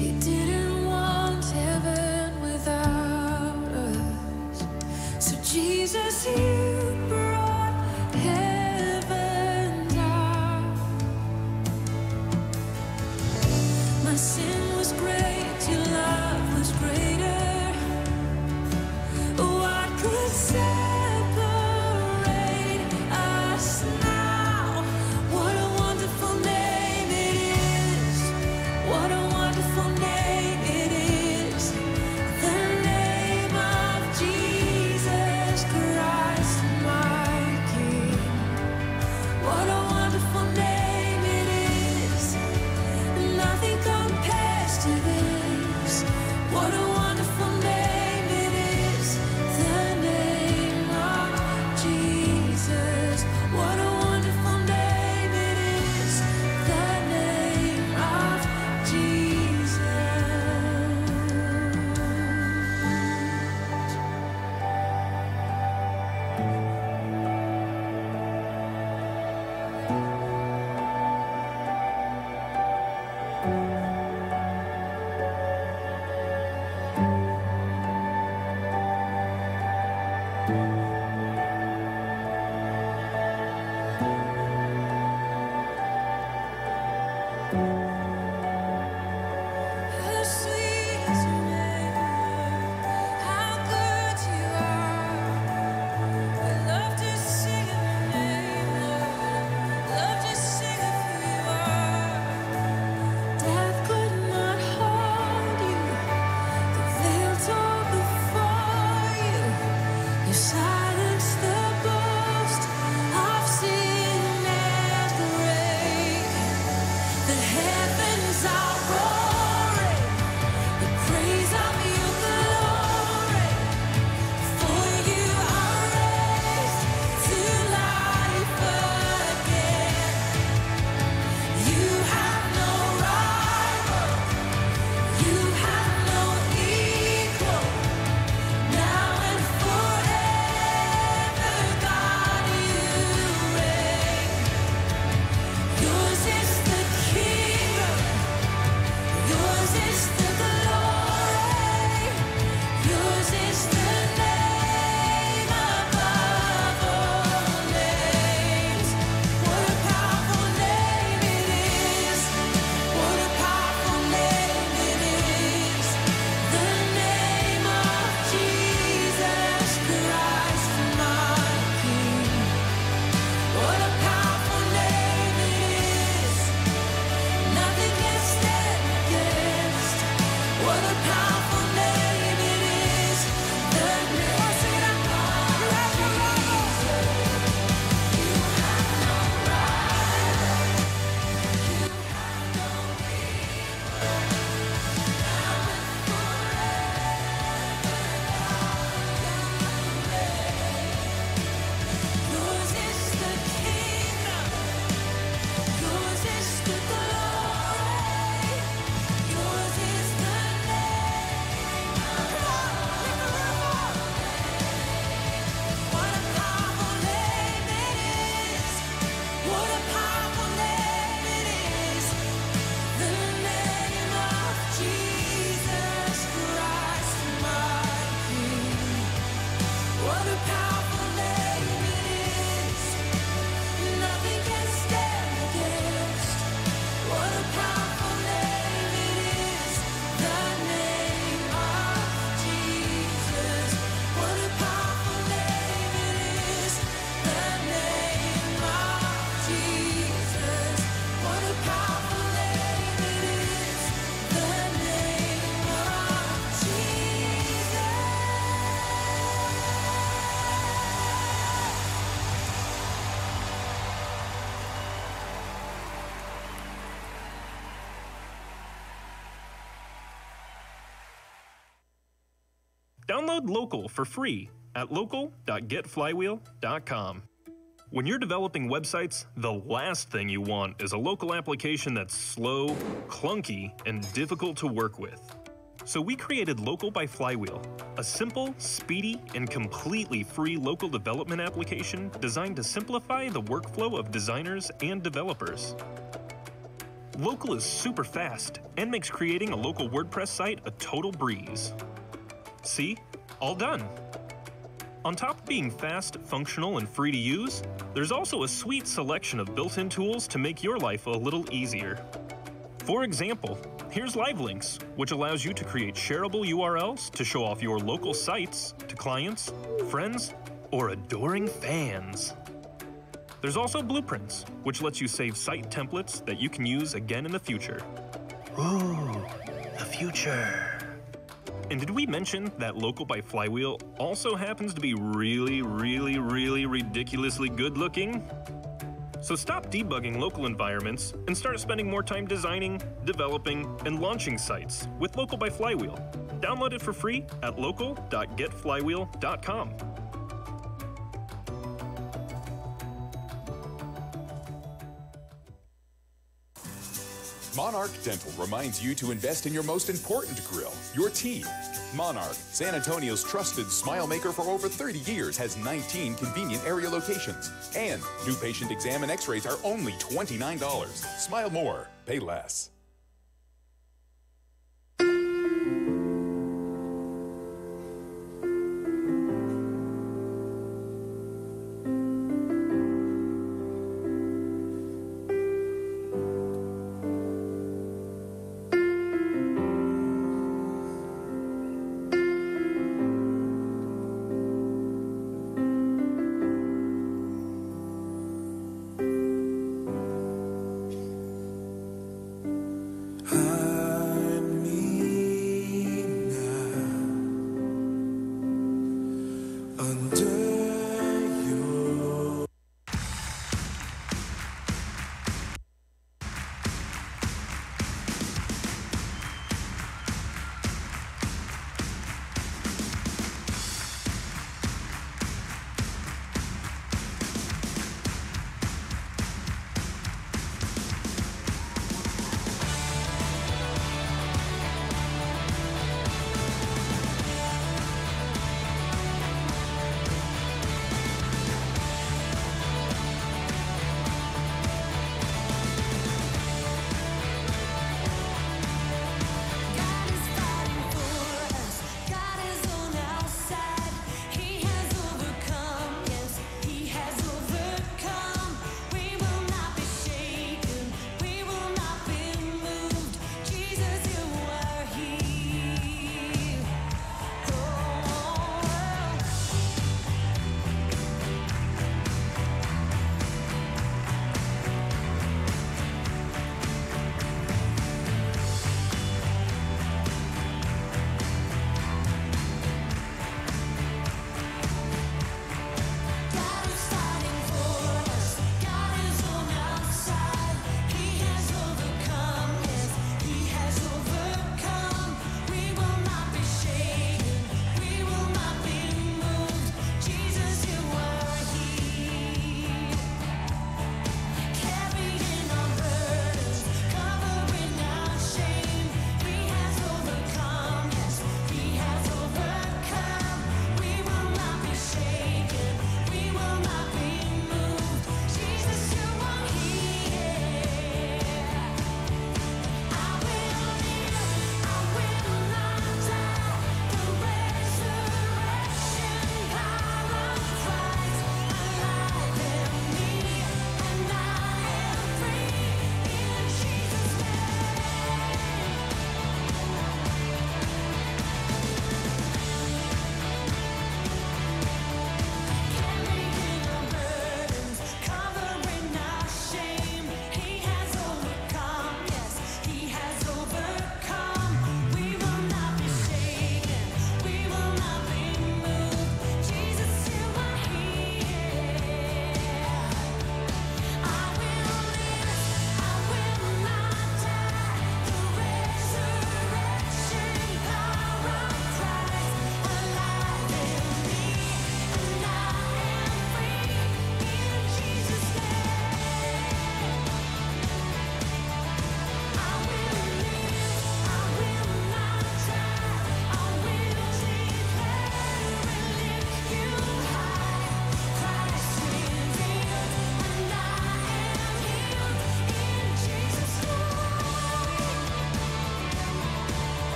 He didn't want heaven without us. So, Jesus, you brought heaven down. My sin was great, your love was greater. What could separate us now? What a wonderful name it is. What a wonderful name it is. The name of Jesus Christ, my King. What a wonderful name it is. Nothing compares to this. What a wonderful name it is. The name of Jesus. What a wonderful name it is. The name of Jesus. How sweet is your name, Lord. How good you are. We love to sing of your name, Lord. Love to sing of who you are. Death could not hold you. The veil tore before you. You silence. Download Local for free at local.getflywheel.com. When you're developing websites, the last thing you want is a local application that's slow, clunky, and difficult to work with. So we created Local by Flywheel, a simple, speedy, and completely free local development application designed to simplify the workflow of designers and developers. Local is super fast and makes creating a local WordPress site a total breeze. See? All done. On top of being fast, functional, and free to use, there's also a sweet selection of built in tools to make your life a little easier. For example, here's Live Links, which allows you to create shareable URLs to show off your local sites to clients, friends, or adoring fans. There's also Blueprints, which lets you save site templates that you can use again in the future. Ooh, the future. And did we mention that Local by Flywheel also happens to be really, really, really ridiculously good looking? So stop debugging local environments and start spending more time designing, developing, and launching sites with Local by Flywheel. Download it for free at local.getflywheel.com. Monarch Dental reminds you to invest in your most important grill, your teeth. Monarch, San Antonio's trusted smile maker for over 30 years, has 19 convenient area locations. And new patient exam and x rays are only $29. Smile more, pay less.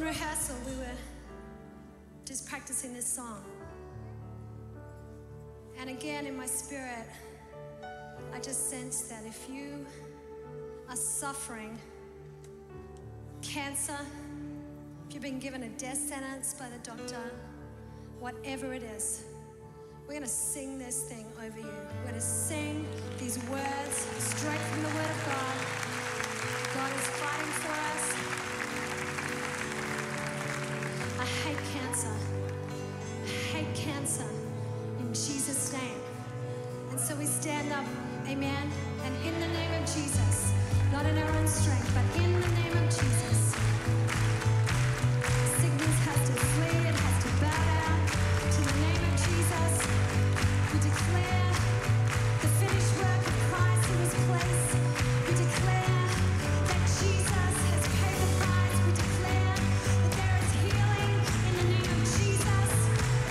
rehearsal, we were just practicing this song. And again, in my spirit, I just sense that if you are suffering cancer, if you've been given a death sentence by the doctor, whatever it is, we're going to sing this thing over you. We're going to sing these words straight from the Word of God. God is fighting for us. I hate cancer. I hate cancer in Jesus' name. And so we stand up, amen, and in the name of Jesus, not in our own strength, but in the name of Jesus. Sickness has to flee, it has to bow down to the name of Jesus. We declare the finished work of Christ in this place. We declare that Jesus has paid the price. We declare that there is healing in the name of Jesus.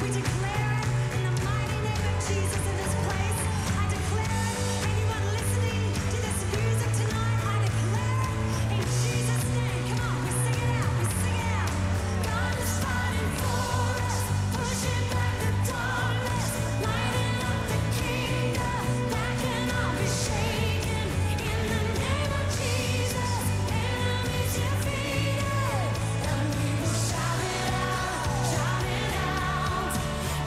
We declare it in the mighty name of Jesus in this place. I declare it. Anyone listening to this music tonight, I declare it in Jesus' name. Come on, we sing it out. We sing it out. God is fighting for us, pushing back the darkness, lighting up the kingdom. That cannot be shaken. In the name of Jesus, enemies defeated, and we will shout it out, shout it out.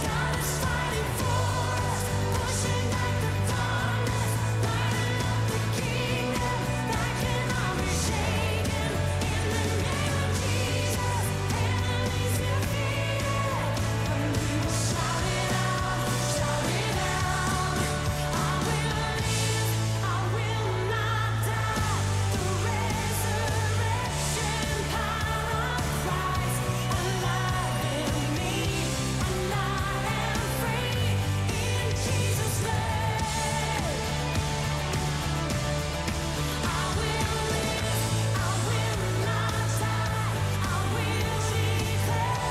God is fighting for us, pushing back the darkness, lighting up the kingdom. That cannot be shaken. In the name of Jesus, enemies defeated, and we will shout it out, shout it out. I will live, I will not die. The resurrection power of Christ alive in me, and I am free in Jesus' name. I will live, I will not die. I will declare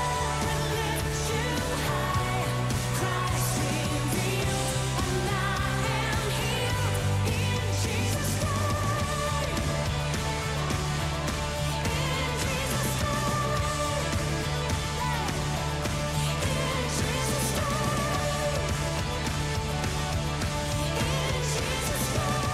and lift you high. Christ revealed, and I am healed in Jesus' name. In Jesus' name. In Jesus' name. In Jesus' name.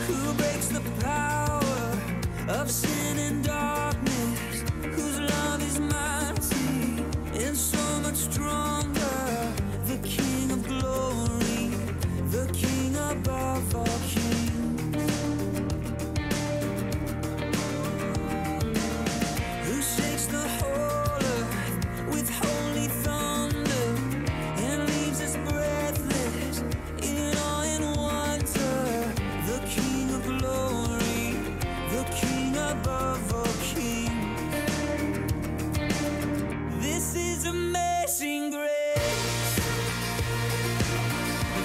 Who breaks the power of sin and darkness? Whose love is mighty and so much stronger? The King of glory, the King above all kings. Who shakes the whole earth with holy thunder and leaves us breathless in awe and wonder? The King of glory, the King above all kings. This is amazing grace.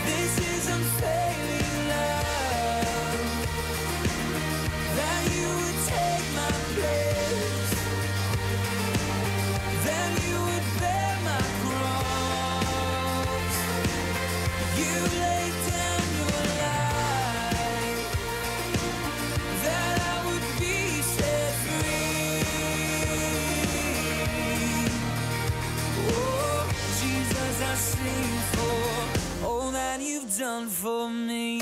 This is unfailing love. That you would take my place. That you would bear my cross. You laid down your life that I would be set free. Oh, Jesus, I sing for all that you've done for me.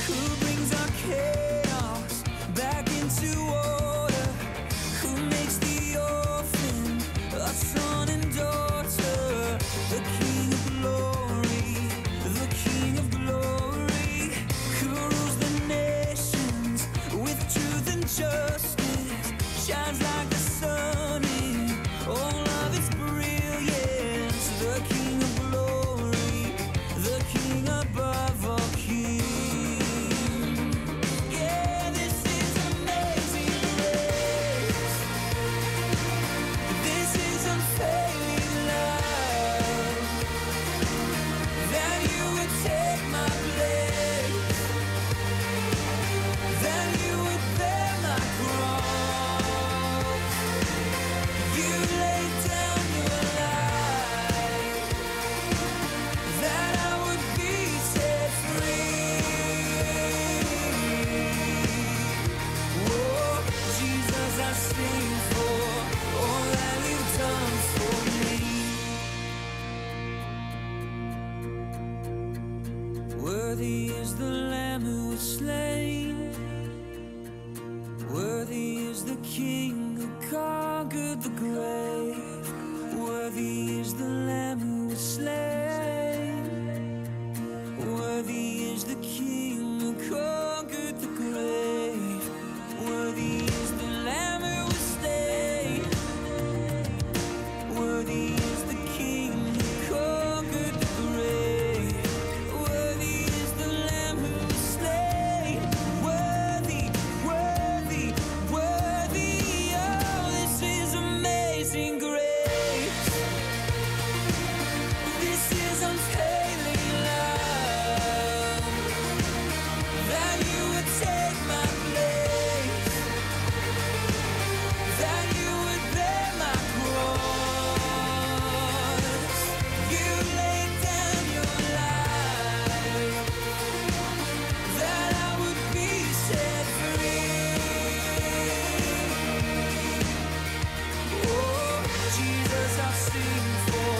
Who brings our chaos back into order? Who makes the orphan is the Lamb who was slain. Worthy is the King who conquered the grave. Worthy is the Lamb who was slain. Worthy is the King who conquered the grave. Worthy is the Lamb who was slain. Worthy is the King who conquered the grave. Worthy is the Lamb who was slain. Worthy, worthy, worthy. Oh, this is amazing grace. This is unfailing love. That you would take my place. That you would bear my cross. You laid down your life. That I would be set free. Oh, Jesus, I'll sing for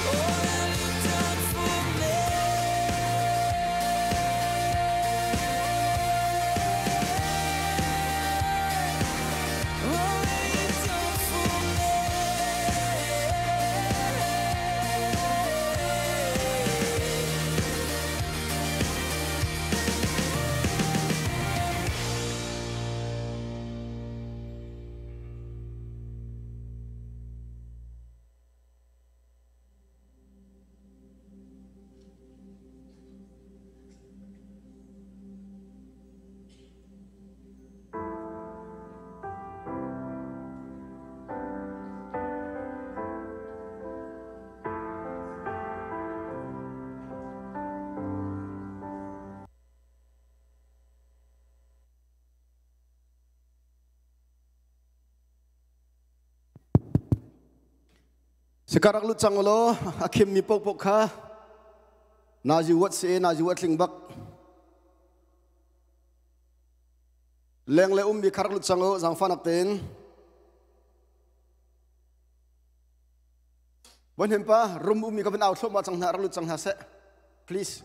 all that you've done for me. All that you've done for me. Sekarang lu cang lo akim mi pok pok kha na ji wat se na ji wat ling bak leng le mi kharak lu cang lo jang fan ak ten bon hem pa rum mi ka ban out thlo ma chang na rak lu cang ha se please.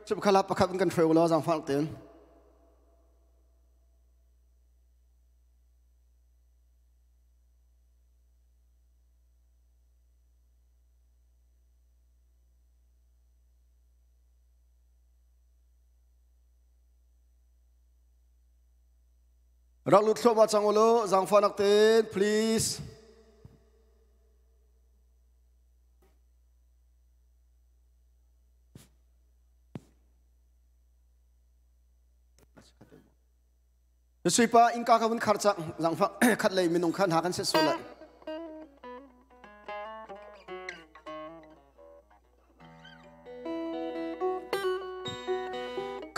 Chụp khala pakhat kan threu lo jang fan ten rak lut thlo ma chang lo jang fan ak ten please. Sui pa inka ka bun kharcha jang fa khat lei minung khan ha kan se so la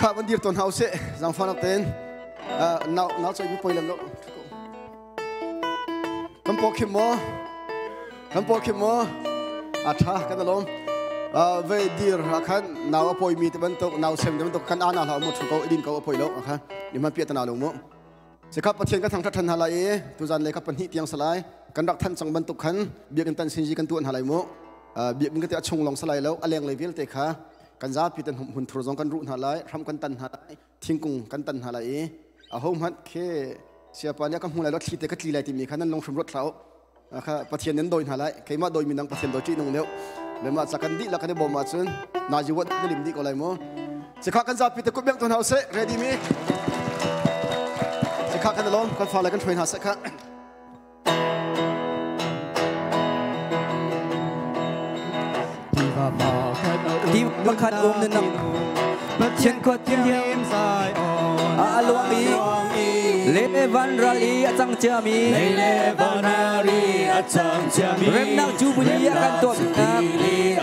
kha ban dir ton house jang fa nak ten now now choi bu poilam lo kam po khim mo kam po khim mo a tha kan lom ve dir khan naw apoi mi te ban tok naw sem te ban tok kan ana la mo thu ko idin ko apoi lo kha ni man pia ta na lo mo se kha pathian ka thang tha than halai e tu zan le kha pan hi tiang salai kan rak than chang ban tok khan biak tan sin ji kan tuan halai mo biak ka te achung long salai lo aleng le vil te kha kan za pi tan hun thur jong kan ru na lai ram kan tan halai thingkung kan tan halai e a hom hat khe sia pa nya ka hmu lai lo thli te ka tli lai ti mi khan nan long hrim rot thlau kha pathian nen doi halai keima doi minang pathian doi chi nong leo le ma chakan di la kan bo ma chun na ji wat lim di ko lai mo se kha kan za pi te ku bek ton house ready mi se kha kan lom kan fa la kan throin ha se kha ti pakhat um nan pathian ko thiam a aluang i le van rali achang chiami le van rali achang chiami remnak chu buli akan tuak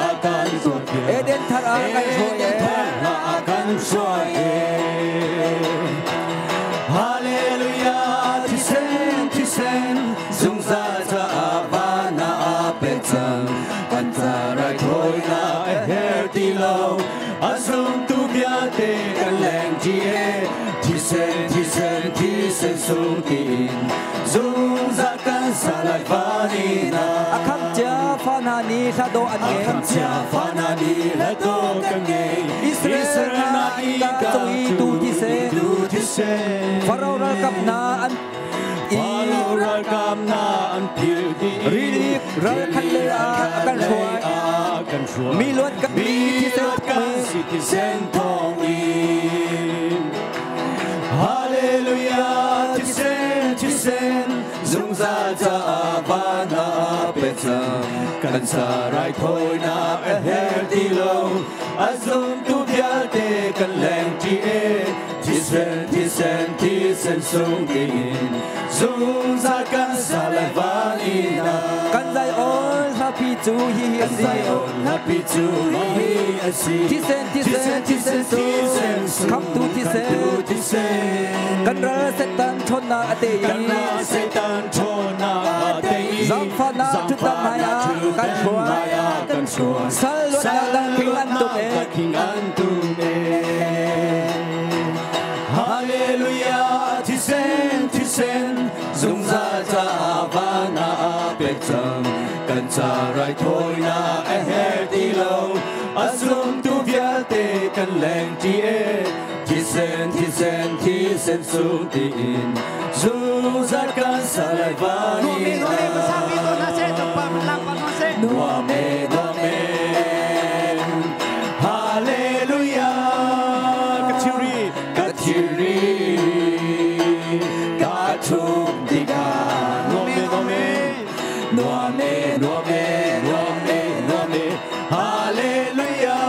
akan tuak Eden thar akan shoye akan shoye Hallelujah tisen tisen zungza ta avana apetang kantarai thoina her ti lo asum tu bia te kan leng ji e tisen tisen tisen sung tiin zungzal kan sa lai vanina. A kham cia fa hna nih hla dawh an ngei. A kham cia fa hna nih hla dawh kan ngei. Israel hna innka cung i tuu thisen. Tuu thisen. Faro ralkap hna an i. Faro ralkap hna an philh dih. Rili ral khat lei ah a kan hruai. Kan Mi luat kan Mi thisen luat kan si thisen thawngin. Hallelujah, thisen, thisen, zungzal caah van ah pe cang. Kan ca raithawinak a her ti lo, a zumtu vialte kan leng ṭi e. Thisen, thisen, thisen sung tiin, zungzal kan sa lai van ina. Kan Zion hlapi cu hihi a Kan si. Zion hlapi cu hihi a si. Thisen, thisen, thisen, thisen sung, Khamhtu thisen. Khamhtu thisen. Kan ral Satan ṭhawnnak a tei i. Kan ral Satan ṭhawnnak a tei i. Zaangfahnak ṭhutdan hmaiah kan hruai. hmaiah kan hruai. Sal luatnak darkhing an tum e. Darkhing an tum e. Hallelujah, thisen, thisen, zungzal caah van ah a pek cang. Kan ca raithawinak a her ti lo, a zumtu vialte kan leng ṭi e. Thisen, thisen, thisen sung tiin, zungzal kan sa lai van Nuam e, nuam e, masapi to na se, tlawmpal lang pa no se. Nuam e, nuam e. Hallelujah. Ka thiri, ka thiri, ka thum tikah. Nuam e, nuam e. Nuam e, nuam e, nuam e, nuam e. Hallelujah.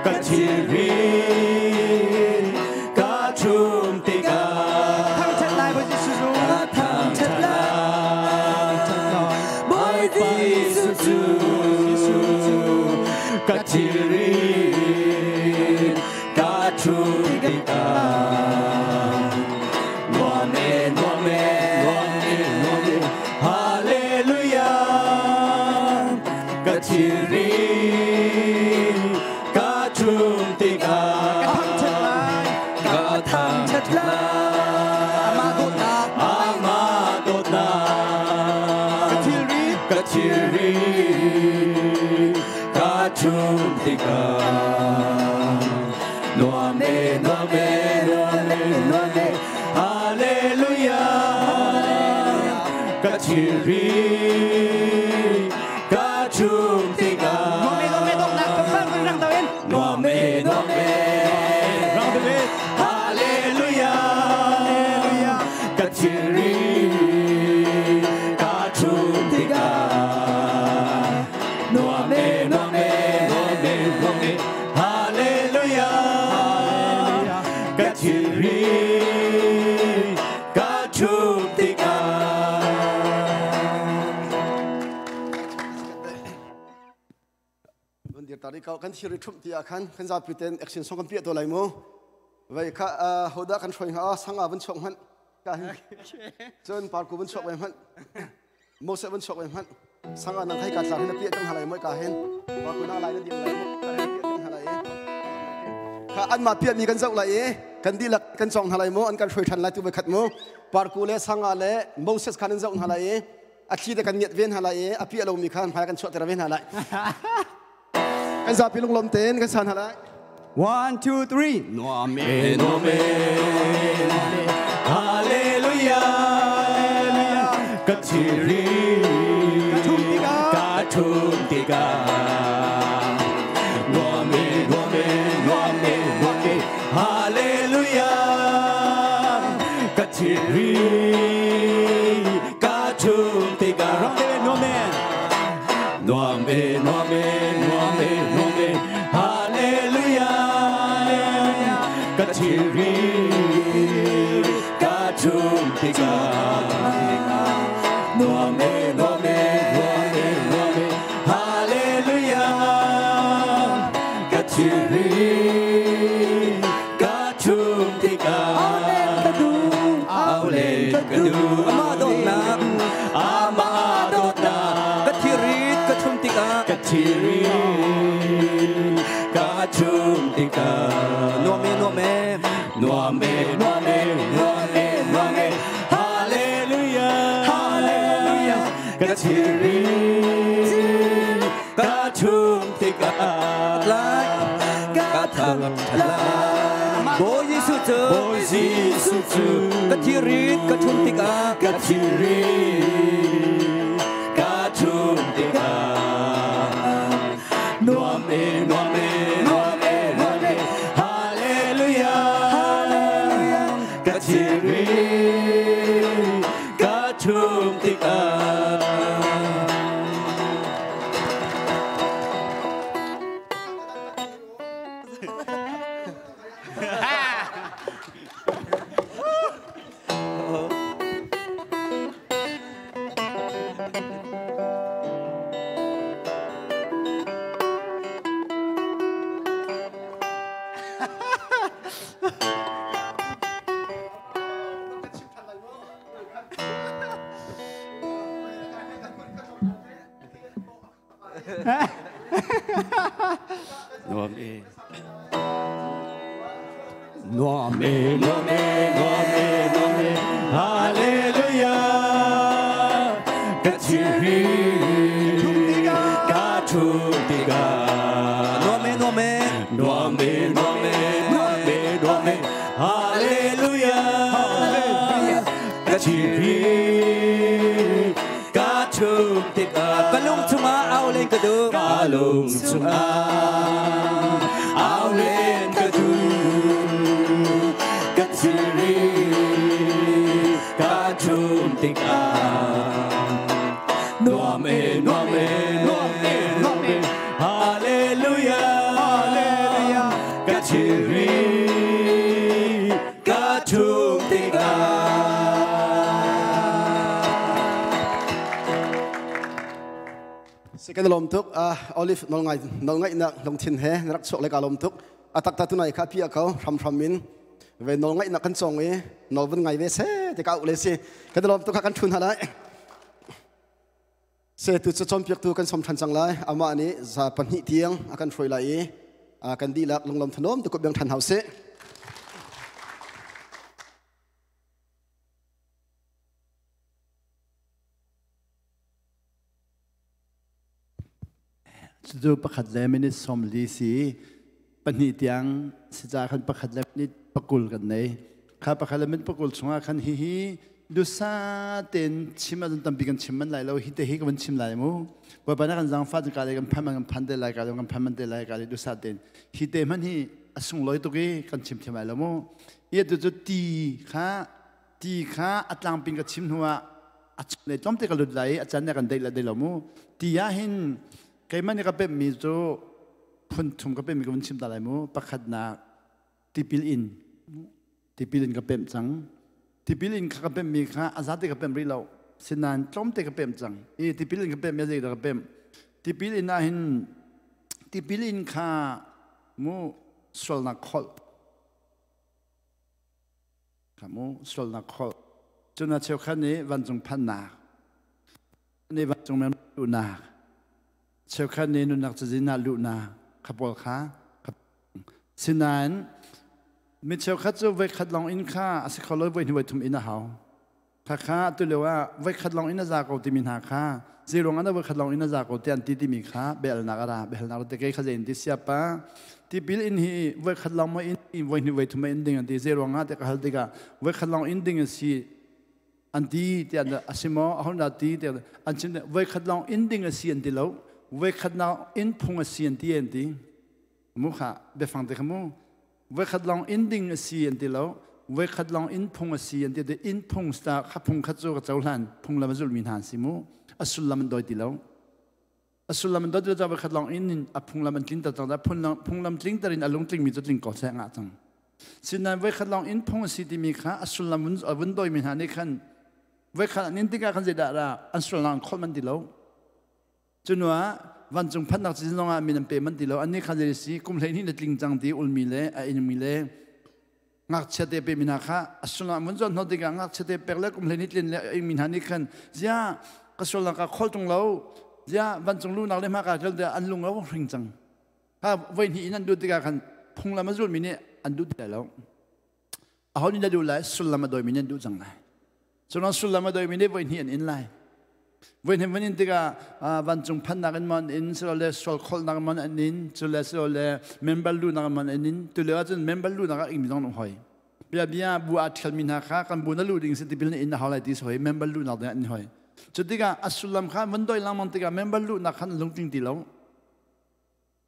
Ka thiri, ka thum tikah. Thangṭhat lai Bawi Jesuh cu. Ka thangṭhat lai. Bawi Jesuh cu ka thiri, ka thum tikah. Nuam e, nuam e, nuam e, nuam e. Hallelujah. Ka thiri, ka thum tikah. Ka thangṭhat lai. Ka thangṭhat lai. Amah dawtnak. Amah dawtnak. Ka thilri. Ka thilri, ka thum tikah. Nuam e, nuam e, nuam e, nuam e. Hallelujah. Ka thilri, ka thum tikah. Nuam e, nuam e, dawtnak tlawmpal vun rang deuh in. Nuam e, nuam e. Hallelujah. Ka thilri, ka thum tikah. Nuam e, nuam e, nuam e, nuam e. Hallelujah. Ka thilri, ka thum tikah. Vun dir tari kau kan thiri thum ti khan kan zapi ten action song kan pia to lai mu vai kha hoda kan hroi nga sanga vun chok man ka hin chon par ku vun chok vai man mose vun chok vai man sanga nang khai ka tlar hin pia tang halai moi ka hin par ku na lai na dim lai mu ka hin pia tang halai kha an ma pia mi kan zau lai e kan di lak kan chong halai mu an kan hroi than lai tu vai khat mu par ku le sanga le moses khan an zau halai e a thli de kan nyet ven halai e a pia lo mi khan phai kan chok tera ven halai kan zapi lung lom ten kan san halai 1, 2, 3. Nuam e, nuam e. Hallelujah. Ka thiri, Ka thum tikah. ka thum tikah. Nuam e, nuam e, nuam e, nuam e. Hallelujah. Ka thiri, ka thum tikah. Rang deuh in, nuam e. Nuam e, nuam e, nuam e, nuam e. Hallelujah. Ka thiri, ka thum tikah. Nuam e, nuam e, nuam e, nuam e. Hallelujah. Ka thiri, ka thum tikah. Aulen ka duh. Aulen ka duh. Amah dawtnak. Amah dawtnak. Ka thirit ka thum tikah. Ka thiri, ka thum tikah. Nuam e, nuam e. Nuam e, nuam e, nuam Ka ṭhum tikah Lai ka thang lai. Bawi Jesuh cu Bawi Jesuh cu ka thirit ka ṭhum tikah ka thirit ka ṭhum tikah nuam e nuam e nuam e nuam e hallelujah Hallelujah ka thirit ka ṭhum tikah. Nuam e. Nuam e, nuam e, nuam e, nuam e, hallelujah. Ka thiri, ka thum tikah. Nuam e nuam e Nuam e, nuam e, nuam e, nuam e, hallelujah. Ka thiri, ka thum tikah. Ka lung chungah au len ka duh Ka lung chungah au len ka duh ka thiri ka ṭhum tikah nuam e nuam e nuam e nuam e hallelujah Hallelujah. ka thiri ka ṭhum tikah. Second lom tuk olive nol ngai nol ngai na lungthin he rak chuak le ka lom tuk atak ta tunai kha pia ko hram hram in ve nol ngai na kan chong i nol vun ngai ve se te ka u le si kan lom tuk kha kan thun halai se tu chu chom piak tu kan som than chang lai ama ni za pahnih tiang akan hroi lai i kan di lak lunglom thanom tu ko byang than hause. Cucu pakhat le minute 40 si pahnih tiang si ca khan pakhat le minute 20 kan nei. Kha pakhat le minute 20 chungah khan hihi dusa ten chim ahcun tampi kan chim man lai lo, hi te hi ka van chim lai mu. Bawipa na kan zaangfah cun ka le kan phan man kan phan te lai, ka le kan phan man te lai, ka le dusa ten hi te hmanh hi a sunglawi tuk i kan chim thiam lai lo mu. Hi tu cu ti kha ti kha a tlangping ka chim hnu ah a le tlawmte ka lut lai i a can kan deih la deih lo mu. Ti ah hin keimah nih ka pemmi cu phun thum ka pemmi ka vun chim ta lai mu. Pakhatnak, tipil in tipil in ka pemh cang. Tipil in kha ka pemmi kha a zate ka pemh rih lo, sinain tlawmte ka pemh cang i tipil in ka pemh mi a ka pemh. Tipil in ah hin tipil in kha mu sualnak kholh kha mu sualnak kholh cun a cheukhat nih vancung phannak nih vancung men luhnak, cheukhat nih nunnak cazin ah luhnak kha pawl kha. Sinain mi cheukhat cu voikhat lawng in kha a si kho lo, voi hnih voi thum in a hau. Kha kha tu lio ah voikhat lawng in a za ko timi hna kha zeiruang ah voikhat lawng in a za ko ti an ti timi kha biahalnak a ra. Biahalnak te kei kha zein ti siapa tipil in hi voikhat lawng ma in, voi hnih voi thum in ding an ti, zeiruang ah te ka hal tikah voikhat lawng in ding a si an ti ti an asimo ahon da ti ti an chim. Voikhat lawng in ding a si an ti lo, voikhat lawng in phung a si an ti an ti mu. Kha biafang te kha mu, voikhat lawng in ding a si an ti lo, voikhat lawng in phung a si an ti. In phung sta kha phung khat cu ka cohlan, phung lam a zulmi hna an si mu, a sullam an doi ti lo, a sullam an doi ti lo. Voikhat lawng in a phunglam an tlinter cang, phunglam tlingter in a lungtling mi cu tling ko seh ngah cang. Sinain voikhat lawng in phung a si timi kha a sullam vun doi mi hna nih khan voikhat an in tikah khan zeidah dah an sullam an kholh man ti lo. Cunuah vancung phannak cizin zongah min an pe man ti lo. Annih kha zei si kum 12 na tling cang ti ulmi le a inmi le ngakchia te pe mi hna kha a sullam vun zon hno tikah ngakchia te pek le kum 12 tlin le a ingmi hna nih khan zia ka sullam ka khol tung lo, zia vancung lunak le hma ka kel an lung a hring cang. Ha voi hnih in an duh tikah khan phunglam a zulmi nih an duh ti lai lo. Aho nih na duh lai? Sullam a dawimi nih an duh cang lai. Cunan sullam a dawimi nih voi hnih an in lai. Voi hnem van in tikah vancung phannak in mon in silole sual kholnak mon an in cule silole member lunak mon an in tu lio ahcun member lunak ah ing zong hoi bia bia bu a thial mi hna kha kan bu na lu ding si tipil na in na hau lai ti hoi member lunak ding an hoi cu tikah a sullam kha van doi langmang tikah member lunak khan lungtling ti lo.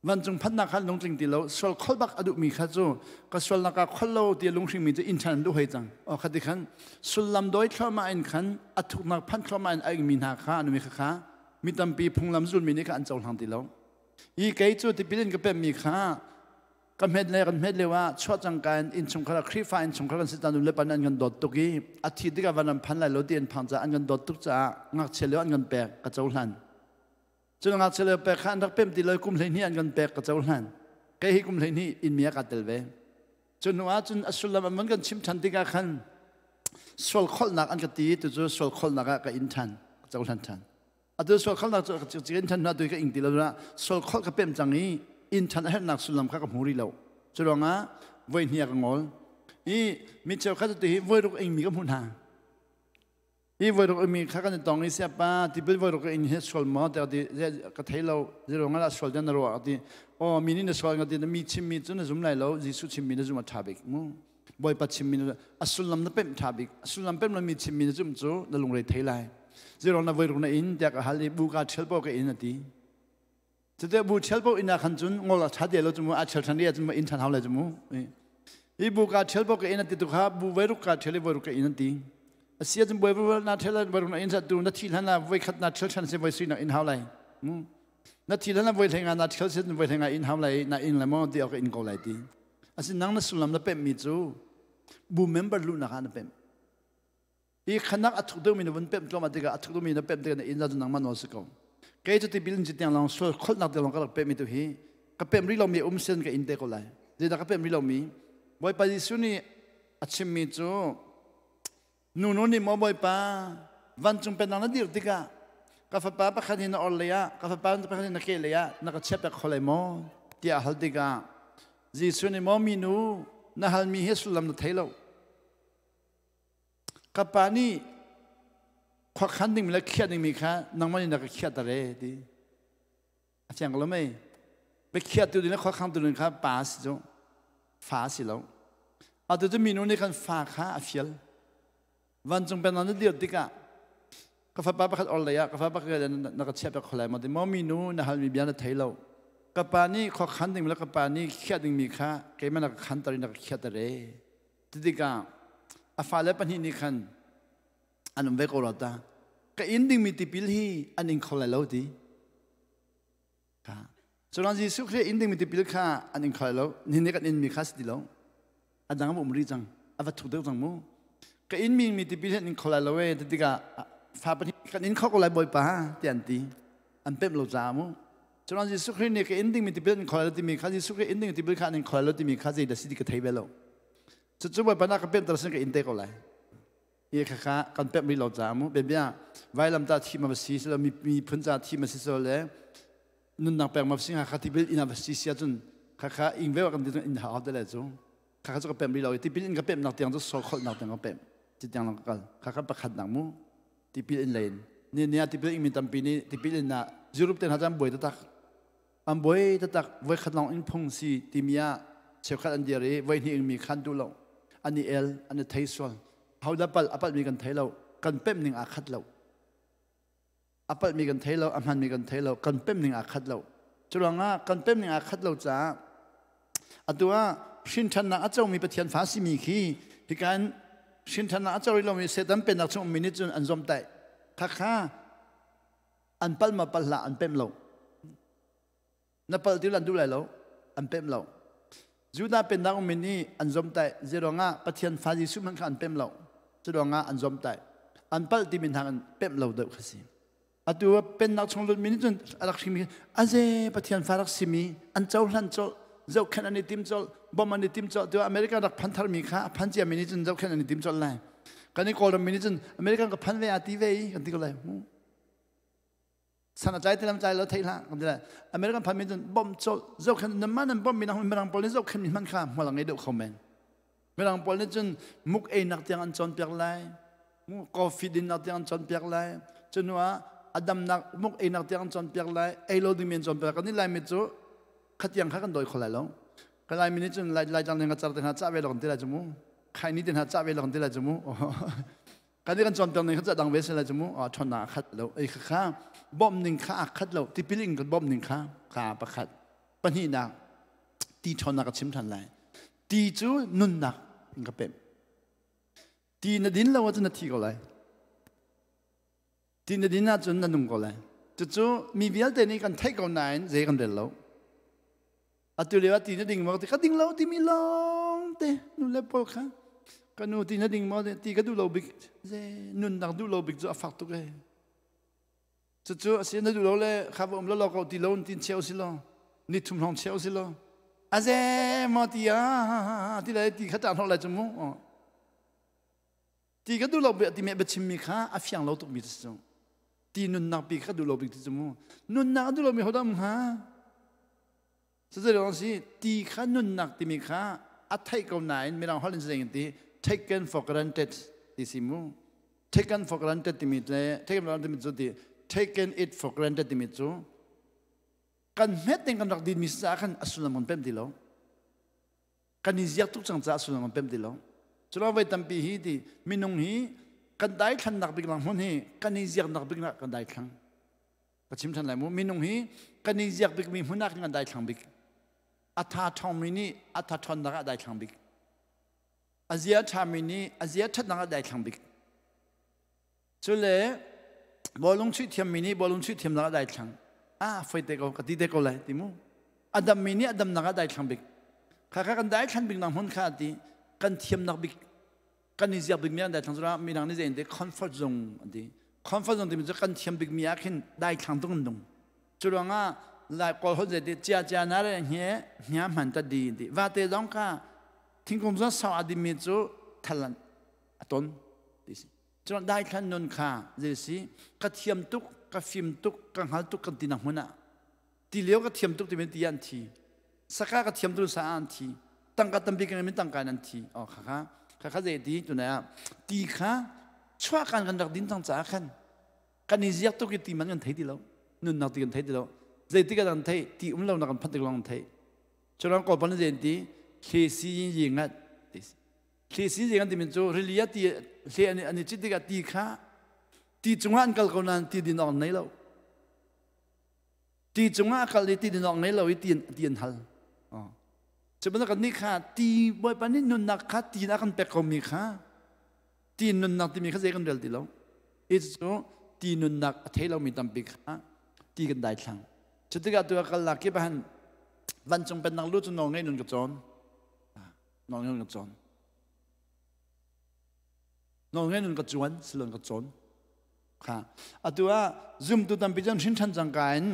Vancung phannak kha lungtling ti lo. Sual khol bak a duhmi kha cu ka sualnak ah khol lo ti lunghring mi cu inn ṭhan an duh hoi cang. O khati khan sullam doi thluahmah in khan a thuknak phan thluahmah in a ingmi hna kha an mi kha kha mi tampi phunglam zulmi nih kha an cohlang ti lo. I kei cu tipil in ka pemmi kha ka hmet le kan hmet lio ah chuah cangka in innchungkhar Khrihfa innchungkhar kan si cang nu le pa an kan dawt tuk i a thi tikah van an phan lai lo ti an phang caah an kan dawt tuk caah ngakchia lio an kan pek ka cohlan. Cun ngakchia lio pek kha an rak pem ti lo, kum 12 an kan pek ka cohlan. Kei hi kum 12 in mi a ka tel ve. Cu hnu ah cun a sullam an van kan chim ṭhan tikah khan sual kholhnak an ka ti, tu cu sual kholhnak ah ka in ṭhan, ka cohlan ṭhan. Atu sual kholhnak cu ka in ṭhan hna tu ka ing ti lo na sual kholh ka pem cang i in ṭhan a herhnak sullam kha ka hmu rih lo. Cu ruangah voi hnih ka ngol. I mi cheukhat cu hi voi ruk ing mi ka hmuh hna. Hi voiruk mi kha kan i tong i siapa tipil voiruk in hi sual maw tiah ti ka thei lo zero nga sual den na ruah ti o mi nih na sual nga ti mi chim mi cu na zum lai lo. Jesuh chim mi na zum a tha bik mu. Bawipa chim mi a sullam na pemh tha bik. A sullam pemh lo mi chim mi na zum cu na lungre thei lai. Zero na voiruk na in tiah ka hal i bu ka thel po ka in ati. Cute bu thel po ina khan cun ngol a tha de lo chu mu, a thel than ri cu mu, in than hau lai chu mu. I bu ka thel po ka in ati tu kha bu voiruk ka thel i voiruk ka in ati. Asia cun voi na thel voi na in tu na thi hlan na voi khat na thel than se voi sui na in hau lai mu. Na thi hlan na voi thlenga na thel se voi thlenga in hau lai na in lai mo ti ok in ko lai ti. Asin nang na sullam na pem mi cu bu member lu na kha na pem. I khanak a thuk deuh mi na vun pem tlawm tikah a thuk deuh mi na pem tikah na in za nang man si ko. Kei cu ti bilin ci tiang long sual kholnak tiang long ka rak pem mi tu hi ka pem ri lo mi um sen ka in te ko lai. Zeidah ka pem ri lo mi? Bawipa Jesuh nih a chim mi cu nu nu nih maw Bawipa, vancung pennak na dir tikah ka fapa pakhat hi na or lei ah, ka fapa pakhat hi na ke lei ah na ka chiah piak kho lai maw tiah hal tikah Jesuh nih, maw minu, na halmi hi sullam na thei lo. Ka pa nih khuakhan dingmi le khiah dingmi kha nangmah nih na ka khiah ter e ti. A fiang ko lo mei? Biakhiahtu ding le khuakhangtu ding kha pa si cu fa si lo. Atu cu minu nih khan fa kha a fial. Vancung pennak na dir tikah ka fapa pakhat or lei ah, ka fapa pakhat na ka chiah piak kho lai maw ti. Maw minu, na halmi bia na thei lo. Ka pa nih khuakhan dingmi le ka pa nih khiah dingmi kha keimah na ka khanter i na ka khiahter e. Tikah a fale pahnih nih khan an um ve ko rua ta. Ka inn dingmi tipil hi an ing kho lai lo ti. Kha. Curan Jesuh Khrih inn dingmi tipil kha an ing kho lai lo. Nihin ni kan inmi kha si ti lo. A dang a um rih cang. A va thuk deuh cang mu. Ka inn mi tipil hi an ing kho lai lo e. Tikah fa pahnih kan inn kho ko lai Bawipa ti an ti. An pemh lo caah mu. Curan Jesuh Khrih nih ka inn dingmi tipil an kho lai lo timi kha, Jesuh Khrih inn dingmi tipil kha an ing kho lai lo timi kha zeidah si ti ka thei ve lo. Cucu Bawipa na ka pemh ter sin ka in te ko lai. I kha kha kan pemh rih lo caah mu bia vailam ta thi ma si silo mi miphun ca thi ma si so le nunnak pek ma si kha tipil in va si sia cun kha kha ing ve kan ti in ha te le cu kha kha cu ka pemh rih lo. Tipil in ka pemh nak tiang cu sol kholh nak tiang ka pemh ti tiang lang ka kal kha kha pakhat nak mu. Tipil in lein ni ni tipil in mi tampi nih tipil in na Europe te hna chan buai tatak an buai tatak. Voi khat long in phung si timi ah cheukhat an dir i voi hnih mi khan duh lo, an i el, an i thei sual. Hodah pal a palh mi kan thei lo. Kan pemh ning aa khat lo. A palh mi kan thei lo, a hman mi kan thei lo, kan pemh ning aa khat lo. Cu ruangah kan pemh ning aa khat lo caah atu ah hrin ṭhannak a comi Pathian fa simi khi hika in hrin ṭhannak a co rih lomi Satan pennak chung ummi nih cun an zomtaih kha kha an pal ma pal hlah, an pemh lo. Na palh ti an duh lai lo, an pemh lo. Judah pennak ummi nih an zomtaih zeiruangah Pathian fa Jesuh hmanh kha an pemh lo. Curuangah an zomtaih an palh timi hna an pemh lo deuh kha si. Atu pennak chung lutmi nih cun a rak hrimi aze Pathian fa rak simi an cohlan colh, zohkhenh an i tim colh, bom an i tim colh. Tu America rak phan tharmi kha a phan ciami nih cun zohkhenh an i tim colh lai. Kan i Kawlram mi nih cun American ka phan ve a ti ve i kan ti ko lai. San a tlai ti lam tlai lo theih hlah kan ti lai. American phan mi cun bom colh, zohkhenh nan mah nan bom mi nang mirang pawl nih zohkhenh mi hman kha hmual a ngei deuh kho men. Mirang pawl nih cun muk einak tiang an cawnpiak lai, coffee dinnak tiang an cawnpiak lai. Cu hnu ah Adam nak muk ei nak tiang chon piak lai, ei lo ding men chon piak kan ni lai mi chu khatiang kha kan doi kho lai lo. Ka lai mi ni chun lai lai jang le nga char te na cha ve lo kan ti lai chu mu. Khai ni te na cha ve lo kan ti lai chu mu. Kan ni kan chon piak ning kha cha dang ve se lai chu mu. A thon na khat lo. Ei kha kha bom ning kha a khat lo. Tipil ing kan bom ning kha kha pakhat. Pahnih nak ti thon nak ka chim than lai. Ti cu nunnak in ka pem. Ti na din lo ahcun na thi ko lai. Ti na din ahcun na nung ko lai. Cucu mi vialte nih kan theih ko nain zei kan rel lo. Atu lio ah ti na ding maw ti ka ding lo timi lawng te nu le pawl kha ka nu ti na ding maw ti ka duh lo bik ze nunnak duh lo bik cu a fak tuk e. Cucu a si na duh lo le kha va um lo lo ko ti lo tin cheu si lo ni thum hlong cheu si lo aze maw ti a ti le ti kha ta hlok lai cu mu ti ka duh lo ti me biachim mi kha a fiang lo tuk mi cu ti nunnak pi kha duh lo bik ti cu mu nunnak a duh lo mi hodam ha Cucu si ti kha nunnak timi kha a theih ko nain mirang holh in zei ti taken for granted ti si mu. Taken for granted timi le taken for granted timi cu ti taken it for granted timi cu kan hmet ding kan rak din mi sa khan a sullam kan pem ti lo. Kan i ziak tuk cang caah sullam kan pem ti lo. Culo voi tampi hi ti minung hi kan daithlannak bik lang hmun hi kan i ziaknak bik nak kan daithlang. Ka chim ṭhan lai mu. Minung hi kan i ziak bikmi hmun ah khin kan daithlang bik. A tha ṭhawngmi nih a tha ṭhawnnak ah daithlang bik. A zia ṭhami nih a zia ṭhatnak ah daithlang bik. Cule bawlung chuih thiammi nih bawlung chuih thiamnak ah daithlang. Ah, foi te ko, ka ti te ko lai ti mu. A dammi nih a damnak ah daithlang bik. Kha kha kan daithlan bik nak hmun kha ti kan thiamnak bik kan i ziak bikmi an daithlang cu midang nih zei comfort zone an ti. Comfort zone timi cu kan thiam bikmi ah khin daithlang tuk an nung. Cu ruangah lai kawl hon zei ti cia cia na re hne hnya hman ta di ti vate zong kha thingkung zong sau a dimi cu thalan a ton ti si. Cun daithlan nun kha zei si ka thiam tuk ka fim tuk ka hngal tuk kan ti nak hmun ah ti lio ka thiam tuk timi ti an thi saka ka thiam tu sa an thi tangka tampi ka min tangka nan thi oh kha kha kha kha zei ti tunai ah ti kha chuah kan kan rak din cang caah khan kan i ziak tuk i ti man kan thei ti lo nunnak ti kan thei ti lo zei ti kan thei ti um lo na kan phat tik long thei chulang ko pan zei ti thli si yin yi ngat ti thli si yi ngat ti min cu rili ti hle an an i chit tikah ti kha ti cungah an kal ko nain ti din awk nei lo Ti cungah a kal i ti din awk ngei lo i ti ti an hal. Cu bantuk kan nih kha ti Bawipa nih nunnak kha ti in a kan pek komi kha ti nunnak timi kha zei kan rel ti lo. I cu ti nunnak a thei lomi tampi kha ti kan daithlang. Cu tikah tu a kal lak kip ah vancung pennak lu cu nawl ngei nun ka cawn. Nawl ngei nun ka cawn. Nawl ngei nun ka cuan silon ka cawn. Kha atu ah zumtu tampi cun hrin ṭhan cangka in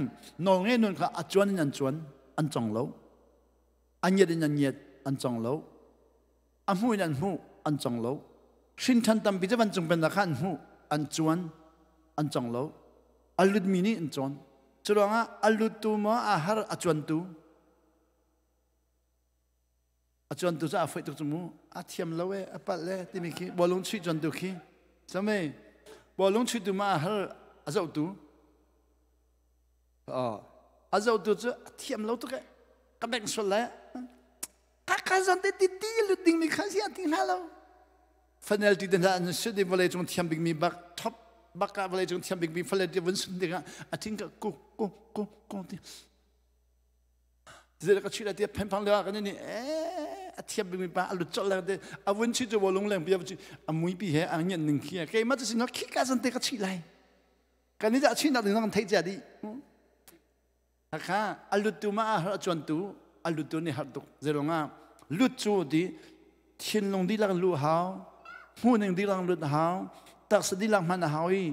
nawlngei nun kha a cuan in an cuan an cong lo a ngiat in an ngiat an cong lo a hmuh in an hmuh an cong lo hrin ṭhan tampi cu vancung pennak kha an hmuh an cuan an cong lo a lutmi nih an cawn cu ruangah a luttu maw a har a cuantu A cuantu cu aa foih tuk cu mu. A thiam lo e, a palh e timi khi bawlung chuih cuantu khi. Same bawlung chuihtu ma a hal a zohtu. Oh, a zohtu cu a thiam lo tuk e. Ka bengh sual lai. Ka ka zon te ti ti lut ding mi kha si a ti hna lo. Fanel ti den an sut i vawlei cung thiam bik mi bak top bak ah vawlei cung thiam bik mi fanel ti vun sun ding ah a thing ka ku ku ku ku ti Zei ka chuih lai ti phenphang lio ah kan nih a thiam bikmi pa a lut colh leng te a vun chuih cu lung leng pi a mui pi he a ngian ning khi keimah cu sin khi ka zan te ka chuih lai kan nih dah chuih nak ding kan theih cia dih hakha a lut tu ma a har a chuan tu a lut tu nih har tuk zeirong ah lut cu ti thinlung dihlak lu hau hmuh ning dihlak lut hau taksa dihlak hman a hau i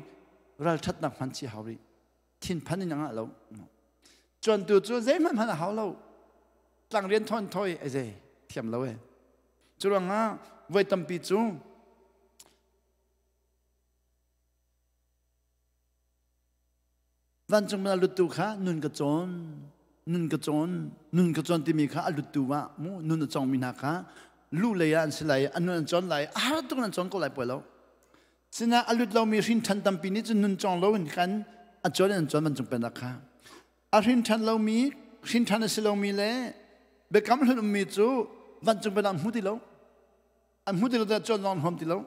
ralṭhatnak hman chi hau rih thinphan in a ngah lo cuantu cu zeihmanh hmanh a hau lo tlang rian thawn thoi ai zei thiam lo e cu ruangah voi tampi cu vancung na luttu kha nun ka cawn nun ka cawn nun ka cawn timi kha a luttu ah mu nun a cawngmi hna kha lu lei ah an si lai an nun an cawn lai a har tuk an cawn ko lai poi lo Sinah a lut lomi hrin ṭhan tampi nih cun nun cawng loin kan a cawn in an cawn vancung pennak kha. A hrin ṭhan lomi, hrin ṭhan a si lomi le biakam hlun ummi cu vancung pennak an hmu ti lo. An hmu ti lo tiah cawn zong an huam ti lo.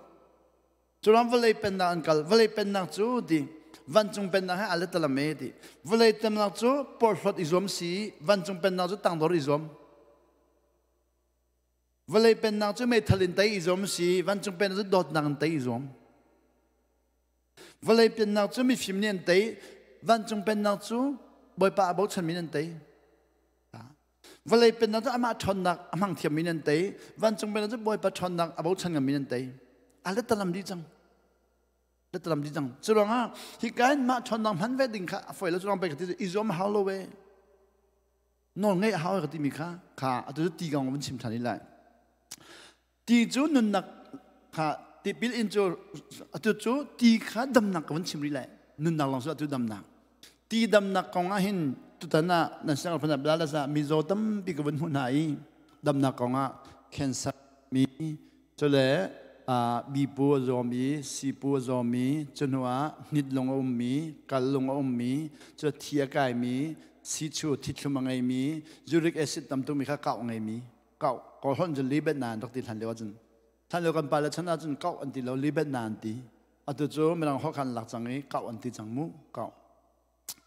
Curam vawlei pennak an kal. Vawlei pennak cu ti vancung pennak he aa let talam e ti. Vawlei pennak cu porhlawt i zuam si, vancung pennak cu tangdor i zuam. Vawlei pennak cu meithal in tei i zuam si, vancung pennak cu dawtnak in tei i zuam. Vawlei pennak cu mifim nih an tei, vancung pennak cu Bawipa a bochanmi nih an tei. Vawlei pennak cu amah ṭhawnnak a hmang thiammi nih an tei, vancung pennak cu Bawipa ṭhawnnak a bochan ngammi nih an tei. A letalam dih cang. Letalam dih cang. Cu ruangah hika in mah ṭhawnnak hman ve ding kha a fawi lo. Cu ruang pei ka ti i zuam hau lo ve. Nawl ngeih a hau ka timi kha kha atu cu ti kong van chim ṭhan i lai. Ti cu nunnak kha tipil in cu atu cu ti kha damnak ka van chim rih lai. Nunnak lawng cu atu damnak. Ti damnak kong ah hin tutan ah nan siang phun ah Dallas ah mizaw tampi ka van hmuh hna i damnak kong ah cancer mi cule bipu a zawmi, sipu a zawmi, cu hnu ah hnit lung a ummi, kal lung a ummi, cu thi a kaimi, sichu thithlum a ngeimi, uric acid tam tukmi kha kau a ngeimi, kau kawl holh cun libet na an rak ti hlan lio ahcun hlan lio kan pale chan ahcun kau an ti lo libet na an ti atu cu mirang holh khan lak cang i kau an ti cang mu kau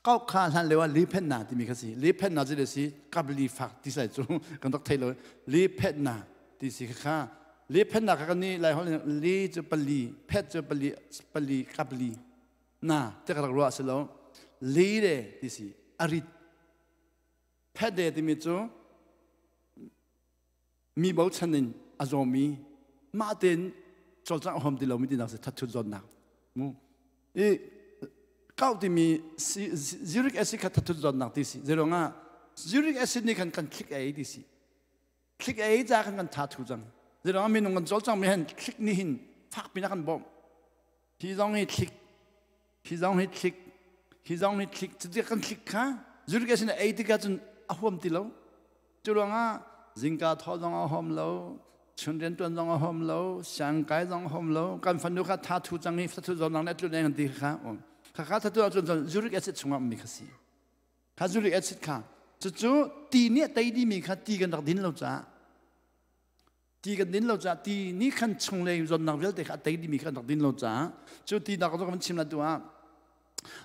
kau kha hlan lio ah liphet na timi kha si liphet na cu le si kapli fak ti sai cu kan rak thei lo liphet na ti si kha liphet na kha kan ni lai holh li cu pali phet cu pali pali kapli na te ka rak ruah si lo li le ti si arit phet de timi cu mi bochan in a zawmi mah tein cawlcangh a huam ti lomi tinak si thatthut zawtnak mu i kau timi uric acid kha thatthut zawtnak ti si zeiruangah uric acid nih khan kan thlik ei ti si thlik ei ca khan kan tha thu cang zeiruangah minung kan cawlcang mi han thlik nih hin fak pin a kan bawmh hi zong hi thlik hi zong hi thlik hi zong hi thlik cuti kan thlik kha uric acid ei tikah cun a huam ti lo cu ruangah zingka thaw zong a huam lo chun rian tuan zong a huam lo siangkai zong a huam lo kan fanu kha tha thu cang i thathu zong nang le tlun eng ti kha kha kha thathu ahcun cun uric acid chungah ummi kha si kha uric acid kha cucu ti nih a tei dimi kha ti kan rak din lo caah Ti kan din lo caah ti nih khan chunglei zawtnak vialte kha a tei dimi kha an rak din lo caah cu ti nak cu kan chim la tu ah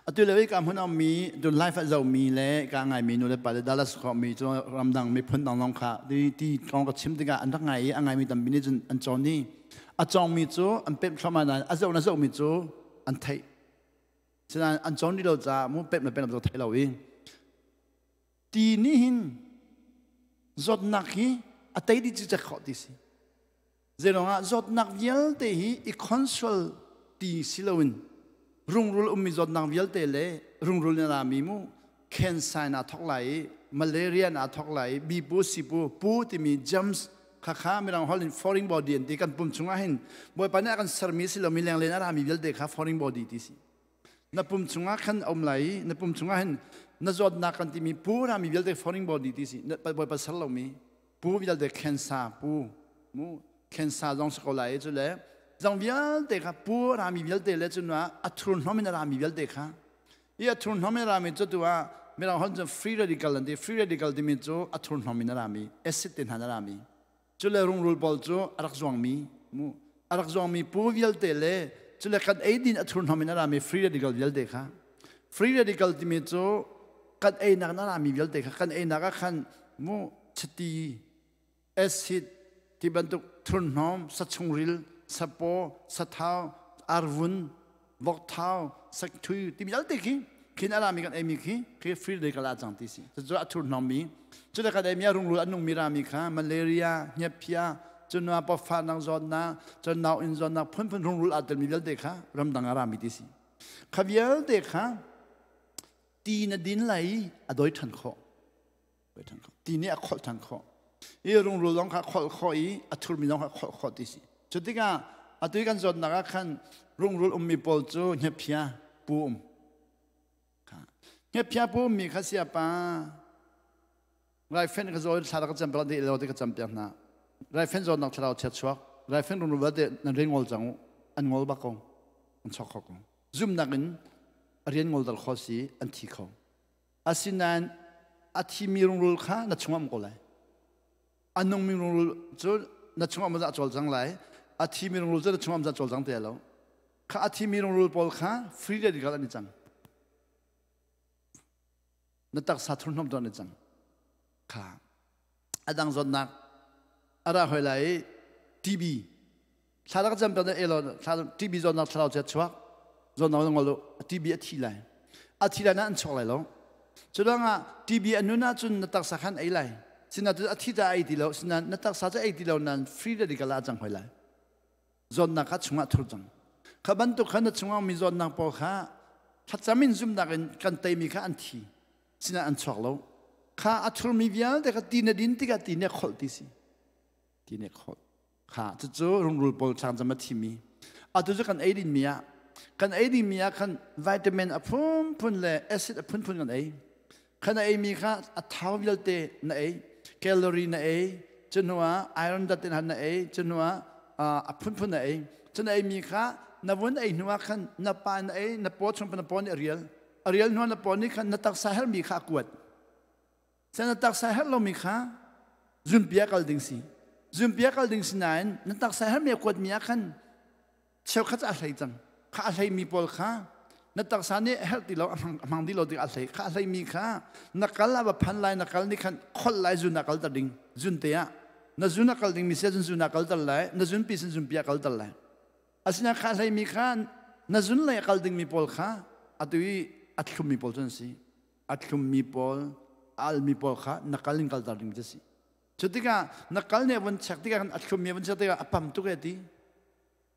atu le ka hmun mi tu life a zoh mi le ka ngai mi nu le pa le Dallas kho mi cu ramdang miphun dang long kha ti ti kong ka chim tikah an rak ngai i a ngai mi tampi nih cun an cawn i a cawng mi cu an pemh thluahmah nain a zoh na zoh mi cu an theih sinain an cawn rih lo caah mu pemh le pemh lo thei lo i Ti nih hin zawtnak hi a tei dih cikcek khawh ti si. Zeiruangah zawtnak vialte hi i console ti si loin rungrul ummi zawtnak vialte le rungrul in a rami mu cancer in aa thawk lai i malaria in aa thawk lai i bipu sipu pu timi germs khakha mirang holh in foreign body an ti kan pum chungah hin Bawipa nih a kan sermi si lomi lenglen a rami vialte kha foreign body ti si. Na pum chungah khan a um lai i na pum chungah hin na zawtnak kan timi pu rami vialte foreign body ti si bawipa ser lomi pu vialte cancer pu mu cancer zong si ko lai cu le zong vialte kha pu rami vialte le cu a thur hnom in a rami vialte kha i a thur hnom in a rami cu tu ah mirang hon cu free radical an ti free radical timi cu a thur hnom in a rami acid te hna a rami Cule rungrul pawl cu a rak zuangmi mu a rak zuangmi pu vialte le cule kan eidin a thurhnawm in a rami free radical vialte kha free radical timi cu kan einak in a rami vialte kha kan einak ah khan mu chiti acid ti bantuk thurhnawm sachungril sapaw sathau arvun vokthau sakthui ti vialte khi khin a rami kan eimi khi khi free radical ah cang ti si cucu a thurhnawmmi cu kan eimi a rungrul a nungmi rami kha malaria hniaphia cunua pawfa nang zawtnak cun nau in zawtnak phunphun rungrul aa telmi vialte kha ramdang a rami ti si kha vialte kha ti na din lai i a doi ṭhan khawh ti nih a kholh ṭhan khawh i rungrul zong kha kholh khawh i a thurmi zong kha kholh khawh ti si cu tikah atu i kan zawtnak ah khan rungrul ummi pawl cu hniaphia pu um hniaphia pu ummi kha siapa raifen ka zaw thla ka cam piak de lo te ka cam piak hna raifen zawtnak thlarau chia chuak raifen rungrul vialte nan re ngol cang u an ngol bak ko an chok kho ko zumnak in A rian ngol dal kho si an thi kho. Asinain a thimi rungrul kha na chungah um ko lai. A nungmi rungrul cu na chungah um a cawlcang lai. A thimi rungrul cu na chungah um a cawlcang te lo. Kha a thimi rungrul pawl kha free radical an i cang. Na taksa thurhnawm tu an i cang. Kha a dang zawtnak a ra hoi lai i TB thla rak cam tan elo thla TB zawtnak thlarau chia chuak zawtnak ngol TB a thi lai a thi lai na an chuak lai lo cu ruangah TB a nun ahcun na taksa khan ei lai sina tu a thi ta ei ti lo sina na taksa cu ei ti lo nan free radical a cang hoi lai zawtnak kha chungah thur cang kha bantuk kha na chungah mi zawtnak pawl kha thlacam in zumnak in kan teimi kha an thi sinah an chuak lo kha a thurmi vialte kha ti na din tikah ti nih a kholh ti si ti nih a kholh kha cucu rungrul pawl thlangcam a thimi atu cu kan ei dinmi ah kan ei dingmi ah khan vitamin a phunphun le acid a phunphun kan ei khan a eimi kha a thau vialte na ei calorie na ei cu hnuah iron dat in na ei cu hnuah a phunphun na ei cu na eimi kha na vun ei hnuah khan na pa na ei na paw chung na paw nih a rial a rial hnuah na paw nih khan na taksa herhmi kha a kuat Sen na taksa herh lomi kha zunpia kal ding si zunpia kal ding si nain na taksa herhmi a kuatmi ah khan cheukhat a hlei cang kha a hleimi pawl kha na taksa nih herh ti lo a hmang ti lo tik a hlei kha a hleimi kha na kal a va phan lai na kal nih khan kholh lai zun a kal ter ding zun te ah na zun a kal ding mi sia zun zun a kal ter lai na zun pi sin zun pi a kal ter lai asina kha hleimi kha na zun lei a kal ding mi pawl kha atu i a thlummi pawl cu an si a thlummi pawl a almi pawl kha na kal in kalter ding cu si cu tikah na kal nih a vun chek tikah khan a thlummi a vun chek tikah a pam tuk e ti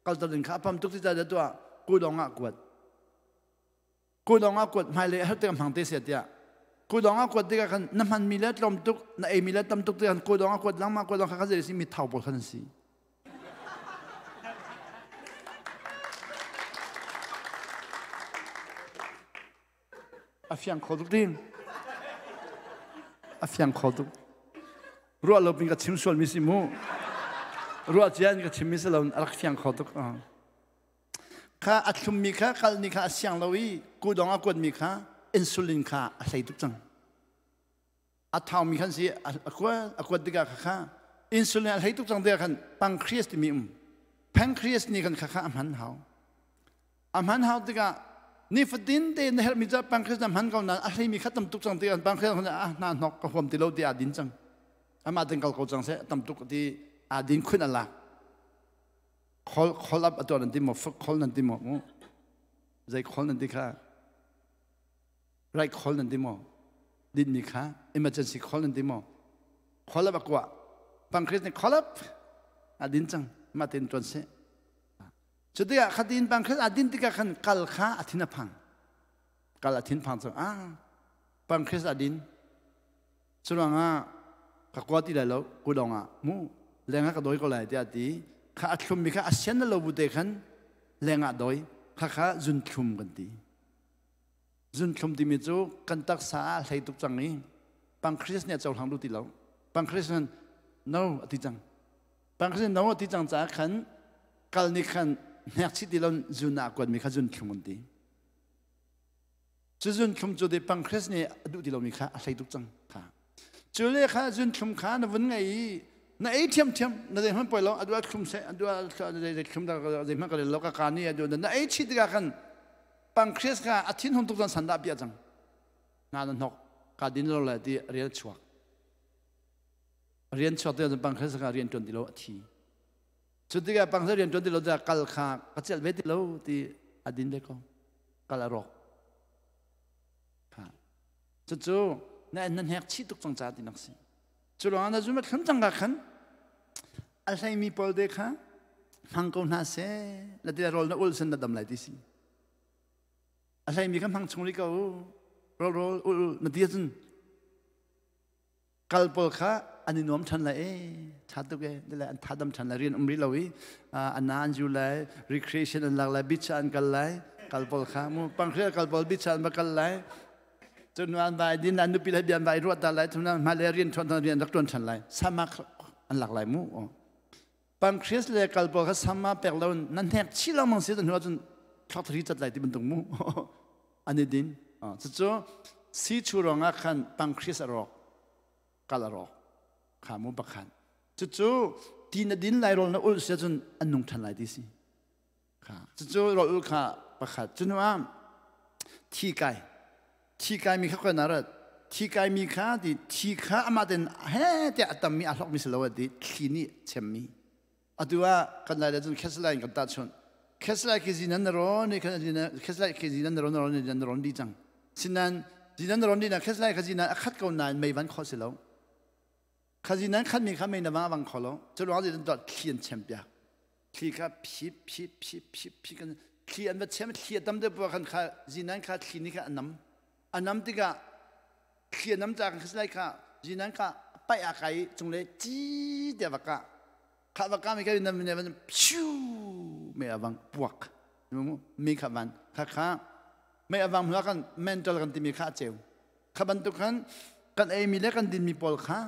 kalter ding kha a pam tuk ti ca tuah kudong ah kuat kudong ah kuat hmailei a har tikah hmang te sia tiah kudong ah kuat tikah khan na hmanmi le tlawm tuk na eimi le tam tuk tikah khan kudong ah kuat langma kudong kha kha zei si mi thau pawl khan an si A fiang kho tuk ding. A fiang kho tuk. Ruah lo pin ka chim sual mi si mu. Ruah cia in ka chim mi si lo a rak fiang kho tuk. Kha a thlum mi kha kal ni kha a siang lo i kudong a kuat mi kha insulin kha a hlei tuk cang. A thau mi khan si a kuat a kuat tikah kha kha insulin a hlei tuk cang tikah khan pancreas timi um. Pancreas nih khan kha kha a hman hau. A hman hau tikah nifatin te na herhmi ca pancreas na hman ko nain a hleimi kha tam tuk cang tikah pancreas khan a hna hnok ka huam ti lo ti aa din cang. Amah ten kal ko cang seh tam tuk ti aa din khun a lak. Khol khol up a tuah nan ti maw fuk khol nan ti maw mu zei khol nan ti kha right khol nan ti maw din mi kha emergency khol nan ti maw khol up a kuah pancreas nih khol up a din cang mah ten tuan seh Cu tikah khatin bang khan a din tikah khan kal kha a thin a phang. Kal a thin phang cang. Ah, pancreas a din. Cu ruangah ka kua ti lai lo kudong ah mu leng ah ka dawi ko lai tiah ti. Kha a thlum mi kha a sian na lo bu te khan leng ah dawi. Kha kha zun thlum kan ti. Zun thlum timi cu kan taksa ah hlei tuk cang i pancreas nih a cohlang duh ti lo. Pancreas nih no a ti cang. Pancreas nih no a ti cang caah khan kal nih khan hnekchih ti lo zun ah kuatmi kha zun thlum an ti. Cu zun thlum cu de pancreas nih a duh ti lomi kha a hlei tuk cang kha. Cu le kha zun thlum kha na vun ngei i na ei thiamthiam na zei hmanh poi lo a duh ah thlum seh a duh ah zei thlum dah zei hmanh ka rel lo ka ka ni a duh na ei chih tikah khan pancreas kha a thin hung tuk cang san dah piah cang na na hnok ka din lo le ti rian chuak rian chuak te pancreas kha rian tuan ti lo a thi Cu tikah pangsa rian ṭuan ti lo tikah kal kha ka celh ve ti lo ti a din ve ko. Kal a rawk. Cucu na na hnek chih tuk cang ca ti nak si. Cu lawngah na zum a thlum cang ka khan a hleimi pawl te kha hmang ko hna seh na ti rawl na ul sin na dam lai ti si. A hleimi kha hmang chung rih ko rawl rawl ul na ti ahcun Kal pawl kha an i nuam ṭhan lai e ṭha tuk e le an thadam ṭhan lai rian um rih lo i an an zu lai recreation an lak lai beach an kal lai kal pawl kha mu pangkhrial kal pawl beach an va kal lai cun an vai din an nupi le bian vai ruat ta lai cun hma le rian ṭhuan rian rak ṭuan ṭhan lai samak an lak lai mu pancreas le kal pawl kha sama pek lo nan hnek chi lengmang si hnu ahcun thlok thari cat lai ti bantuk mu. An i din. Cucu si chu ruangah khan pancreas a rawk, kal a rawk. Kha mu pakhat. Cucu ti na din lai rawl na ulh si ahcun an nung ṭhan lai ti si. Kha cucu rawl ulh kha pakhat. Cu ah thi kai. Thi kai mi kha koi na rat. Thi kai mi kha ti thi kha amah ten he tiah a tam mi a hlok mi si lo ti thli nih chem mi. Atu ah kan lai le cun kheslai in kan tahchunh. Kheslai khi zinan na rawn i khan kheslai khi zinan na rawn na rawn i na rawn dih cang. Sinan zinan na rawn dih na kheslai kha zinan a khat ko nain mei van kho si lo. Kha zinan khat mi kha mei na vang vang kho lo. Cu ruang zinan tuah thli an chem piak. Thli kha phip phip phip phip phip kan thli an va chem thli a tam deuh poah khan kha zinan kha thli nih kha a nam. A nam tikah thli a nam ca kan kheslai kha zinan kha paih a kai cung le ci te va kah. Kha va kah mi ka nam ne van pshu me avang puak mi kha van kha kha me avang hna kan mental kan timi kha cheu kha bantuk khan kan ei mi le kan din mi pawl kha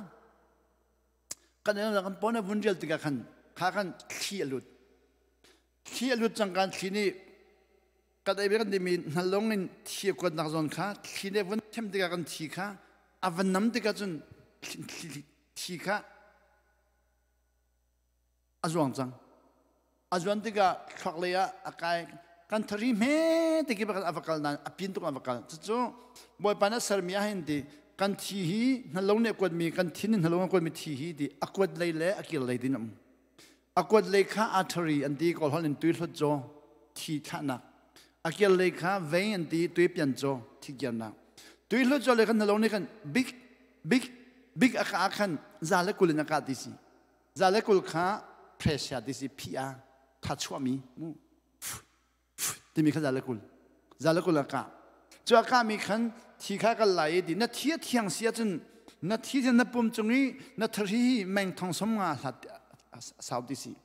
kan ei kan pon a vun rial tikah khan kha khan thli a lut thli a lut cang kan thli nih kan ei kan timi hnalong in thi a kuatnak zawn kha thli nih vun them tikah kan thi kha a van nam tikah cun thi kha a zuang cang. A zuan tikah thluak lei ah a kai. Kan thari hme te khi a va kal nain a pin tuk a va kal. Cucu Bawipa na sermi ah hin ti kan thi hi hnalo nih a kuatmi kan thin in hnalo a kuatmi thi hi ti a kuat lei le a kir lei din um. A kuat lei kha artery an ti kawl holh in tui hlot caw thi thlahnak. A kir lei kha vein an ti tui pian caw thi kiarnak. Tui hlot caw le kan hnalo nih khan big big big a ka khan za le kul in a ka ti si za le kul kha pressure ti si PR tha chuahmi mu timi kha za le kul za le kul a ka cu a ka mi khan thi kha kal lai ti na thi a thiang si ahcun na thi na pum cung i na thari meng thong som nga hlat sau ti si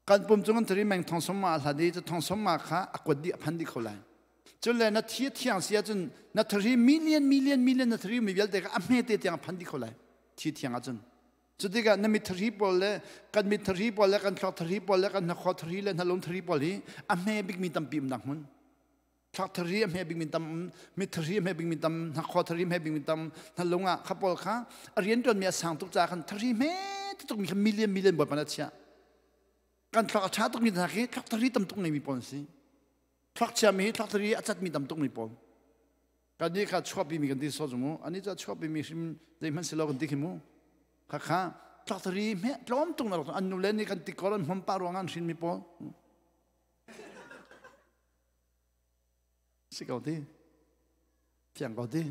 kan pum cung an thari meng thong som ma hlat i cu thong som ma kha a kuat dih a phan dih kho lai cun le na thi thiang si ahcun na thari million million million na thari mi vialte kha a hme te tiang a phan dih kho lai thi thiang ahcun cu tikah na mit thari pawl le kan mit thari pawl le kan thluak thari pawl le kan hnakhaw thari le hnalung thari pawl hi a hme bikmi tampi umnak hmun thluak thari a hme bikmi tam mit thari a hme bikmi tam hnakhaw thari hme bikmi tam hnalung ah kha pawl kha a rian ṭuanmi a sang tuk caah khan thari hme tuk mi kha million million bawipa na chiah kan thluak a ṭha tukmi hna khi thluak thari tam tuk ngeimi pawl an si thluak chiami hi thluak thari a catmi tam tuk mi pawl kan nih kha chuahpi mi kan ti so mu ani cu chuahpi mi hrim zeihmanh si lo kan ti khi mu kha kha thluak thari hme tlawm tuk na an nu le nih kan tikor an hmom pa ruang an hrin mi pawl si ko ti fiang ko ti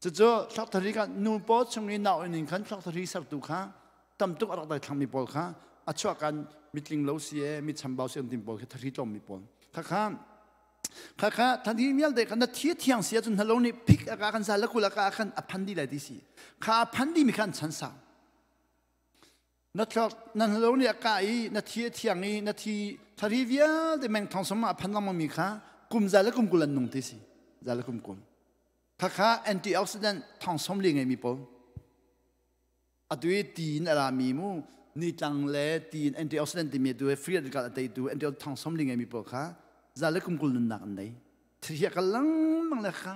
cucu thluak thari kha nu paw chung i nau in khan thluak thari sertu kha tam tuk a rak dai thlang mi pawl kha a chuah kan mitling lo si e mi chambau si an tim pawl khi thari tlawm mi pawl kha kha kha kha than hi mial de khan na thi thiang si ahcun halo nih phik aka kan sa lakul aka khan a phan di lai ti si kha a phan di mi khan chan sa na thlok na hlo nih a kah i na thi a thiang i na thi thari vialte meng thong som ah phan lengmang mi kha kum za le kum kul an nung ti si za le kum kul khakha antioxidant thong som li ngei mi pawl atu i tiin a ra mi mu nitlang le tiin antioxidant timi tu free radical a teitu antioxidant thong som li ngei mi pawl kha za le kum kul nunnak an nei thihia kal lengmang le kha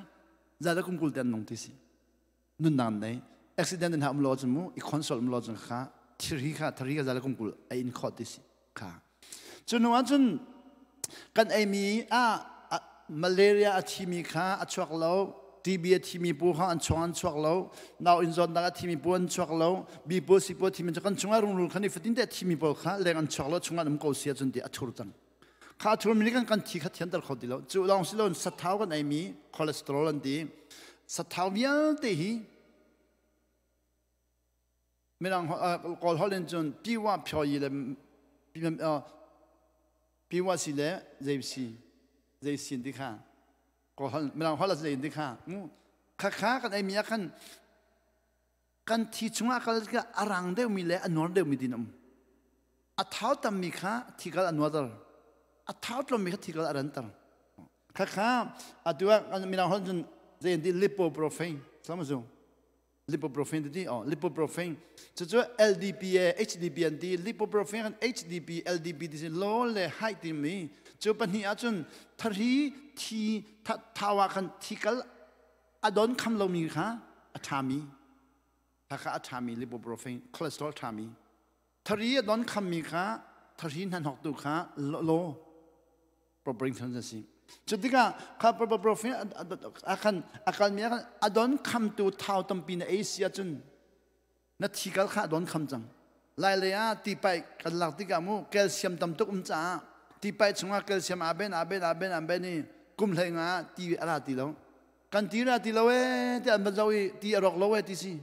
za le kum kul te an nung ti si nunnak an nei accident in ha um lo cun mu i console um lo cun kha thiri kha thari kha za le kum kul a in khawt ti si kha cu hnu ah cun kan eimi ah malaria a thimi kha a chuak lo TB a thimi pu kha an chuang an chuak lo nau in zawtnak a thimi pu an chuak lo bi pu si pu a thimi kan chungah rungrul khan i fatin te a thimi pawl kha leng an chuak lo chungah an um ko si ahcun ti a thur cang kha a thurmi nih kan kan thi kha thianter kho ti lo cu lawng si lo sathau kan eimi cholesterol an ti sathau vialte hi mirang kawl holh in cun piwa phyoyi le piwa si le zei si zei sin ti kha kawl holh mirang holh zei ti kha kha kha kan eimi ah khan kan thi chungah kal tikah a rang deuhmi le a nuar deuhmi din um a thau tammi kha thi kal a nuarter a thau tlawmmi kha thi kal a ranter kha kha atu ah mirang holh cun zei an ti lipoprotein sama zu lipoprotein ti oh lipoprotein cucu LDP HDP an ti lipoprotein kan HDP LDP ti si low le high timi. Cu pahnih ahcun thari thi thau ah khan thi kal a don kham lomi kha a ṭhami kha a ṭhami lipoprotein cholesterol ṭhami thari a don khammi kha thari hnahnawktu kha law proprotein a si. Cu tikah kha proprotein a khan a kalmi ah khan a don khamtu thau tampi na ei si ahcun na thi kal kha a don kham cang. Lai lei ah tipai kan lak tikah mu calcium tam tuk um caah tipai chungah calcium aa ben aa ben aa ben aa ben i kum hlei nga ti a ra ti lo. Kan ti ra ti lo ee ti an van zoh i ti a rawk lo ee ti si.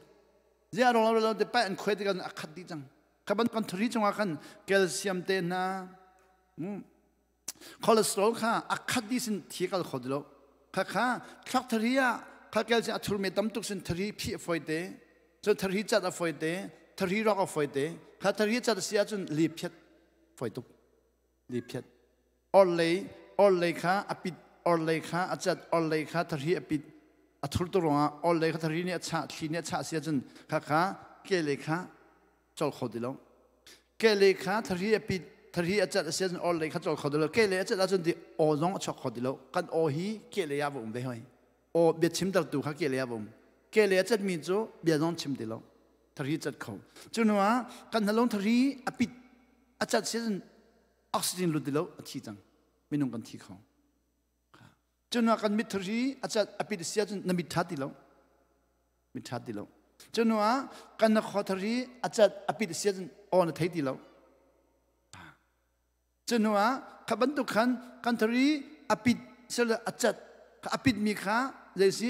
Ziah a rawk lo lo ti pai an khuai tikah a khat dih cang. Kha ban kan thuri chungah khan calcium te hna cholesterol kha a khat dih sin thi kal kho ti lo. Kha kha thlak thari ah kha calcium a thurmi tam tuk sin thari phih a fawi te. Cun thari cat a fawi te, thari rawk a fawi te. Kha thari cat a si ahcun li phiat fawi tuk. Li phiat. Orlei orlei kha a pit orlei kha a cat orlei kha thari a pit a thur tu ruangah orlei kha thari nih a chah thli nih a chah si ahcun kha kha kehlei kha col kho ti lo. Kehlei kha thari a pit thari a cat a si ahcun orlei kha col kho ti lo. Kehlei a cat ahcun ti aw zong a chuak kho ti lo. Kan aw hi kehlei ah va um ve hoi. Aw bia chimtertu kha kehlei ah va um. Kehlei a catmi cu bia zong chim ti lo. Thari cat kho. Cu hnu ah kan hnalong thari a pit a cat si ahcun oxygen lut ti lo a thi cang. Minung kan thi kho. Cu hnu ah kan mit thari a cat a pit si ahcun na mit tha ti lo. Mit tha ti lo. Cu hnu ah kan na khaw thari a cat a pit si ahcun aw na thei ti lo. Cu hnu ah kha bantuk khan kan thari a pit sel a cat a pitmi kha zei si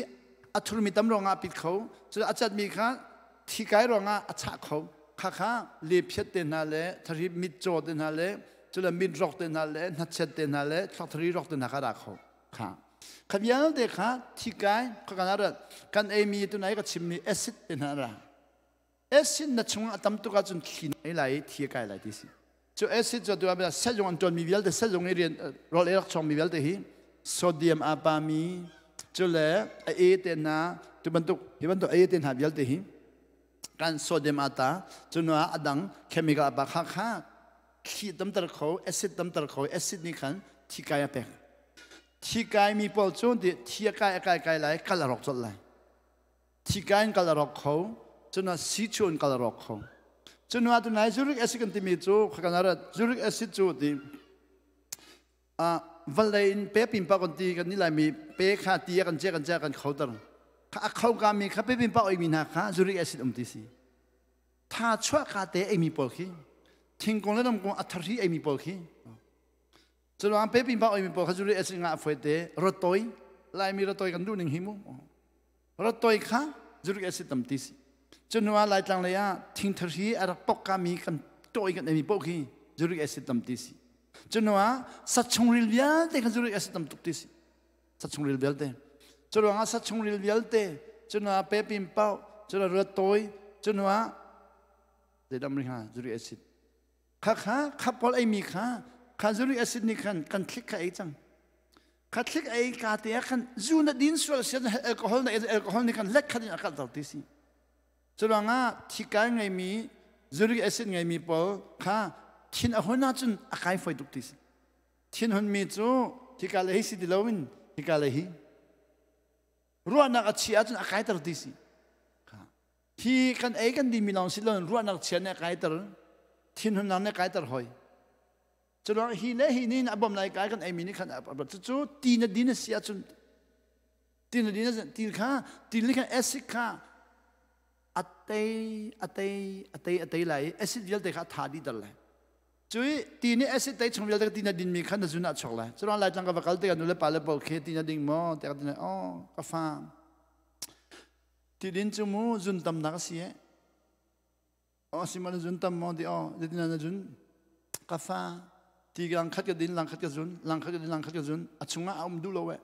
a thurmi tam ruangah a pit kho cu a catmi kha thi kai ruangah a chah kho kha kha lephiat te hna le thari mit caw te hna le cule mit rok te hna le hnachet te hna le thak thari rok te hna kha ra kho kha kha vialte kha thi kai kha kan rat kan eimi tunai ka chimmi acid te hna ra Acid na chungah a tam tuk ahcun thli na ei lai i thi a kai lai ti si. Cu acid cu atu ah sehzung an ṭuanmi vialte sehzung i rian rawl ei rak chawngmi vialte hi sodium aa pami cu le a e te hna tu bantuk hi bantuk a e te hna vialte hi kan sodium aa ta cu hnu ah a dang chemical a pa kha kha thli tamter kho acid tamter kho acid nih khan thi kai a pek thi kai mi pawl cu thi a kai a kai kai lai kal a rawk colh lai Thika in kal a rawk kho, cun si chu in kal a rawk kho. Cun ah tunai uric acid kan timi cu khakan ah uric acid cu ti vawlei in pe pin pa kan ti kan ni lai mi pe kha ti kan che kan che kan khoter kha a kho ka mi kha pe pin pa oi mi hna kha uric acid um ti si tha chuah ka te ei mi pawl khi thingkung le ramkung a thar hi ei mi pawl khi Culuang pe pin pa oi mi pawl kha uric acid nga a foi te rotoi lai mi rotoi kan duh ning hi mu Ratoi kha uric acid tam ti si. Cu hnu ah Laitlang lei ah thingthar hi a rak pok kami kan tawi kan eimi paoh khi uric acid tam ti si. Cu hnu ah sachungril vialte kha uric acid tam tuk ti si. Sachungril vialte. Cu ruangah sachungril vialte, cu hnu ah pepim pau, cu hnu ah ratoi, cu hnu ah zeidam ri hnga uric acid. Kha kha kha pawl eimi kha kha uric acid nih khan kan thlik kha ei cang. Kha thlik ei ka te ah khan zu na din sual sian alcohol na alcohol nih khan let khat in a kalter ti si. Curuangah thikai ngeimi uric acid ngeimi pawl kha thin a hun ahcun a kai foi tuk ti si. Thin hunmi cu hika le hi si ti loin hika le hi ruahnak a chia ahcun a kaiter ti si. Hi kan ei kan dimi lawng si loin ruahnak chia nih a kaiter thinhunnak nih a kaiter hoi. Curuang hi le hi nih a bawm lai kai kan eimi nih khan cucu ti na din a si ahcun ti na din a ti kha ti nih khan acid kha a tei a tei a tei a tei lai i acid vialte kha a tha dih ter lai. Cui ti nih acid tei chung vialte ti na din mi kha na zun ah chuak lai. Curuang Laitlang ka va kal tikah nu le pa le pawl khi ti na ding maw tiah ka ti oh ka fa ti din cu mu zun tamnak a si eh Oh si ma na zun tam maw ti oh zeitin na zun ka fa ti lang khat ka din lang khat ka zun lang khat ka din lang khat ka zun a chungah a um duh lo eh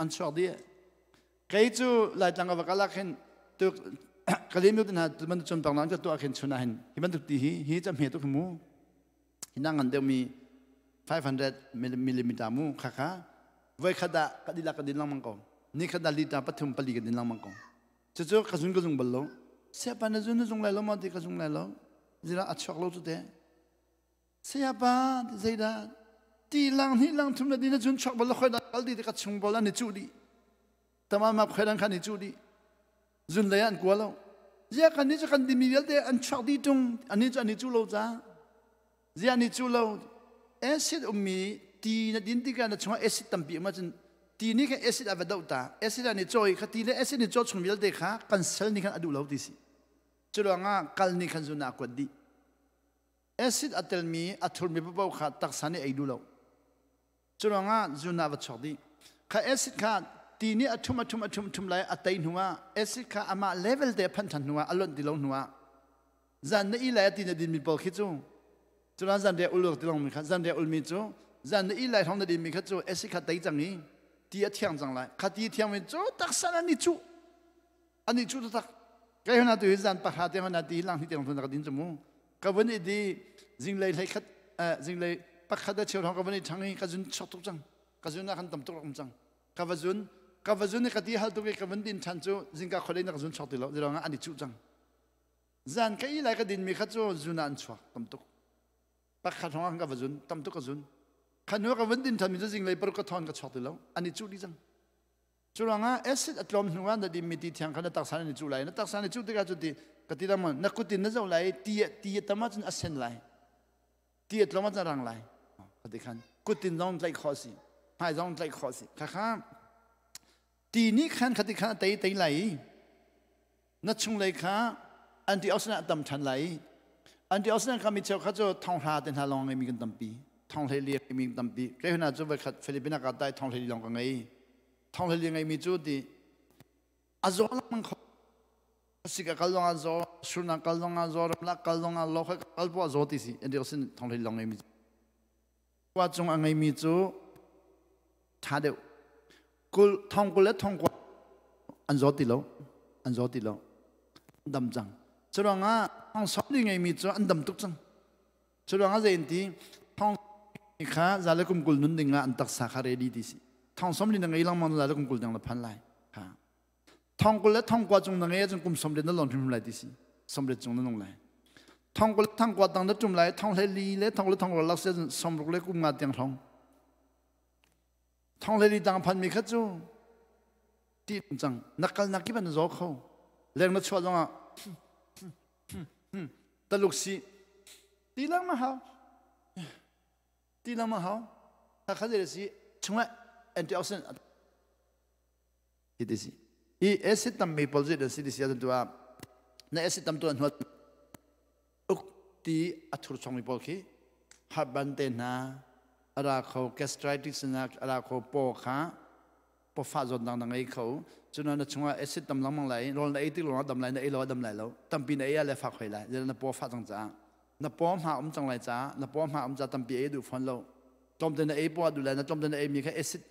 an chuak dih kei cu laitlang ka va kal ah khin tu kalim tu hna tu man chun pang nan ka tu ah khin chun ah hin hi bantuk ti hi hi cha hme tu khi mu hi na ngan deuh mi 500 millimeter mu kha kha voi khat ah ka dilak ka din lang mang ko ni khat ah liter pathum pali ka din lang mang ko Cucu ka zun ka zung bal lo. Siapa na zun na zung lai lo ma ti ka zung lai lo. Zira a chuak lo cu te. Sayapa zeidah? Ti lang hnih lang thum na din na cun chuak bal khoi da kal di te ka chung bol an i cuh dih. Tama ma khoi dang khan i cuh dih. Zun lei an kua lo. Zia kan ni cu kan dimi vialte an chuak dih tung ani cu an i cuh lo ca. Zia an i cuh lo. Acid ummi ti na din tikah na chungah acid tampi um ahcun ti nih khan acid a va doh ta. Acid an i cawi kha ti le acid nih caw chung vialte kha kan cell nih khan a duh lo ti si. Cu ruangah kal nih khan zun ah a kuat dih. Acid a telmi a thurmi paoh kha taksa nih ei duh lo. Cu ruangah zun ah va chuak dih. Kha acid kha ti nih a thum a thum a thum thum lai a tei hnu ah acid kha amah level te a phanh ṭhan hnu ah a lonh ti lo hnu ah zan na i lai a ti na dinmi pawl khi cu culan zan riah ul ti longmi kha zan riah ulmi cu zan na i lai hrawng na dinmi kha cu acid kha tei cang i ti a thiang cang lai kha ti thiang mi cu taksa an i cuh ani cu tak kai hona tu hi zan pahra te hona ti lang hi tiang thun ka din chu mu ka vun i di zinglei hlei khat zinglei pakhat a cheu thong ka vun i thang i ka zun chok tuk cang ka zun na kan tam tuk um cang ka va zun ka va zun i ka ti hal tuk i ka vun din than cu zingka kholei na ka zun chok ti lo zilong ani chu cang zan ka i lai ka din mi kha cu zun an chuak tam tuk pakhat hong ka va zun tam tuk ka zun khanu ka vun din than mi cu zinglei paruk ka thon ka chok ti lo ani chu di cang Curuangah acid a tlawm hnu ah na dimmi ti thiang kha na taksa na cuh lai. Na taksa na cuh tikah cu ti ka ti dang na kut in na zoh lai ti ti a tam ahcun a sen lai. Ti a tlawm ahcun a rang lai. Ka ti khan kut in zong tlaih khawh si. Hmai zong tlaih khawh si. Khakha ti nih khan khati khan a tei tei lai i na chunglei kha antioxidant a tam ṭhan lai i antioxidant kha mi cheu kha cu thonghla te hna lawng ngeimi kan tampi thonghlei li ngeimi kan tampi kei hna cu voikhat Philippines ah ka tai thonghlei li lawng ka ngei thonghlei li ngeimi cu ti a zaw lengmang kho sika kal zong ah zaw surnak kal zong ah zaw ramlak kal zong ah lo kal poah zaw ti si antioxidant thonghlei lawng ngeimi Khua cung a ngeimi cu ṭha deuh. Kul, thong kul le thong kua an zaw ti lo. An zaw ti lo. An dam cang. Curuangah thong sawm ngeimi cu an dam tuk cang. Curuangah zei an ti? Thong kha za le kum kul nun ding ah an taksa kha ready ti si. Thong sawm li na ngei lengmang za le kum kul dang na phan lai. Ha. Thong kul le thong kua cung na ngei ahcun kum sawm na lon hrim lai ti si. Sawm cung na nung lai. Thong kul thong kua tang na tum lai, thong hlei li le thong le thong ruk lak se sawm ruk le kum nga tiang hrawng. Thong hlei li tang phan mi kha cu ti cang na kal nak kip an zaw kho. Leng na chuah zongah taluk si ti lang ma hau ti lang ma hau kha kha si chungah antioxidant Hi si. I acid tammi pawl zei dah si ti si ahcun tu ah na acid tam tu an huat uk ti a thur chongmi pawl khi heartburn te hna a ra kho gastritis na a ra kho paw kha pawfah zawtnak na ngei kho cun na chungah acid tam lengmang lai rawl na ei tik lawngah dam lai na ei lo ah dam lai lo tampi na ei ah le fak hoi lai na paw fah cang caah na paw hma um cang lai caah na paw hma um ca tampi ei duh fawn lo tlawmte na ei paw duh lai na tlawmte na ei mi kha acid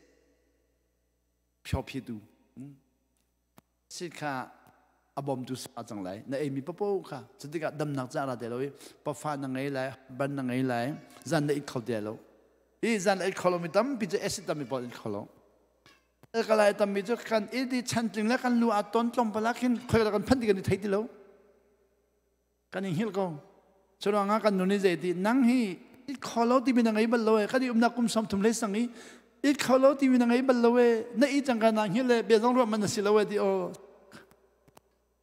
phiophitu sit kha a bawmtu sa cang lai na eimi papo kha cutikah damnak ca ra te lo i pafa na ngei lai ban na ngei lai zan na it kho te lo i zan it kho lo mi tampi cu acid tampi pawl it kho lo kalai tampi cu kan i di chantling le kan lu a ton tlom pala khin khoi kan phan ti kan i thei ti lo Kan i hngilh ko. Curuangah kan nun i zeiti nang hi it kho lo timi na ngei bal lo e kan i umnak kum 30 lei sang i it kho lo timi na ngei bal lo e na i cang ka na hngilh le bia zong ruah man na si lo e ti o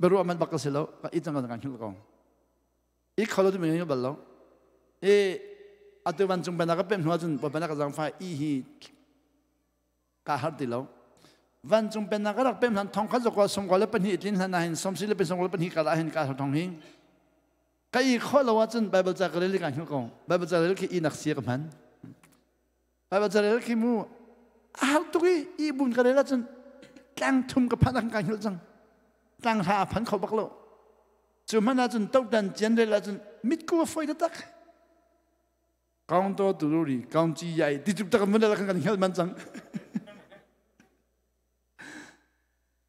bia ruah man bak ka si lo ka i cang ka kan hngilh ko it kho lo timi na ngei bal lo e atu vancung bana ka pem hnu ahcun bana ka zangfa i hi ka har ti lo vancung pennak ka rak pem hlan thong khat zakua sawm kua le pahnih tlin hlan ah hin sawm si le pe sawm le pahnih kar ah hin ka har thong hi ka i khawh lo ahcun Bible ca ka rel ka hngilh ko Bible ca rel khi i nak sia ka hman Bible ca rel khi mu a har tuk i i bun ka rel ahcun tlang thum ka phan ah ka hngilh cang tlang hla a phan kho bak lo cu hman ahcun totan cian rel ahcun mitku a foi tak Kaung to tu ri kaung chi yai ti tuk tak mun la kan kan man cang.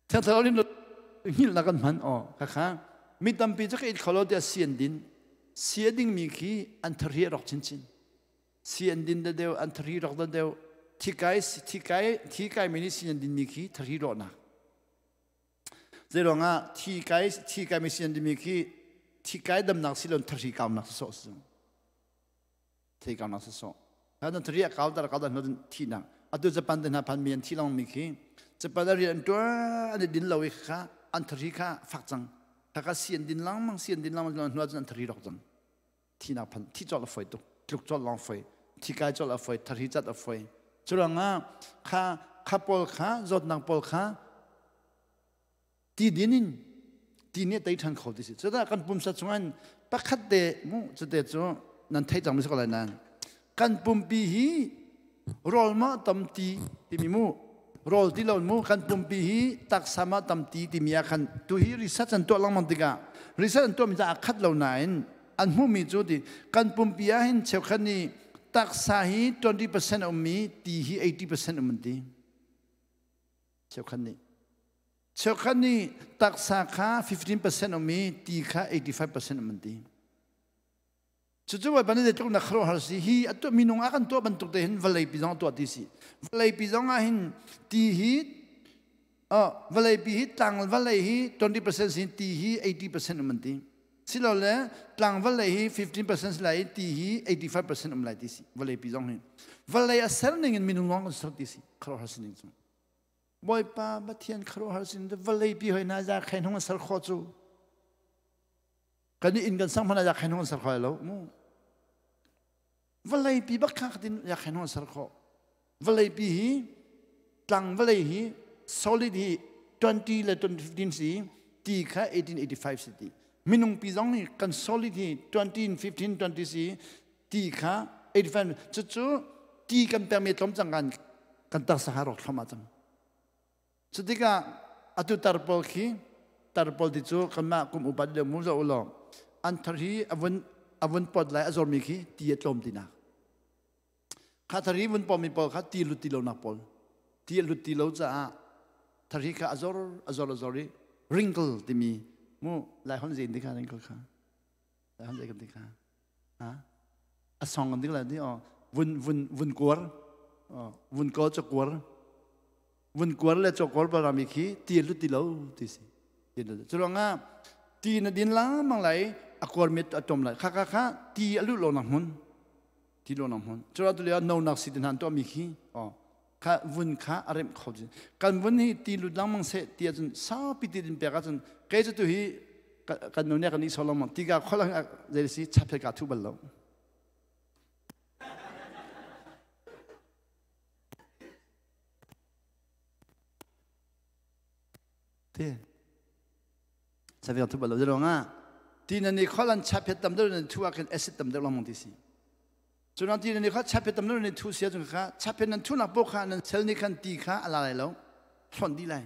Thiang thlarau nih hngilh na kan hman o kha kha mi tampi cu ka it kholo tiah sian din sia ding mi khi an thari rok chinchin sian din da deu an thari rok da deu thikai thikai thikai mi nih sian din mi khi thari ro nak zeiruangah thikai thikai mi sian din mi khi thikai damnak silon thari kaumnak so so thei kaunak sawsawh. Kha thari a kau tar kau tar hnu thi nak. Atu Japan te hna phan mi an thi long mi khi Japan a rian an tuan an i din lo i kha an thari kha fak cang. Kha kha si an din langmang si an din langmang hnu ahcun an thari rok cang. Thi nak phan thi cawlh a foi tuk. Tluk cawlh long foi. Thi kai cawlh a foi. Thari cat a foi. Curuangah kha kha pawl kha zawtnak pawl kha ti din in ti nih tei ṭhan kho ti si. Cudah kan pumsa chungah pakhat te mu cute cu nan theih cang mi si ko lai nain kan pumpi hi rawl ma tam ti timi mu rawl ti lo mu kan pumpi hi taksa ma tam ti timi ah khan tu hi research an tuah lengmang tikah research an tuah mi caah khat lo nain an hmuhmi cu ti kan pumpi ah hin cheukhat nih taksa hi 20% a ummi ti hi 80% um an ti cheukhat nih Cheukhat nih taksa kha 15% um i ti kha 85% um an ti. Cucu Bawipa nih zeitluk na khuaruahhar si hi a tuah minung ah kan tuah bantuk te hin vawlei pi zong tuah ti si. Vawlei pi zong ah hin ti hi vawlei pi hi tlang vawlei hi 20% si ti hi 80% um an ti. Silole tlang vawlei hi 15% si lai i ti hi 85% um lai ti si. Vawlei pi zong hi. Vawlei a ser ning in minung zong kan ser ti si. Khuaruahhar si ning cu. Bawipa Pathian khuaruahhar sin vawlei pi hoi na za khain hung ser kho cu kan inn kan sang hmana ya khain hung ser kho lo mu vawlei pi bak kha khatin ya khain hung ser kho vawlei pi hi tlang vawlei hi solid hi 20 le 2015 si ti kha 1885 si ti minung pi zong hi kan solid hi 20 15 20 si ti kha 85 cucu ti kan pekmi tlawm cang kan kan taksa ha rawk thluahmah cang cu tikah atu tar pawl khi tar pawl ti cu kanmah kum upat lio mu zo ulaw an thar hi avun avun pot lai a zormi khi ti a tlawm tinak kha thar hi vun pomi pawl kha ti lut ti lo nak pawl ti a lut ti lo caah thar hi kha a zor a zor a zor i wrinkle timi mu lai hon zin ti kha wrinkle kha lai hon zei kan ti kha a song kan ding la ni o vun vun vun kuar vun ko cho kuar vun kuar le cho kuar ba mi khi ti lu ti lo ti si ti lu chu nga ti na din la mang lai a kuar mit a tom lai kha kha kha ti a lu lo na hmun ti lo na hmun chu tu le no nak si tin han to mi khi o kha vun kha a rem kho kan vun hi ti lu lang mang se ti cun sa pi ti din pek ah cun ke chu tu hi kan nu ne kan i solomon tiga kholang zei si chaphe ka thu bal lo te chaphe ka thu bal lo zero nga ti na ni kholan chaphe tam deuh na thu ah khan acid tam deuh lang ti si cunan ti na ni kha chaphe tam deuh ni thu sia chung kha chaphe nan thu nak po kha nan sel ni khan ti kha ala lai lo hlon di lai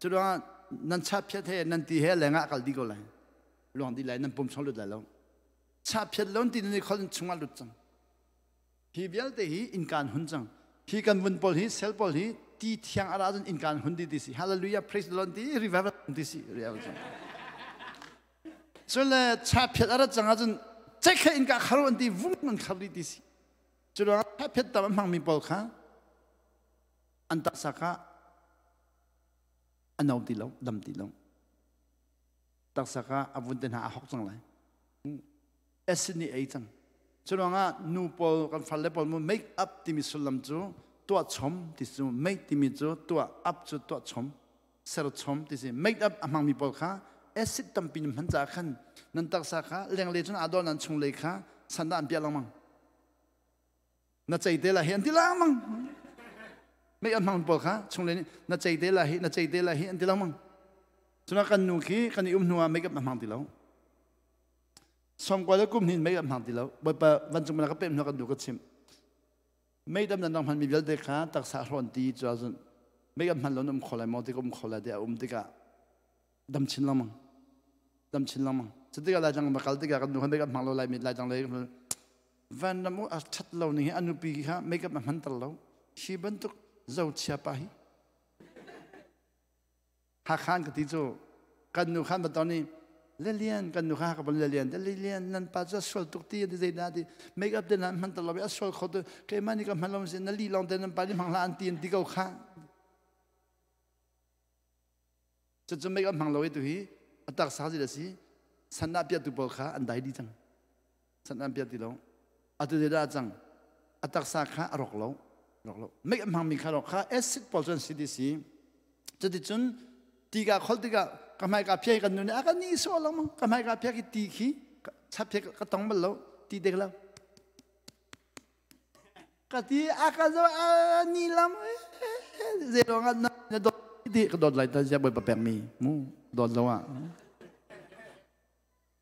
Curuangah nan chaphiat he nan ti he lengah kal di ko lai. Luang di lai nan pum chung lut lai lo. Chaphiat lo ti ni khol chungah lut cang. Hi vialte hi innkaan hun cang. Hi kan vun pawl hi sel pawl hi ti thiang ara cun innkaan hun di ti si. Hallelujah praise the Lord ti revival ti si revival cang. Cun le chaphiat ara cang ahcun cek he innka khar an ti vung an khar di ti si. Curuangah chaphiat tam a hmangmi pawl kha an taksa kha a no ti lo dam ti lo taksa kha a vun te hna a hok cang lai acid nih ei cang curuangah nu pawl kan farle pawl mu make up timi sullam cu tuah chom ti cu make timi cu tuah up cu tuah chom ser chom ti si make up a hmangmi pawl kha acid tampi nan hman caah khan nan taksa kha lenglei cun aa dawh nan chunglei kha san dah an piah lengmang na cei te la hi an ti lengmang mei an hmang pawl kha chunglei nih na cei te la hi na cei te la hi an ti lengmang cuna kan nu khi kan i um hnu ah makeup a hmang ti lo songkua le kum hnin makeup hmang ti lo bawipa vancung mana ka pem hnu kan nu ka chim meidam nan dang hman mi vialte kha taksa hrawn ti cu ahcun makeup hman lo na um kho lai maw ti ka um kho lai ti a um tikah dam chin lengmang dam chin lengmang cutikah lai tlang kal tikah kan nu kha makeup hmang lo lai mi lai tlang lei van ram a that lo ning hi a nupi kha makeup a hman ter lo hi bantuk zochia pa hi Hakhan ka ti cu kan nu khan baton i lelian kan nu kha ka bon lelian te lelian nan pa cu a sual tuk ti ti zei dah ti makeup te nan hman ter lo a sual kho tu keimah nih ka hman lo si na li long te nan pa nih hmang hlah an ti an ti ko kha Cucu mei an hmang lo i tuhi a taksa zi si san ah piahtu pawl kha an dai dih cang. San an piah ti lo. Atu zeidah a cang? A taksa kha a rawk lo, rawk lo. Mei a hmangmi kha rawk kha acid pawl cu an si ti si. Cuticun ti ka khol tikah ka hmai ka phiai kan nu nih a ka ni sawh lengmang. Ka hmai ka phiak i ti khi chap ka tong bal lo, ti dek lo. Ka ti a ka zo a ni lam zei ruang ah na dawt ti ka dawt lai ta zia bawipa pek mi mu dawt lo ah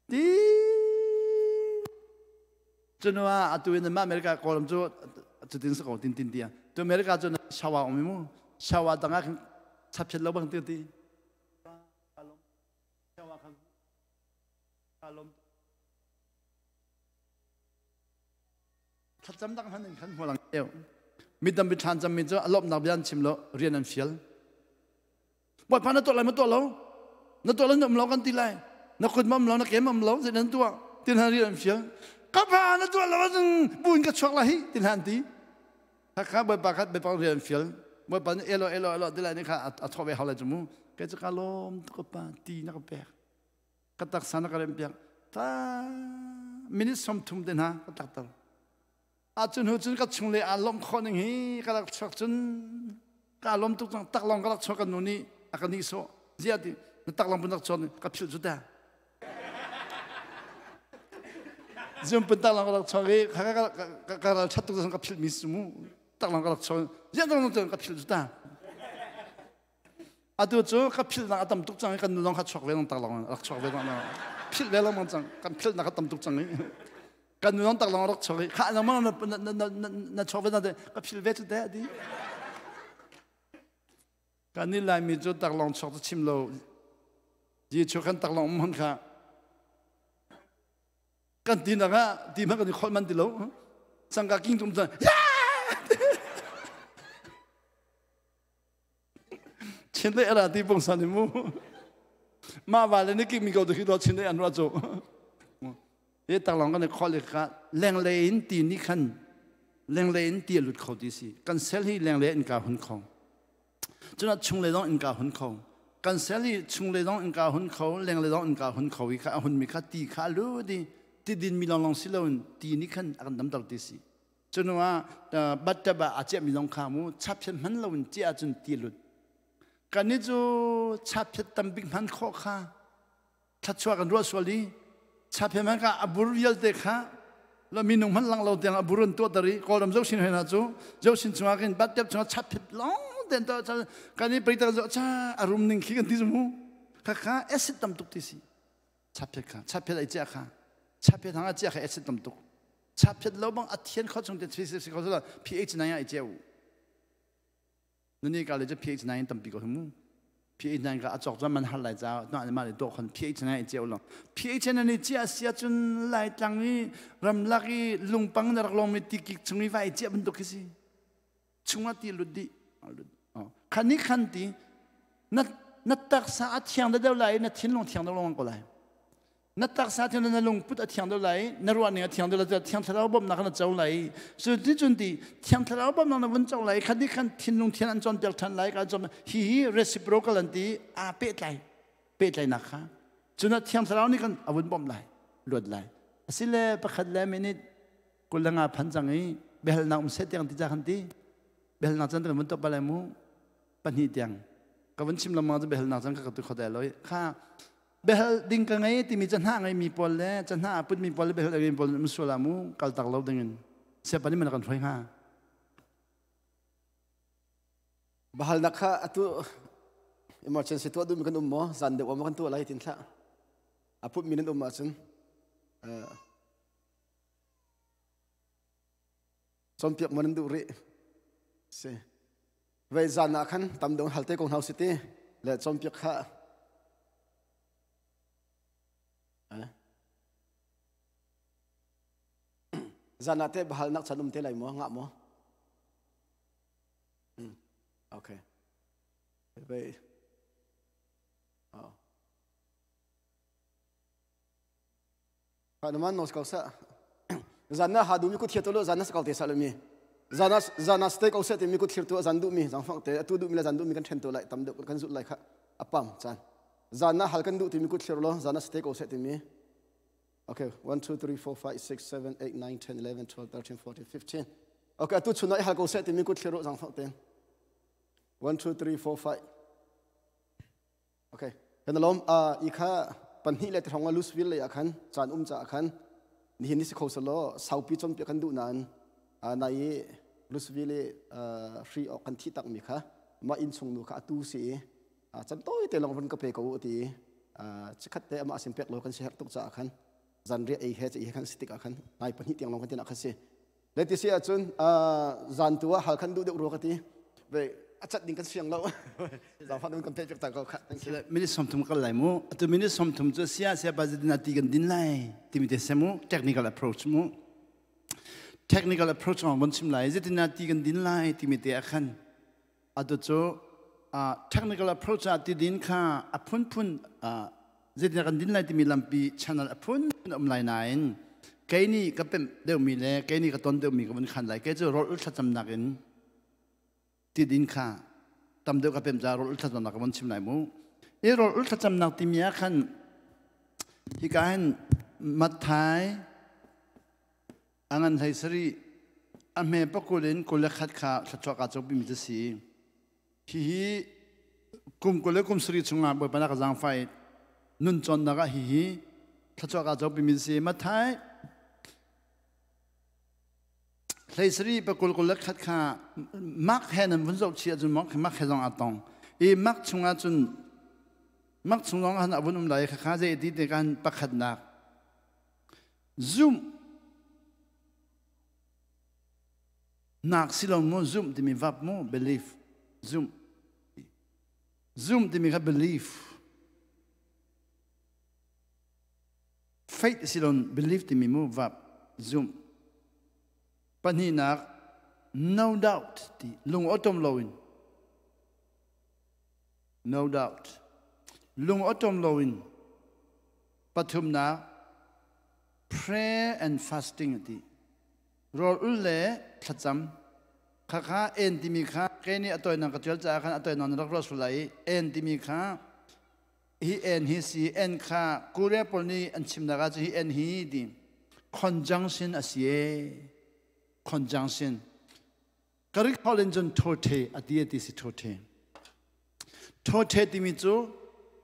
ti cunu ah atu in ma America kawlam cu cutin sa ko tin tin tia tu America cu shawa um mu shawa tangah khan chapchet lo bang ti ti shawa khan kalom Thlacam dang hman in khan hmual ang eo. Midam bi ṭhan cam mi cu a lawmhnak bia an chim lo, rian an fial. Bawipa na tuah lai ma tuah lo? Na tuah lo na um lo kan ti lai. Na kut ma um lo, na ke ma um lo, zei nan tuah? Tin han rian an fial. Ka pa na tuah lo ahcun buin ka chuak lai hi, tin han ti. Kha Bawipa kha biapang rian an fial. Bawipa nih elo elo elo ti lai nih kha a thawh ve hau lai cu mu. Kei cu ka lawm tuk ka pa, ti na ka pek. Ka taksa na ka remh piak ta minute 30 te hna ka takter ahcun hu cun ka chung le aa lawmh khawh ning hi ka rak chuak cun ka lawm tuk cang taklong ka rak chuak kan nu nih a ka nih sawh ziah ti na taklong pun rak chuak ka philh cu ta zum pun taklong ka rak chuak i ka ka ral that tuk ka philh mi su mu taklong ka rak chuak ziah taklong ka philh cu ta Atu cu ka philhnak a tam tuk cang i kan nu zong kha chuak ve lang tak lang rak chuak ve lang philh ve lengmang cang kan philhnak a tam tuk cang i kan nu zong tak lang rak chuak i kha nangmang na na na na chuak ve na te ka philh ve cu te ati kan ni laimi cu taklong chuak cu chim lo Jesuh kan taklong um hon kha kan ti nak ah ti hmanh kan i kholh man ti lo sangka king tum cun Chin le ara ti pung san mu. Ma wa le ni ki mi ko tu do chin le an ra chu. E tak long kan khol ka leng le in ti ni khan leng le in ti lut kho ti si. Kan sel hi leng le in ka hun kho. Cuna chung le dong in ka hun kho. Kan sel hi chung le dong in ka hun kho, leng le dong in ka hun kho i kha hun mi kha ti kha lu di ti din mi long long si lo in ti ni khan akan dam tar ti si. Cunuah battaba a ciahmi zong kha mu chaphiat hman loin ciah ahcun ti lut. Kannih cu chaphiat tambik hman khawh kha thluachuah kan ruah sual i chaphiat hman kha a bur vialte kha la minung hman lang lo tiang a bur an tuahter i Kawlram zosin hoi hna cu zosin chungah khin battep chungah chaphiat long ten to kan i pei tak cha a rum ning khi kan ti mu kha kha acid tam tuk ti si chaphiat kha chaphiat ai ciah kha chaphiat hang a ciah kha acid tam tuk chaphiat lo bang a thian kho chung te si kho so pH 9 ai ceu nuni ka le chu pH 9 tampi ko mu pH 9 ka a chok chuan man har lai cha na ma le to khon pH 9 ai ceu lo pH 9 ni chia sia chun lai tlang i ramlak i lungpang na rak long mi ti kik chung i vai chia bantuk khi si chungah ti lut dih khan ni khan ti na na taksa a thiang deuh lai na thinlung thiang deuh lawng ko lai na taksa thiang na lungput a thiang deuh lai na ruahning a thiang deuh lai thiang thlarau bawmhnak na co lai cu ti cun ti thiang thlarau bawmhnak na vun co lai khan ni khan thinlung thian an cawnpiak ṭhan lai ka cawn hi hi reciprocal an ti aa pehtlai pehtlainak kha cun thiang thlarau nih kan a vun bawmh lai luat lai asile pakhat le minute 25 phan cang i biahalnak um seh tiang ti ca khan ti biahalnak chan kan vun top balai mu pahnih tiang ka vun chim lengmang cu biahalnak chan ka ka tu kho dai lo kha biahal ding ka ngei timi ca hna ngei mi pawl le ca hna a put mi pawl le biahal ngei pawl um sual ah mu kal tak lo ding in siapa nih man kan hruai hnga Bahalnak kha atu emergency tuah duhmi kan um maw zan deuh maw kan tuah lai tin thlah a put mi nan um ahcun Cawnpiak maw nan duh rih? Si. Vei zan ah khan tam deuh hal te ko hna usih ti le cawnpiak kha zan ah te bahalnak chan um te lai maw ngah maw? Okay. Vei. Oh. Naman nos kau sa zan na hadu mi ku thia to lo zan na sakal te sa lo mi zana zana ste kau sa te mi ku thir tu zan du mi zang fang te atu du mi la zan du mi kan then to lai tam de kan zut lai kha apam chan zan na hal kan du ti mi ku thir lo zana ste kau sa te mi okay 1 2 3 4 5 6 7 8 9 10 11 12 13 14 15. Okay, atu chun ah i hal ko seh timi kut thlir u zangfah tein. 1 2 3 4 5. Okay. Kan lom i kha panhnih le throng Louisville lei ah khan caan um ca khan nihin ni si kho salo saupi chon pi kan duh nain nai i Louisville hri ok kan thi tak mi kha ma inn chung nu kha atu si i chan toi te long run ka pe ko ti chikhat te ama asin pek lo kan si her tuk ca khan zanriah ei he he khan si tik ah khan nai pahnih tiang long kan tin ah khan si le ti si ahcun zan tu ah hal khan duh deuh rua ka ti ve a cat ding kan siang lo zafa nun kan pe pek ta ko kha. Minute 30 kal lai mu. Atu minute 30 cu sia sia pa zidina ti kan din lai timi te semu technical approach mu. Technical approach on bon chim lai zidina ti kan din lai timi te akhan atu cu technical approach ah ti din kha a phunphun zeitin kan din lai timi lampi channel a phun um lai nain kei nih ka pemh deuhmi le kei nih ka ton deuhmi ka vun khan lai. Kei cu rawl ul thlacamnak in ti din kha tam deuh ka pemh ca rawl ul thlacamnak ka vun chim lai mu. I rawl ul thlacamnak timi ah khan hika hin Matthai a ngan hlei sarih a hme pakul in 21 kha thluachuah kaa cawkpimi cu si. Hihi kum 27 chungah Bawipa na ka zaangfah i nun cawnnak ah hihi thluachuah kaa cawkpimi si. Matthai hlei sarih pakul 21 kha Mark he nan vun zoh chih ahcun Mark he zong aa tong. I Mark chungah cun Mark chung zong ah a vun um lai i khakha zei ti te kan pakhatnak Zumh nak si lo mu. Zumh timi verb mu, belief, zumh. Zumh timi kha belief, faith si lo, belief timi mu, verb, zumh. Pahnihnak, no doubt ti, lung awtom loin, no doubt, lung awtom loin. Pathumnak, prayer and fasting ati, rawl ul le thlacam. Khakha en timi kha ke nih a toinak ka tial caah khan a toinak na rak ruat sul lai i en timi kha hi en hi si. En kha Korea pawl nih an chimnak ah hi en hi ti conjunction a si e. Conjunction Greek holh in cun thothe ati ati si. Thothe, thothe timi cu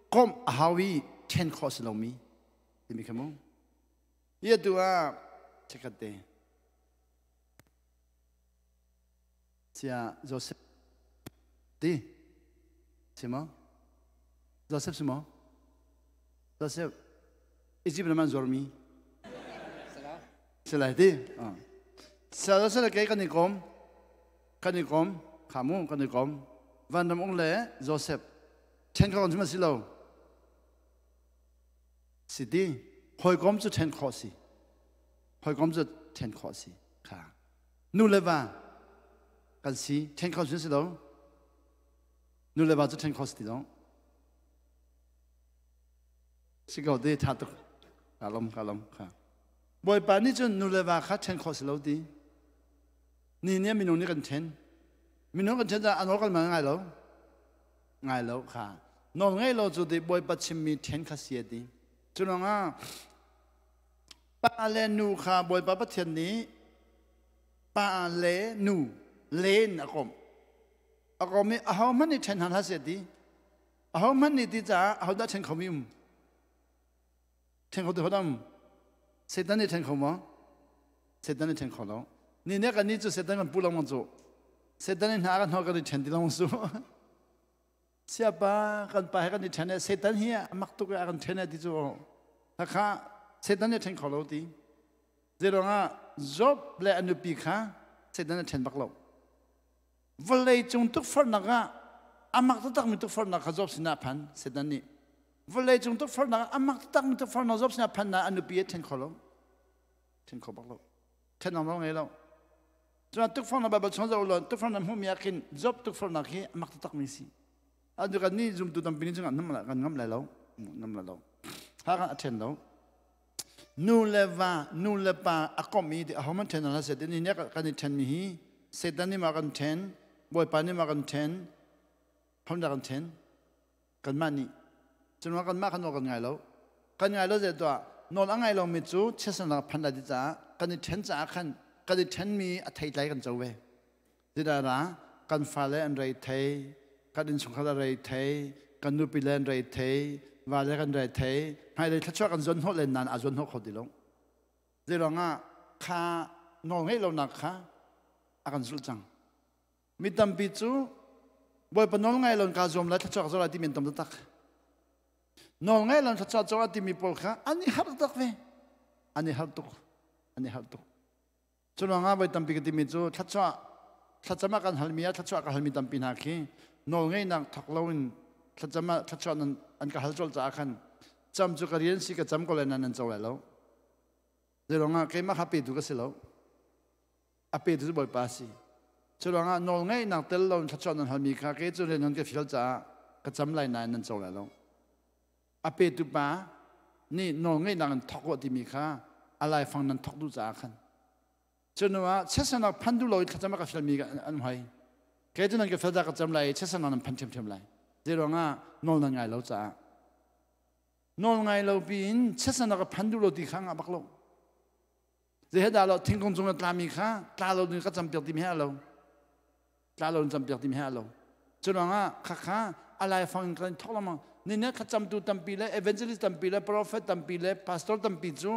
komh a hau i then khawh si lomi timi kha mu. Hi atu ah chekhat te sia Joseph ti si maw? Joseph si maw? Joseph Egypt ram an zuarmi si lai ti. Sa Joseph le kei kan i kom, kan i kom kha mu, kan i kom. Vanram ung le Joseph then kho kan si lo si ti. Hawikom cu then khawh si, hawikom cu then khawh si kha. Nu le va kan si, then khawh si lo. Nu le va cu then khawh si ti lo si ko ti. Tha tuk, ka lom, ka lom kha. Bawipa nih cun nu le va kha then khawh si lo ti. Ni nih minung nih kan then, minung kan then caah a nawl kan ngai lo, ngai lo kha. Nawl ngei lo cu ti Bawipa chimmi then kha si ti. Cu ruangah pa le nu kha Bawipa Pathian nih pa le nu len a komh, a kom i ahohmanh nih then hna hlah seh ti. Ahohmanh nih ti caah ahodah then khomi um? Then kho tu hodam? Satan nih then kho maw? Satan nih then kho lo. Ni ne kan ni cu Satan kan pu lengmang cu. Satan nih hna kan hnawh, kan i then ti lengmang cu. Siapa kan pa he kan i then e, Satan hi a mak tuk e, a kan then e ti cu. Khakha Satan nih then kho lo ti. Zeiruangah Job le a nupi kha Satan nih then bak lo. Vawlei cung tukforhnak ah amak taktakmi tukforhnak kha Job sinah phan Satan nih. Vawlei cung tukforhnak ah amak taktakmi tukforhnak Job sinah phan na a nupi a then kho lo, then kho bak lo, then lo ngei lo. Cun tukforhnak Bible chung zoh law tukforhnak hmuhmi ah khin Job tukforhnak hi amak taktakmi si. Atu kan nih zumtu tampi nih cun kan ngam lai lo, ngam lai lo. Ha kan a then lo. Nu le va, nu le pa a komh i a homan then hlah seh. Ni nih kan i then mi hi Satan nih ma kan then, Bawipa nih ma kan then, hom dah kan then? Kanmah nih. Cun kanmah kan nawl kan ngai lo, kan ngai lo. Zei tuah nawl a ngai lomi cu chiatsernak phan lai ti caah kan i then caah khan. Kan i ṭhenmi a theitlai kan co ve. Zidara kan fale an rei thei, kan innchungkhar a rei thei, kan nupi le an rei thei, vale kan rei thei, hmailei thluachuah kan zuan hnawh len nain aa zuan hnawh kho ti lo. Zeiruangah kha nawl ngeih lonak kha a kan zulh cang. Mi tampi cu Bawipa nawl ngai lo in kaa zuam lai, thluachuah ka zo lai timi an tam taktak. Nawl ngai lo in thluachuah co lai timi pawl kha an i harh tak ve. An i harh tuk. An i harh tuk. Cu ruangah voi tampi ka timi cu thluachuah thlacam ah kan halmi ah thluachuah ka halmi tampi hna khi nawl ngeihnak thawk loin thlacam ah thluachuah nan an ka hal colh caah khan cam cu ka rian si ka cam ko lai nan nan co lai lo. Zeiruangah keimah kha petu ka si lo. A petu cu Bawipa a si. Cu ruangah nawl ngeihnak tel loin thluachuah nan halmi kha kei cu rian nan ka fial caah ka cam lai nain nan co lai lo. A petu pa nih nawl ngeihnak in thawk u timi kha a laifang nan thawk duh caah khan. Cu hnu ah chiatsernak phan duh lo i thlacam a ka fialmi an hoi. Kei cu nan ka fial dah ka cam lai i chiatsernak nan phan ṭhiamṭhiam lai. Zeiruangah nawl nan ngai lo caah. Nawl ngai lo piin chiatsernak ka phan duh lo ti kha ngah bak lo. Zeihe dah lo thingkung cung na tlami kha tla lo ding ka campiak timi he a lo. Tla lo in campiak timi he a lo. Cu ruangah khakha a laifang in kan thawk lengmang. Ni ne thlacamtu tampi le evangelist tampi le prophet tampi le pastor tampi cu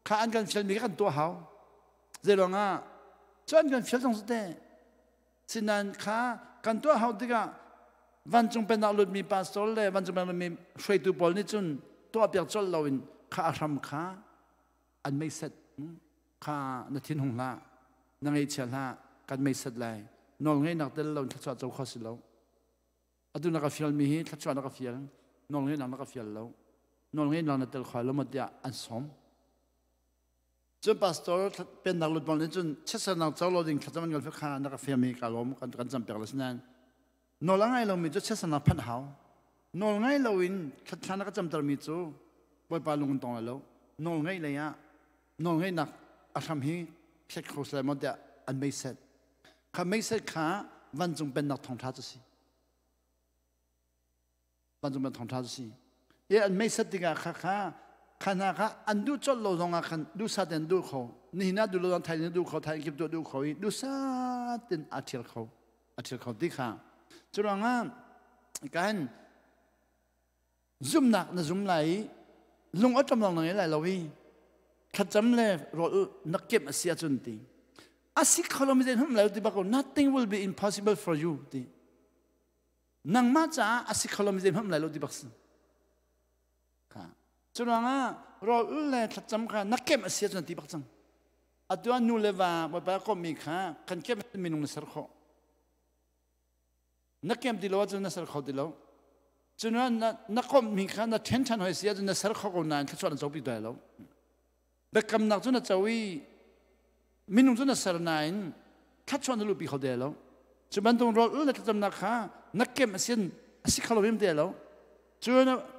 kha an kan fialmi kha kan tuah hau. Zei ruangah cu an kan fial zong si te. Sinain kha kan tuah hau tikah vancung pennak lutmi pastor le vancung pennak lutmi hruaitu pawl nih cun tuahpiak colh loin kha a hram kha an meiset kha na thin hung hlah na ngaihchia hlah kan meiset lai nawl ngeihnak tel lo thluachuah co kho si lo atu na ka fial mi hi thluachuah na ka fial nawl ngeihnak na ka fial lo nawl ngeihnak na tel khoi lo ma tiah an sawm cun pastor pennak lut bang nih cun chiatsernak co lo ding thlacam an kan kha na ka fial mi ka lawm kan kan cam pek lo sinain nawl a ngai lomi cu chiatsernak phanh hau nawl ngai loin thla na ka camter mi cu Bawipa lung in tong lai lo nawl ngeih lei ah nawl ngeihnak a hram hi phiat kho seh maw tiah an meiset kha meiset kha vancung pennak thawngṭha cu si vancung pennak thawngṭha cu si i an meiset tikah kha kha kha hna kha an duh colh lo zong ah khan duhsah tein duh kho nihin ah duh lo zong thaizing duh kho thaizing kip duh kho i duhsah tein aa ṭhial kho a ṭhial kho ti kha cu ruangah kan zumnak na zum lai i lung a ṭam lawng na ngei lai lo i thlacam le rawl na kemh a si ahcun ti a si kho lo mi zei hmanh lai ti bak nothing will be impossible for you ti nangmah caah a si kho lo mi zei hmanh lai lo ti bak si kha cu ruangah rawl le thlacam kha na kemh a si ahcun ti bak cang atu ah nu le va Bawipa komhmi kha kan kemh minung na ser khawh na kem ti lo ahcun na ser kho ti lo cun na komhmi kha na ṭhen ṭhan hoi si ahcun na ser kho ko nain thluachuah na copi ti lo biakamnak cu na co i minung cu na ser nain thluachuah na luhpi kho ti lo cu bantuk rawl ul le thlacamnak kha na kem asin a si kho lo hrim ti lo cu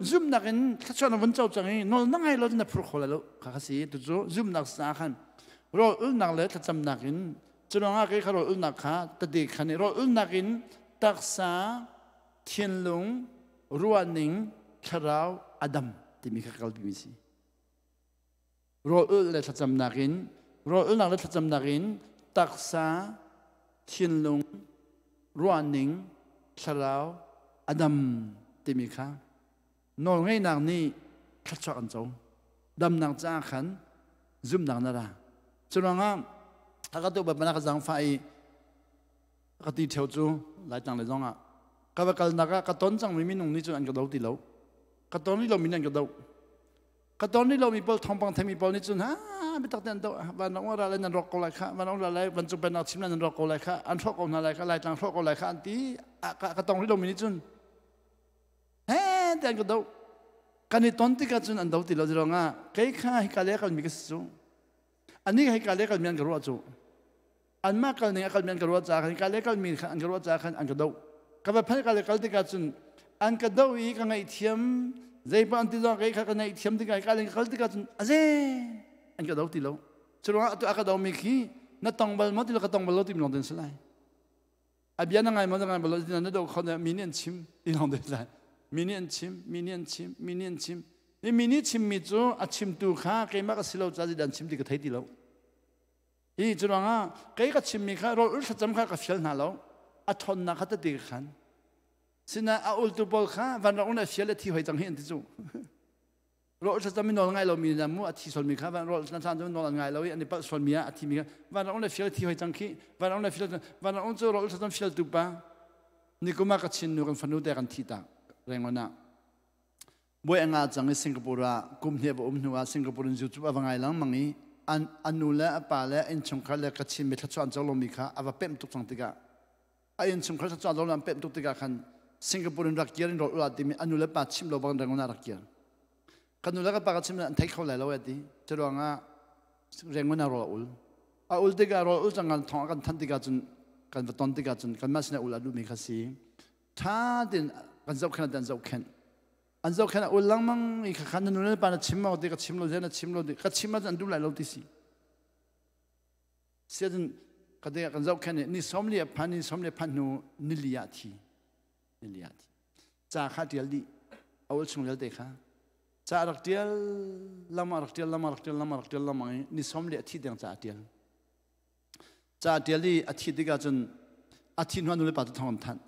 zumnak in thluachuah na vun co cang i nawl na ngai lo na phur kho lai lo kha kha si tu cu zumnak sa khan rawl ulnak le thlacamnak in cu ruangah kei kha rawl ulnak kha tade khan i rawl ulnak in taksa thinlung ruahning thlarau adam timi kha kalpi mi si rawl ul le thlacamnak in rawl ulnak le thlacamnak in taksa thinlung ruahning thlarau adam timi kha nawlngeihnak nih thluachuah kan co damnak caah khan zumhnak na ra cu ruangah a ka tu bana ka zaangfah i ka ti theo cu laitlang le zongah ka va kalnak ah ka ton cangmi minung nih cun an ka do ti lo ka ton rih lomi nih an ka do ka ton rih lomi pawl thawngpang theimi pawl nih cun ha biatak te an do van ong ra lai nan rawk ko lai kha van ong ra lai van cung pennak chim lai nan rawk ko lai kha an hrawk ko hna lai kha laitlang hrawk ko lai kha an ti ka tong rih lomi nih cun he te an ka do kan i ton tikah cun an do ti lo ruangah kei kha hika le kalmi ka si cu ani hika le kalmi an ka ruah cu anmah kal ning a kalmi an ka ruah caah khan hika le kalmi an ka ruah caah khan an ka doh ka va phal ka le kal tikah cun an ka doh i ka ngaihthiam zeipa an ti zong kei kha ka ngaihthiam tikah hika le kal tikah cun aze an ka do ti lo cu ruangah atu a ka domi khi na tong bal maw ti lo ka tong bal lo ti mi lawng ten si lai a bia na ngai maw na ngai bal lo na do kho na mi nih an chim ti lawng te lai mi nih an chim mi nih an chim mi nih an chim mi nih chimmi cu a chimtu kha keimah ka si lo ca dan chim ti ka thei ti lo. Hi cu ruangah kei ka chimmi kha rawl ul thlacam kha ka fial hna lo. A ṭhawnnak kha tete ka khan. Sinain a ultu pawl kha vanrak un a fial le thi hoi cang hi an ti cu. Rawl thlacam mi nawl ngai lomi na mu a thi sualmi kha van rawl thlacam cu nawl an ngai lo i an i palh sualmi ah a thimi kha vanrak un le fial thi hoi cang khi vanrak un le fial vanrak un cu rawl thlacam fialtu pa nikum ah ka chin nu kan fanu te kan thi tak Rangon ah buai a nga cang i Singapore ah kum hnih va um hnu ah Singapore in YouTube a va ngai lengmang i an anu le a pa le innchungkhar le ka chin mi thluachuah an co lomi kha a va pemh tuk cang tikah a innchungkhar thluachuah lo an pemh tuk tikah khan Singapore in rak kir in rawl ula timi a nu le pa chim lo bang Rangon ah rak kir. Ka nu le ka pa ka chim an thei kho lai lo ti. Cu ruangah Rangon ah rawl a ul. A ul tikah rawl ul cang kan thong kan than tikah cun kan va ton tikah cun kanmah sinah ul a duhmi kha si. Tha tein kan zohkhenh an zohkhenh. An zohkhenh a ul lengmang i kha na nu le pa na chim maw ti ka chim lo na chim lo ti ka chim ah an duh lai lo ti si. Siacun ka te kan zohkhenh i ni 40 a phan ni 40 phan hnu nili ah thi. Nili ah thi. Ca kha tial dih. A ul chung vialte kha. Ca rak tial lama rak tial lama rak tial lama rak tial lama i ni 40 a thi deng ca a tial. Ca tial i a thi tikah cun a thi hnu nu le pa cu thong an thanh.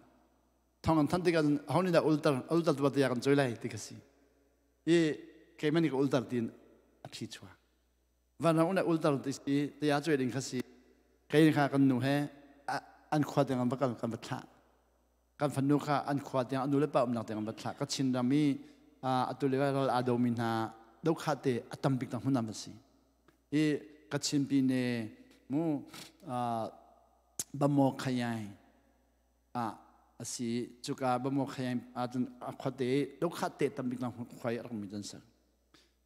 Thong an thanh tikah cun ho nih dah ultar ultar tu tiah kan choi lai ti kha si. I keimah nih ka ultar tiin a phi chuak. Vanram una ultar ti si tiah choi ding kha si. Kei kha kan nu he an khua tiang an va kal kan va thlah. Kan fanu kha an khua tiang an nu le pa umnak tiang an va thlah. Ka Chin ram i atu le ral aa domi hna dokha te a tam bik hmun an va si. I Kachin pine mu Bamo Khayai ah asi cuka Bamo Khayai ahcun a khuate dokha te tam bik nang khuai a rak mi cun sak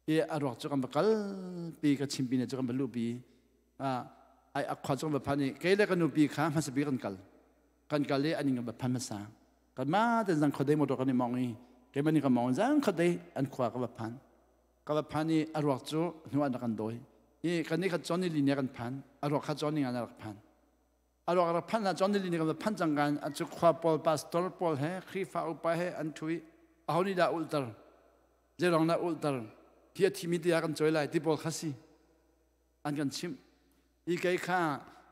i a ruak cu kan va kal pi Kachin pine cu kan va luh pi ai a khua cu kan va phan i kei le ka nupi kha hmasa bik kan kal kan kal i an inn kan va phan hmasa kan ma ten zang khuadei motor kan i mong i keimah nih ka mong zang khuadei an khua ka va phan ka va phan i a ruak cu hnu ah kan dawi i kan nih kha Johnny Lee nih kan phan a ruak kha Johnny ngan rak phan a ruak rak phan na Johnny Lee nih kan phan cang kan an cu khua pawl pastor pawl he Khrihfa upa he an thui aho nih dah ulter zeirong dah ulter hi a thimi tiah kan choi lai ti pawl kha si an kan chimh i kei kha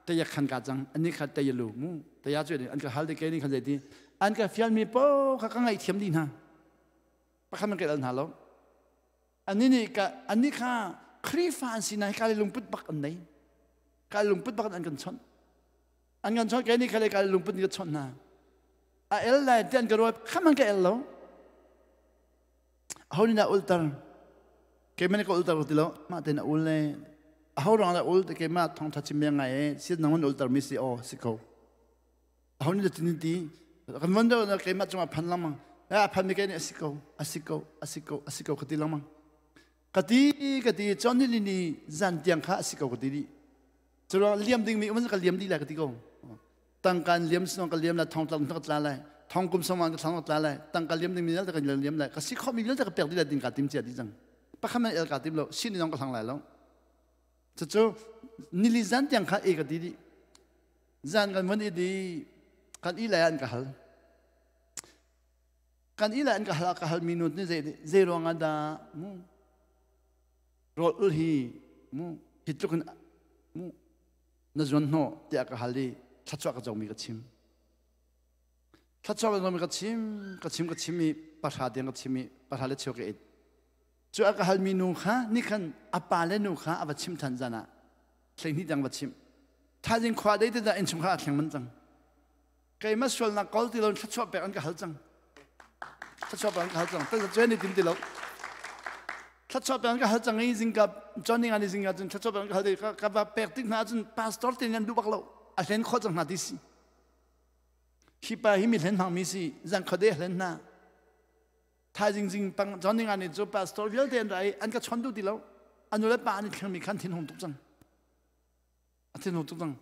taya khan ka cang ani kha taya lu mu taya cu an ka hal de kei nih khan zei ti an ka fial mi po kha ka ngaih thiam dih hna pakhat man ka el hna lo ani nih ka ani kha Khrihfa an si na ka le lungput bak an nei ka lungput bak an kan chawnh an kan chawnh kei nih kha le ka lungput ka chawnh hna a el lai ti an ka ruat kha man ka el lo aho nih dah ulter keimah nih ka ulter ti lo mah tein a ul le aho rang dah ul keimah thawngtha chim bia ngai e si nang man ulter mi si aw si ko aho nih dah ti kan von deuh na keimah cungah phan lengmang a phan mi ke nih a si ko a si ko a si ko a si ko ka ti lengmang ka ti ka ti chon ni ni zan tiang kha a si ko ka ti dih cu liam ding mi um ka liam dih lai ka ti ko tangkan liam sinong ka liam la thong tlang ka tla lai thong kum song ka thlang ka tla lai tangka liam ding mi vialte ka liam lai ka si kho mi vialte ka pek dih lai ding ka tim cia dih cang pakhat man el ka tim lo sin ni nong ka hlang lai lo cucu nili zan tiang kha e ka ti dih Zan kan vun i di kan i lai an ka hal. Kan i lai an ka hal ka hal mi nu nih zei zei ruang ah dah mu rawl ul hi mu hi tluk in mu na zuan hnawh tiah ka hal i thluachuah ka comi ka chim. Thluachuah ka comi ka chim ka chim ka chim i pahra tiang ka chim i pahra le cheu ka it. Cu a ka halmi nu kha nih khan a pa le nu kha a va chim than zan ah 12 tiang va chimh. Thaizing khua dei te dah innchungkhar a thleng man cang. Keimah sualnak kawl ti lo thluachuah pek an ka hal cang. Thluachuah pek an ka hal cang. Tan cun ni tim ti lo. Thluachuah pek an ka hal cang i zingka Johnny nga ni zingka cun thluachuah pek an ka hal ti ka va pek tik hna cun pastor te nan duh bak lo. A hlen khawh cang hna ti si. Hi pa hi mi hlen hmang mi si. Zan khua dei hlen hna. Thaizing zing pang Johnny nga ni cu pastor vialte an ra i an ka chon duh ti lo. Anu le pa an i thleng mi khan thin hung tuk cang. A thin hung tuk cang.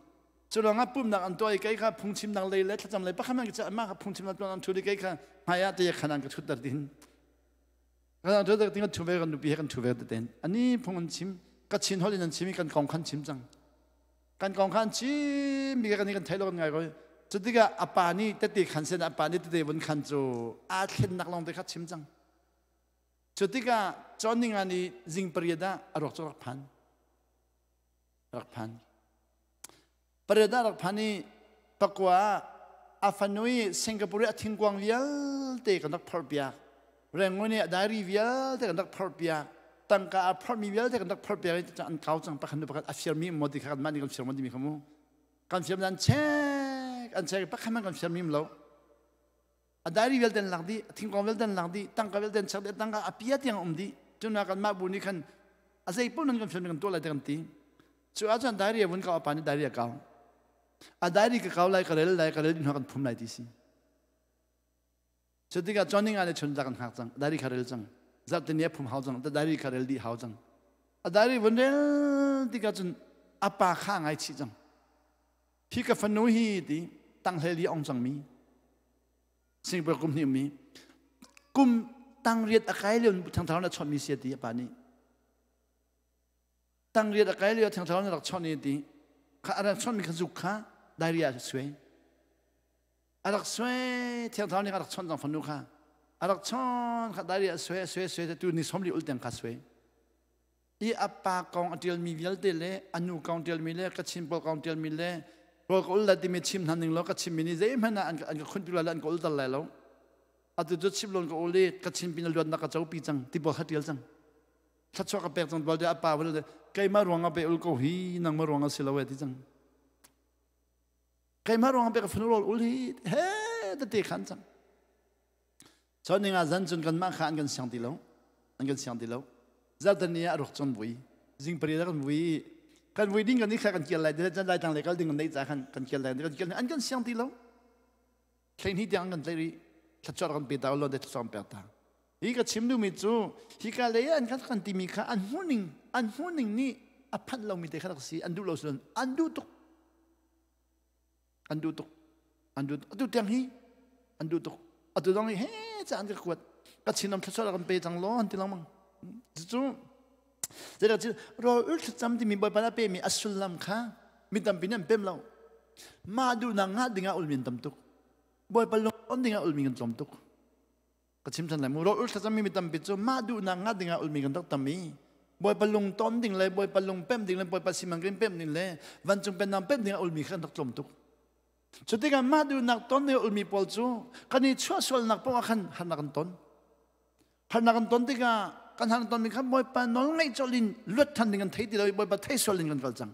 Cu ruangah pumnak an tuah i kei kha phungchimnak lei le thlacam lei pakhat man ka mah kha phungchimnak tuah an thu i kei kha hmai ah te khan an ka thut ter tin. Kan thu ter tin kan thu ve kan nupi he kan thu ve te Ani phung an chim ka chin hol in an chim i kan kong khan chim cang. Kan kong khan chim mi kan kan thei lo kan ngai ko. Cu tikah a pa nih tete khan sen a pa nih tete vun khan cu aa thlennak lawng te kha chim cang. Cu tikah John ninga ni zing pariat ah a ruak cu rak phan. Rak phan. Pariat ah rak phan i pakua ah a fanu i Singapore i a thingkuang vialte kan rak phorhpiak. Rangoon i a diary vialte kan rak phorhpiak. Tangka a phorhmi vialte kan rak phorhpiak i an kau cang pakhat hnu pakhat a firmi maw ti kha kanmah nih kan fir maw timi kha mu. Kan fir an check an check pakhat hmanh kan firmi lo. A diary vialte an lak dih, a thingkuang vialte an lak dih, tangka vialte an check dih, tangka a pia tiang a um dih. Cun kanmah bu nih khan a zei paoh nan kan firmi kan tuah lai ti kan ti. Cu ahcun diary a vun kau a pa nih diary a kau. A diary ka kau lai ka rel lai ka rel hnu kan phum lai ti si. Cu tikah Johnny nga le chun za kan hngak cang. Diary kha rel cang. Zarhte ni a phum hau cang. Diary kha rel dih hau cang. A diary vun rel tikah cun a pa kha ngai chih cang. Hi ka fanu hi ti tanghlei li ong cangmi Singapore kum hnih mi kum tangriat a kai lio thangthang na chawt mi sia ti a pa nih tangriat a kai lio thangthang na rak chawt ni ti kha a rak chawt mi kha zuk kha diary ah suai a rak suai thiangthang nih a rak chawt cang fanu kha a rak chawt kha diary ah suai suai suai tu ni somli ul tiang kha suai i a pa kong a ṭialmi vialte le a nu kong ṭialmi le Kachin pawl kong ṭialmi le rawl ka ul lai timi chim hna ning law ka chimmi nih zeihmanh ah an ka khunpi lai lo an ka ulter lai lo. Atu cu chim lon ka ul i Kachin pin luatnak ka copi cang ti pawl kha ṭial cang. Thluachuah ka pek cang bal a pa vialte keimah ruangah pe ul ko hi nangmah ruangah si lo e ti cang. Keimah ruangah pe ka fanu rawl ul hi he tete khan cang. Cun ninga zan cun kanmah kha an kan siang ti lo. An kan siang ti lo. Zarhteni ah a ruak cun vui. Zing pari ah kan vui. Kan vui ding kan i kha kan kial lai. Cun lai tang le kal ding kan neih ca khan kan kial lai. Kan kial an kan siang ti lo. Thlei tiang kan tlaih rih. Thlachuah kan pe ta lo de thlachuah kan pek ta. Hi ka chim duhmi cu hi ka lei an kan kan timi kha an hmuhning an hmuhning nih a phanh lomi te kha rak si an duh lo si an duh tuk an duh tuk an duh atu tiang hi an duh tuk atu dong hi he ca an ka kuat ka chinam thluachuah kan pe cang law an ti lengmang cucu zeidah cu rawl ul thlacam timi bawipa na pemi a sullam kha mi tampi nih an pem lo mah duhnak ngah dingah ulmi an tam tuk bawipa lung on dingah ulmi kan tlawm tuk Ka chim ṭhan lai mu. Rawl ul thlacammi mi tampi cu mah duhnak ngah dingah ulmi kan rak tam i Bawipa lung ton ding le Bawipa lung pemh ding le Bawipa simankin pemh ding le vancung pennak pemh dingah ulmi kha kan rak tlawm tuk. Cu tikah mah duhnak ton ding ulmi pawl cu kan i chuahsualnak paoh ah khan harnak kan ton. Harnak kan ton tikah kan harnak tonmi kha Bawipa nawl ngaih colh in luat ṭhan ding kan thei ti lo i Bawipa thei sual in kan kal cang.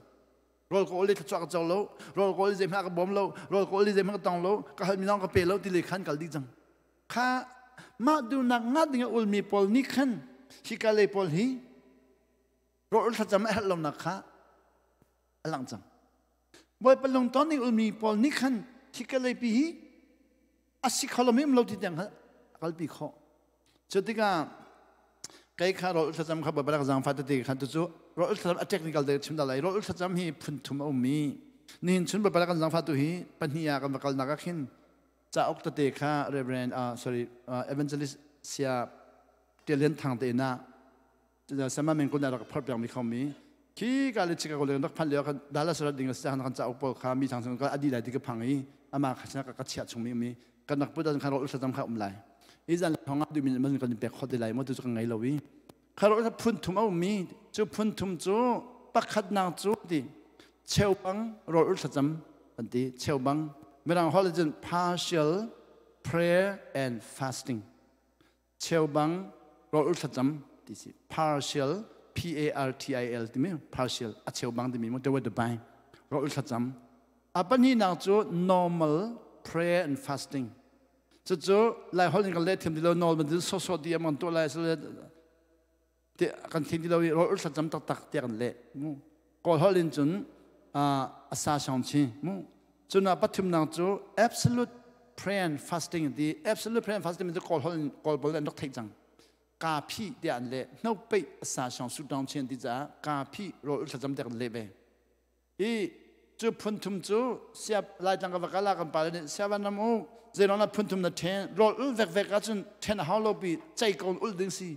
Rawl ka ul i thluachuah ka co lo, rawl ka ul i zeihmanh a ka bawm lo, rawl ka ul i zeihmanh ka tong lo, ka halmi lawng ka pe lo ti le khan kal dih cang. Kha mah duhnak ngah ding a ulmi pawl nih khan hika lei pawl hi rawl thlacam a herh lonak kha a lang cang. Bawipa lungton ning ulmi pawl nih khan hika lei pi hi a si kho lo mi lo ti tiang kha a kalpi khawh. Cu tikah kei kha rawl thlacam kha Bawipa rak zaangfah tete khan tu rawl thlacam a technical te chim da lai. Rawl thlacam hi phun thum a um mi. Nihin chun Bawipa rak kan zaangfah tu hi pahnih ah kan va kalnak ah khin cauk tete kha Reverend sorry Evangelist Sia Tialian Thang te na sama men kun rak phor piak mi kho mi khi ka le Chicago le rak phan lio kan Dallas rat ding sa kan cauk pawl kha mi thang sang ka adi lai ti ka phang i ama kha ka ka chia chung mi mi kan rak put kha ro thlacam kha um lai i zan thong du min man kan pek khot lai mo tu ka ngai lo i kha ro phun thum a um mi chu phun thum chu pakhat nang chu ti cheubang ro thlacam an ti cheubang mirang hol cun partial prayer and fasting cheubang ro thlacam ti si partial P A R T I L timi partial a cheubang timi mo te the bai ro thlacam a pahnih nak cu normal prayer and fasting cucu lai hol in kan le thiam ti lo normal din so so ti amang to lai te kan thiam ti lo i ro thlacam taktak te kan le mu kawl hol in cun a sa shong chi mu cuna pathum nang cu absolute prayer and fasting ti absolute prayer and fasting cu kawl hol kawl bol an rak theih cang ka phi te an le no pe sa shong su dong chen ti ca ka phi ro thlacam te kan le ve I cu phunthum cu siap Laitlang ka va kal ah kan pale nih siavan ram u zeilong na phunthum na then rawl ul vekvek ahcun then a hau lo pi cei ko ul ding si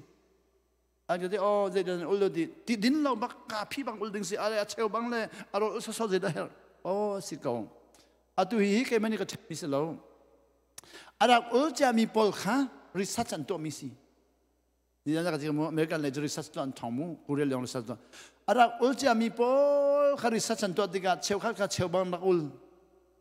an ka ti oh zeidan ul lo ti ti din lo bak ka phi bang ul ding si ale a cheu bang le a rawl ul so zeidah her oh si ko atu hi hi keimah nih ka then mi si lo a rak ul ciami pawl kha research an tuah mi si Ni na ka mu American le research tu an thong mu Korea leong research tu arak ul cia mi pawl Kha research an tuah tikah cheukhat kha cheubang rak ul,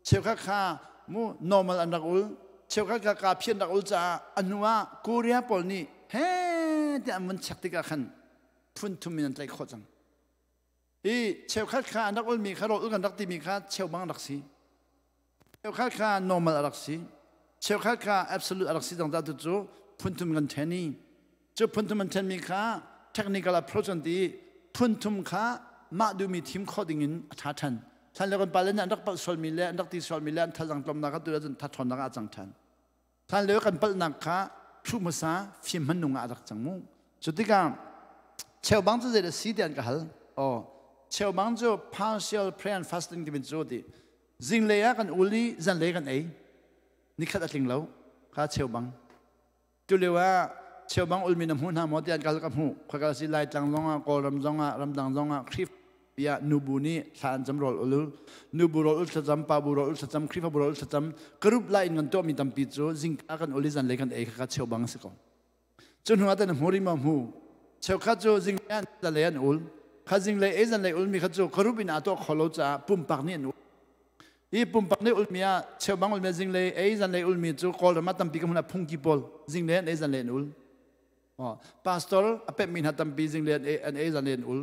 cheukhat kha mu normal an rak ul, cheukhat kha ka phian rak ul caah a hnu ah Korea pawl nih he tiah an vun check tikah khan phun thum in an tlaih khawh cang. I cheukhat kha an rak ulmi kha rawl ul kan rak timi kha cheubang rak si. Cheukhat kha normal a rak si. Cheukhat kha absolute a rak si cang ta tu cu phun thum kan then i cu phun thum an thenmi kha technical approach an ti i phun thum kha mah duhmi thim khawh ding in a ṭha ṭhan. Hlan le kan pale nih an rak palh sualmi le an rak ti sualmi le an thazang tlawmnak kha tu ahcun thathawnnak ah a cang ṭhan. Hlan lio kan palhnak kha thuh hmasa fim hmanung ah a rak cang mu. Cu tikah cheubang cu zei dah si ti an ka hal. Oh, cheubang cu partial prayer and fasting timi cu ti. Zinglei ah kan ul i zanlei kan ei. Nikhat a tling lo. Kha cheubang. Tu lio ah cheubang ulmi na hmu hna maw ti an kal ka hmuh. Khoika si Laitlang zong ah, Kawlram zong ah, ramdang zong ah Khrihfa ah nubu nih thla an cam rawl ul nubu rawl ul thlacam, pabu rawl ul thlacam, Khrihfabu rawl ul thlacam, group lai in kan tuahmi tampi cu zingka kan ul i zanlei kan ei kha kha cheubang a si ko. Cu hnu ah tan hmu ri ma hmu. Cheukhat cu zinglei an zanlei an ul. Kha zinglei ei zanlei ulmi kha cu group in aa tuah kho lo caah pumpak nih an ul. Hi pumpak nih ulmi ah cheubang ulmi zinglei ei zanlei ulmi cu Kawlram ah tampi ka hmun ah phungki pawl zinglei an ei zanlei an ul. Pastor a pemmi hna tampi zinglei an ei zanlei an ul.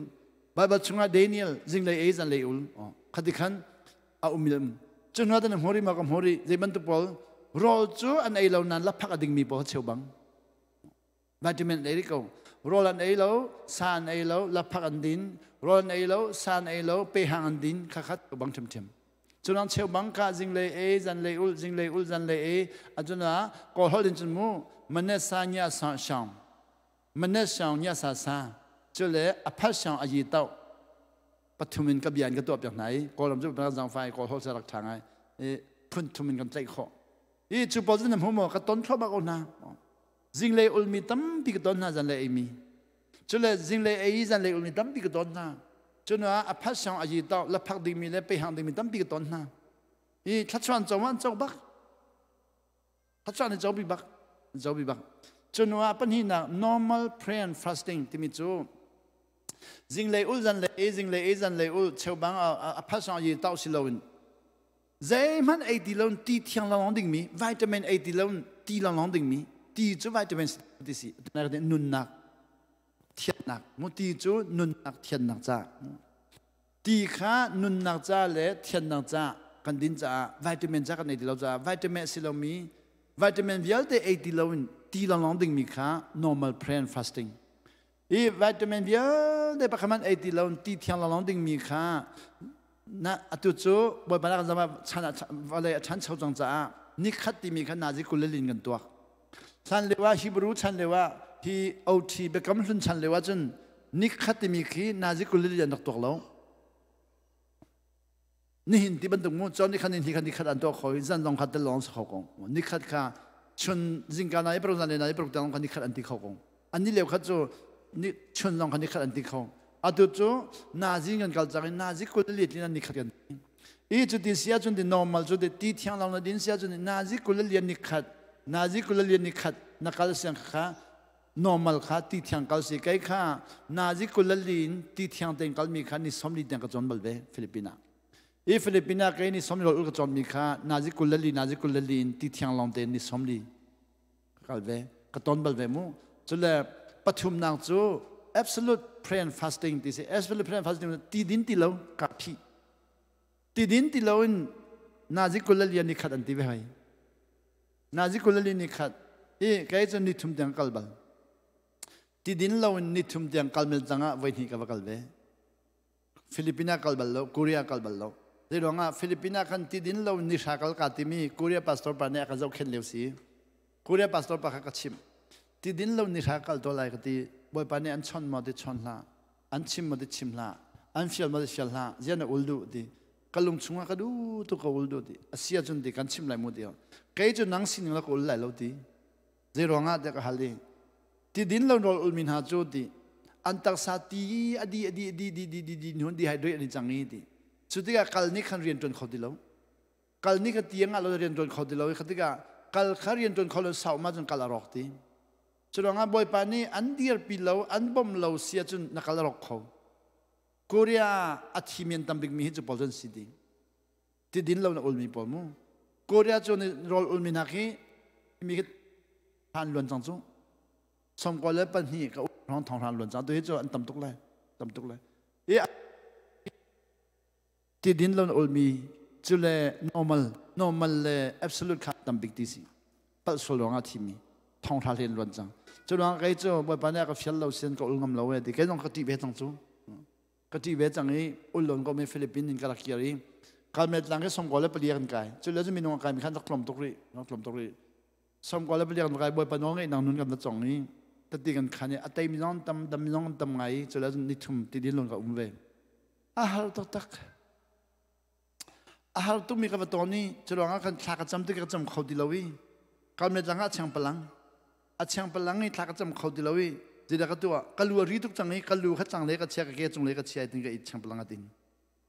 Bible chungah Daniel zinglei ei zanlei ul. Khati khan a um um. Cu hnu ah tan hmuri ma ka hmuri zei bantuk pawl rawl cu an ei lo nain laphak a dingmi pawl cheubang. Vitamin ei ko. Rawl an ei lo, sa an ei lo, laphak an din. Rawl an ei lo, sa an ei lo, pehang an din. Khakhat bang ṭhimṭhim. Cunang cheu bang ka zinglei ei, zanlei ul, zinglei ul, zanlei ei. Acuna kawl holh in cun mu, manet sa nya sa shang. Manet shang nya sa sa. Cule a phat shang a yi tau. Pathum in ka bia in ka tuah piak hna i Kawlram cu zang fai Kawl holh rak ṭha ngai. Phun thum in kan tlaih khawh. I cu pawl cu na hmu maw? Ka ton thluahmah ko hna. Zinglei ulmi tampi ka ton hna zanlei eimi. Cule zinglei ei zanlei ulmi tampi ka ton hna. Cun ah a phat sang a yi tau laphak dingmi le pehang dingmi tampi ka ton hna. I thlachuan co an co bak. Thlachuan an co bi bak. An co bi bak. Cun ah pahnihnak normal prayer and fasting timi cu zinglei ul zanlei ei zinglei ei zanlei ul cheubang a phat sang a yi tau si loin Zeihmanh ei ti lo ti thiang lawnglawng dingmi, vitamin ei ti lo ti lawnglawng dingmi, ti cu vitamin ti si. Nunnak, thiannak. Mu ti cu nunnak, thiannak ca. Ti kha nunnak ca le thiannak ca kan din caah vitamin ca kan ei ti lo caah vitamin a si lomi vitamin vialte ei ti loin ti lawnglawng dingmi kha normal prayer and fasting. I vitamin vialte pakhat hmanh ei ti lo ti thiang lawnglawng dingmi kha na atu cu Bawipa nak zama chan vawlei a ṭhancho cang caah nikhat timi kha nazi kulelin kan tuak. Hlan lio ah Hebrew chan lio ah hi OT biakam hlun chan lio ah cun nikhat timi khi nazi kulelin an rak tuak lo. Nihin ti bantuk mu chon nikhat ni khat nikhat an tuah kho i zan zong khat tel lawng si kho ko. Nikhat kha chun zingka na i paruk zan le na i paruk tang kha nikhat an ti kho ko. An ni leo khat cu ni chun zong kha nikhat an ti kho. Atu cu nazi kan kal cang i nazi kul li tlin nikhat kan i cu ti sia cun ti normal cu ti ti thiang lo na din sia cun nazi kul lian nikhat nazi kul lian nikhat na kal siang kha normal kha ti thiang kal si kei kha nazi kulali in ti thiang tein kalmi kha ni 40 tiang ka cawn bal ve Philippines ah i Philippines ah kei ni 40 ul ka cawn mi kha nazi kulali nazi kulali in ti thiang lawng tein ni 40 kal ve ka ton bal ve mu cule pathumnak cu absolute prayer and fasting ti si absolute prayer and fasting ti din ti lo ka phi ti din ti lo in nazi kulali ni khat an ti ve hai Nazi kulali ni khat i kei cu ni thum tiang kal bal. Ti din lo in ni thum tiang kal mel tang ah voi hnih ka va kal ve. Filipina kal bal lo, Korea kal bal lo. Zei ruangah Filipina khan ti din lo in ni hra kal ka timi Korea pastor pa nih a ka zohkhenh lio si. Korea pastor pa kha ka chimh. Ti din lo ni hra kal to lai ka ti. Bawipa nih an chon maw ti chon hlah. An chim maw ti chim hlah. An fial maw ti fial hlah. Zian na ul duh ti. Ka lung chungah ka duh tu ka ul duh ti a si ahcun ti kan chim lai mu ti kei cu nang sining la ka ul lai lo ti zei ruangah tiah ka hal i ti din lo rawl ulmi hna cu ti an taksa ti a di a di a di di di di di nun dehydrate an i cang i ti cu tikah kal nih khan rian ṭuan kho ti lo kal nih kha ti ngah lo rian ṭuan kho ti lo i kha tikah kal kha rian ṭuan kho lo sau ma cun kal a rawk ti cu ruangah Bawipa nih an dirpi lo an bawm lo si ahcun na kal a rawk kho. Korea a thi mi an tam bik mi hi cu pawl cu an si ding. Ti din lo na ulmi pawl mu. Korea cu rawl ulmi hna khi mi khi han luan cang cu. 92 ka hrawng thong hran luan cang tu hi cu an tam tuk lai tam tuk lai i ti din lo na ulmi cu le normal normal le absolute kha tam bik ti si palh sual ruangah thimi thong hra hlen luan cang cu ruang kei cu bawipa nih a ka fial lo sin ka ul ngam lo e ti kei zong ka ṭih ve cang cu ka ṭih ve cang i ul lon ko mi Philippines in ka rak kir i kalmet lang ke songkol le pali kan kai cu le cu minung a kai mi khan rak tlawm tuk rih rak tlawm tuk rih songkol le pali kan kai bawipa nawl ngeih nang nun kan va cong i tati kan khan i a tei mi zong tam dam mi zong tam ngai i cu le ni thum ti din lon ka um ve a har taktak a har tukmi ka va tawn i cu ruangah kan thla ka cam tik ka cam kho ti lo i kalmet lang ah cheng palang a cheng palang i thla ka cam kho ti lo i zeidah ka tuah ka lu a ri tuk cang i ka lu kha cang le ka chia ka ke cung le ka chia tin ka it cheng palang a tin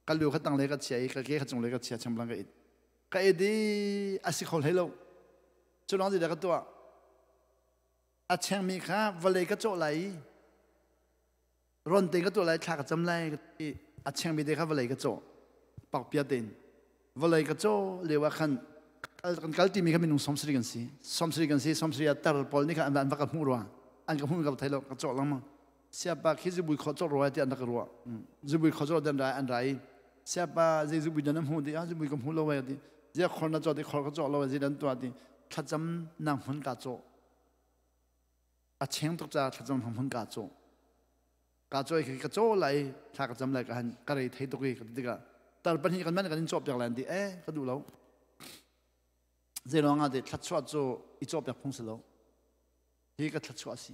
ka lu kha tang le ka chia i ka ke kha cung le ka chia cheng palang ka it ka it i a si kho hlei lo cu ruang zeidah ka tuah a chengmi kha vawlei ka cawh lai i ron te ka tuah lai thla ka cam lai i a chengmi te kha vawlei ka cawh pakpia tein vawlei ka cawh lio ah khan kan kal timi kha minung 70 kan si 70 kan si 70 ah tar pawl nih kha an va ka hmuh rua an ka hmuh ka thei lo ka cawh lengmang siapa khi zubui kho cawh rua ti an rak ruah zubui kho cawh dan rai an rai siapa zei zubui dan hmu ti ah zubui ka hmu lo wei ti zia khor na cawh ti khor ka cawh lo zei dan tuah ti thlacam nang hmun ka cawh a cheng tuk caah thlacam hmun ka caw ka caw i ka caw lai thla ka cam lai ka han ka rei thei tuk i ka ti tikah tar pahnih kan man kan in cawh piak lai an ti eh ka duh lo zei ruang ah de thlachuah cu i cawh piak phung si lo hi ka thlachuah si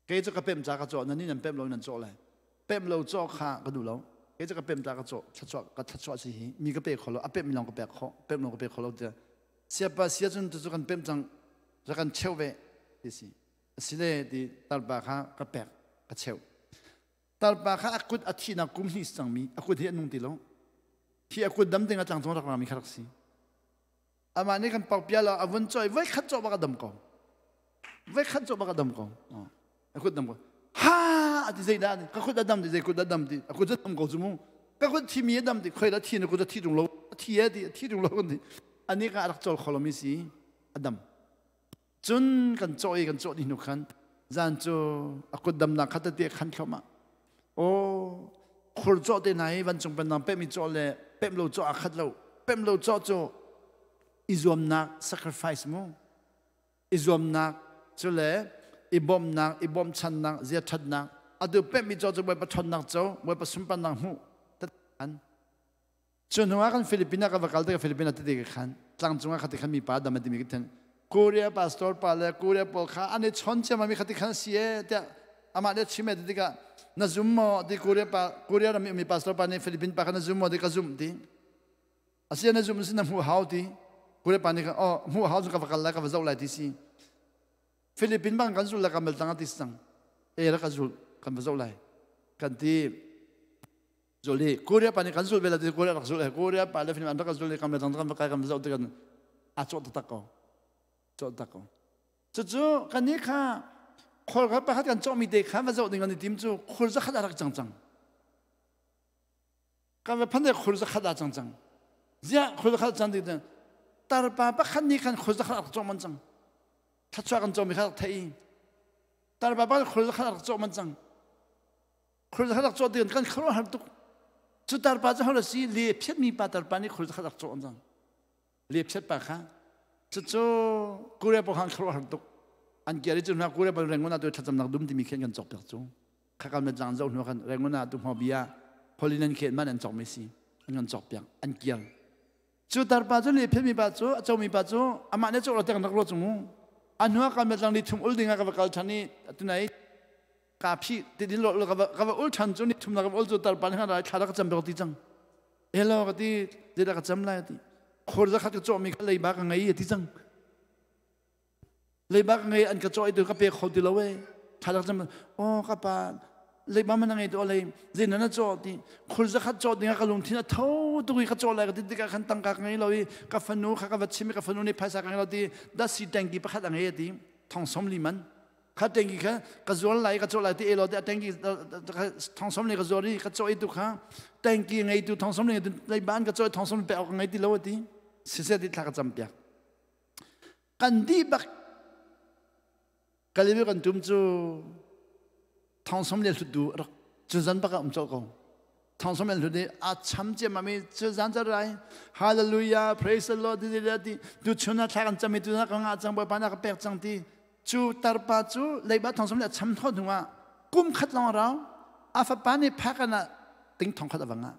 kei cu ka pem ca ka cawh nan ni nan pem lo nan cawh lai pem lo cawh kha ka duh lo kei cu ka pem ca ka cawh thlachuah ka thlachuah si hi mi ka pe kho lo a pem mi lawng ka pek kho pem lo ka pe kho lo tiah siapa sia cun tu cu kan pem cang ra kan cheu ve ti si asile ti tarpa kha ka pek ka cheu tarpa kha a kut a thihnak kum hnih cangmi a kut hi a nung ti lo hi a kut dam ding a tlang cung rak rami kha rak si amah nih kan pau pia lo a vun choi voi khat cawh bak a dam ko voi khat cawh bak a dam ko a kut dam ko ha ati zei dah ka kut a dam ti zei kut a dam ti a kut a dam ko cu mu ka kut thi mi a dam ti khoi da thi na kut a thi tung lo a thi e ti a thi tung lo kan ti ani ka rak chol kholomi si a dam cun kan cawh i kan cawh dih hnu khan zan cu a kut damnak kha tete khan thloma o khur cawh te hna hi vancung pennak pem i cawh le pem lo cawh a khat lo pem lo cawh cu i zuamnak sacrifice mu i zuamnak cu le i bawmhnak i bawmchannak zia ṭhatnak atu pemmi caw cu Bawipa ṭhawnnak co Bawipa sunparnak hmuh an cu hnu ah kan Philippines ah ka va kal tikah Philippines ah tete ka khan tlangcung ah khati khan mi pa dam a timi ka then Korea pastor pa le Korea pawl kha an i chawn ciammam i khati khan si e tiah amah le chim e ti tikah na zum maw ti Korea pa Korea ram i ummi pastor pa nih Philippines pa kha na zum maw ti ka zumh ti Asia na zum sin na hmuh hau ti Korea pa nih oh hmuh hau cu ka va kal lai ka va zoh lai ti si Philippine bang kan zul la kan bal tang ti sang e ra ka zul kan va zoh lai kan ti zul hi Korea pa nih kan zul ve la ti Korea rak zul Korea pa le Philippine an rak zul kan bal tang kan va kai kan va zoh ti kan a cawh taktak ko cawh tak ko cucu kan nih kha khol kha pakhat kan cawh mi te kha va zoh ding kan i tim cu khul zakhat a rak cang cang Kan va phan khur zakhat ah cang cang. Ziah khur zakhat cang ti tarpa pakhat nih khan khur zakhat rak cawk man cang. Thluachuah kan cawmi kha rak thei. Tarpa pakhat khur zakhat rak cawk man cang. Khur zakhat rak cawk ti kan khur har tuk. Cu tarpa cu hol si le phiat mi pa tarpa nih khur zakhat rak cawk cang. Le phiat pa kha cucu Korea pa khan khur har tuk. An kiari cu hna Korea pa Rangoon ah tu thlacam nak dum timi khen kan cawk piak cu. Khakal na tlang zoh hnu khan Rangoon ah tu hmo bia Holy khen man an cawk mi si an kan cawk piak an kial cu tarpa cu le phemi pa cu a comi pa cu amah ne cawk lo tek nak lo chung mu a hnu ah kan tlang ni thum ul ding ah ka va kal than i tunai ka phi ti din lo ka va ul than cu ni thum na ka ul cu tarpa ni rai thla ka cam bek ti cang elo ka ti zeda ka cam lai ti khor za khat ka cawk mi ka leiba ka ngei ti cang Leiba ka ngei an ka cawh tu ka pe kho ti lo e. Thalak cam oh ka pa leiba man ngei to lei zin na caw ti khul zakhat caw ding ka lungthin a tho tu ka caw lai ka ti tikah khan tangka ka ngei lo i ka fanu kha ka va chim i ka fanu nih phaisa ka ngei lo ti dasi tanki pakhat a ngei ti thong som li man. Kha tengki kha ka zuar lai ka cawh lai ti elo te tengki thong som le ka zuar i ka cawh i tu kha tengki ngei tu thong som le lei ban ka cawh thong som pe ok ngei ti lo ti siseh ti thla ka cam piak kan di bak kalibi kan tum cu thong som le hlut du rak cu zan bak um cawh ko thong som le hlut i a cham che mami cu zan ca rai hallelujah praise the lord ti ti tu chuna thla kan cam i tu na ka nga cang bawipa na ka pek cang ti Cu tarpa cu leiba thong som le a cham thaw hnu ah kum khat lawng a rau. A fapa nih phakan ah ting thong khat a va ngah.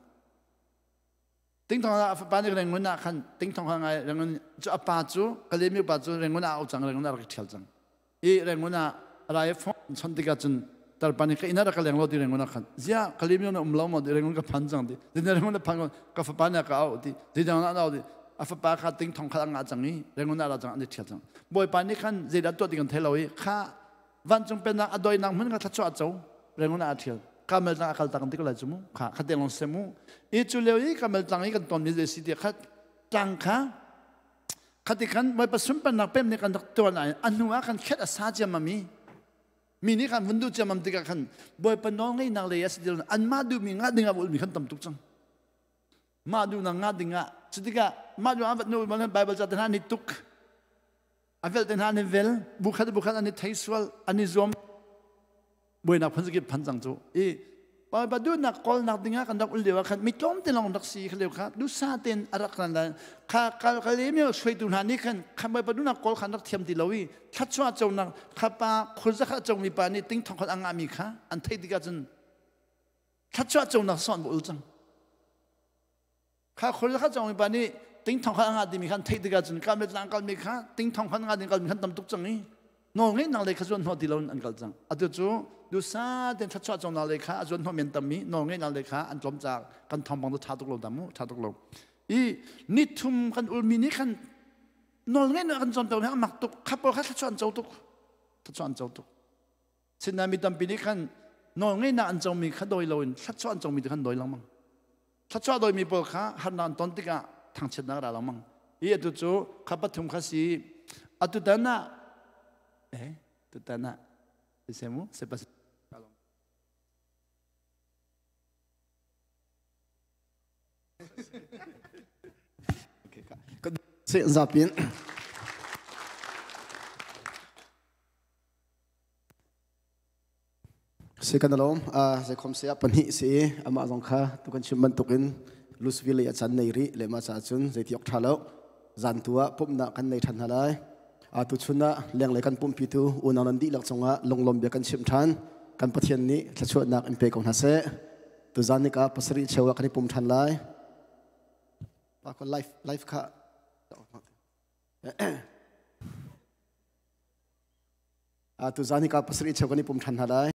Ting thong a fapa nih Rangoon ah khan ting thong khat ngai Rangoon cu a pa cu Kalemi pa cu Rangoon ah a au cang Rangoon ah rak i ṭhial cang. I Rangoon ah rai phone chon tikah cun tarpa nih ka inn ah rak ka leng lo ti Rangoon ah khan zia Kalemi na um lo maw ti Rangoon ka phan cang ti. Rangoon a phan ka fapa nih a ka auh ti. Zeidang ah au ti. A fapa kha ting thong khat a ngah cang i Rangoon ah ra cang an i ṭhial cang. Bawipa nih khan zeidah tuah ti kan thei lo i kha vancung pennak a doinak hmun kha thluachuah a co Rangoon ah a ṭhial. Kamel tlang a kal tak ti ko lai cu mu kha kha teng long se mu i cu lio i Kamel tlang i kan ton mi zei si ti kha tlang kha khati khan Bawipa sunparnak pem nih kan rak tuan ai a hnu ah khan khet a sa ciammam i mi nih khan vun duh ciammam tikah khan Bawipa nawl ngeihnak lei a si ti lo anmah duhmi ngah ding ah ulmi khan tam tuk cang mah duhnak ngah ding ah cutikah mah duh ah nu Bible ca te hna an i tuk a vel te hna an i vel bukhat bukhat an i thei sual an i zuam buainak phun zakip phan cang cu i pa duhnak kawlnak ding ah kan rak ul lio ah khan mi tlawm te lawng rak si kha lio kha dusa ten a rak kan kha kal kal mi hruaitu hna nih khan kha pa duhnak kawl khan rak thiam ti lo i thluachuah conak kha pa khurza kha co mi pa nih ting thong khat a ngah mi kha an theih tikah cun thluachuah conak sawn bu ul cang kha khul kha cong mi pa nih ting thong kha nga timi khan theih tikah cun kal tlang kal mi kha ting thong khan nga ding kal mi khan tam tuk cang i nawl ngei nak le kha zuan hnawh ti lo an kal cang atu cu dusa ten thluachuah cong nak le kha a zuan hnawh men tam mi nawl ngei nak le kha an tlawm ca kan thong bang tha tuk lo dam mu tha tuk lo i ni thum kan ul mi nih khan nawl ngei nak kan cawn to mak tuk kha pawl kha thluachuah an co tuk thluachuah an co tuk Sinain mi tampi nih khan nawlngeihnak an comi kha dawi loin thluachuah an comi khan dawi lengmang. Thluachuah dawimi pawl kha harnak an ton tikah thangchiatnak ra lengmang. Hi atu cu kha pathum kha si atu tan ah eh tutan ah sisemu sepas Se zapin Si kan alawm zeikhom se ah pahnih si i amah zong kha tu kan chim bantukin Louisville i a can nei rih le mah caah cun zeiti awk ṭha lo zan tu ah pumhnak kan nei ṭhan hna lai. Tu chun ah lenglei kan pumhpi tu unau nan dihlak cungah lunglawm bia kan chim ṭhan. Kan Pathian nih thluachuahnak in pe ko hna seh. Tuzan nika pasarih cheu ah kan i pum ṭhan lai. Pa life life kha Tuzan hi ka pasarih cheu kan i pum ṭhan hna lai.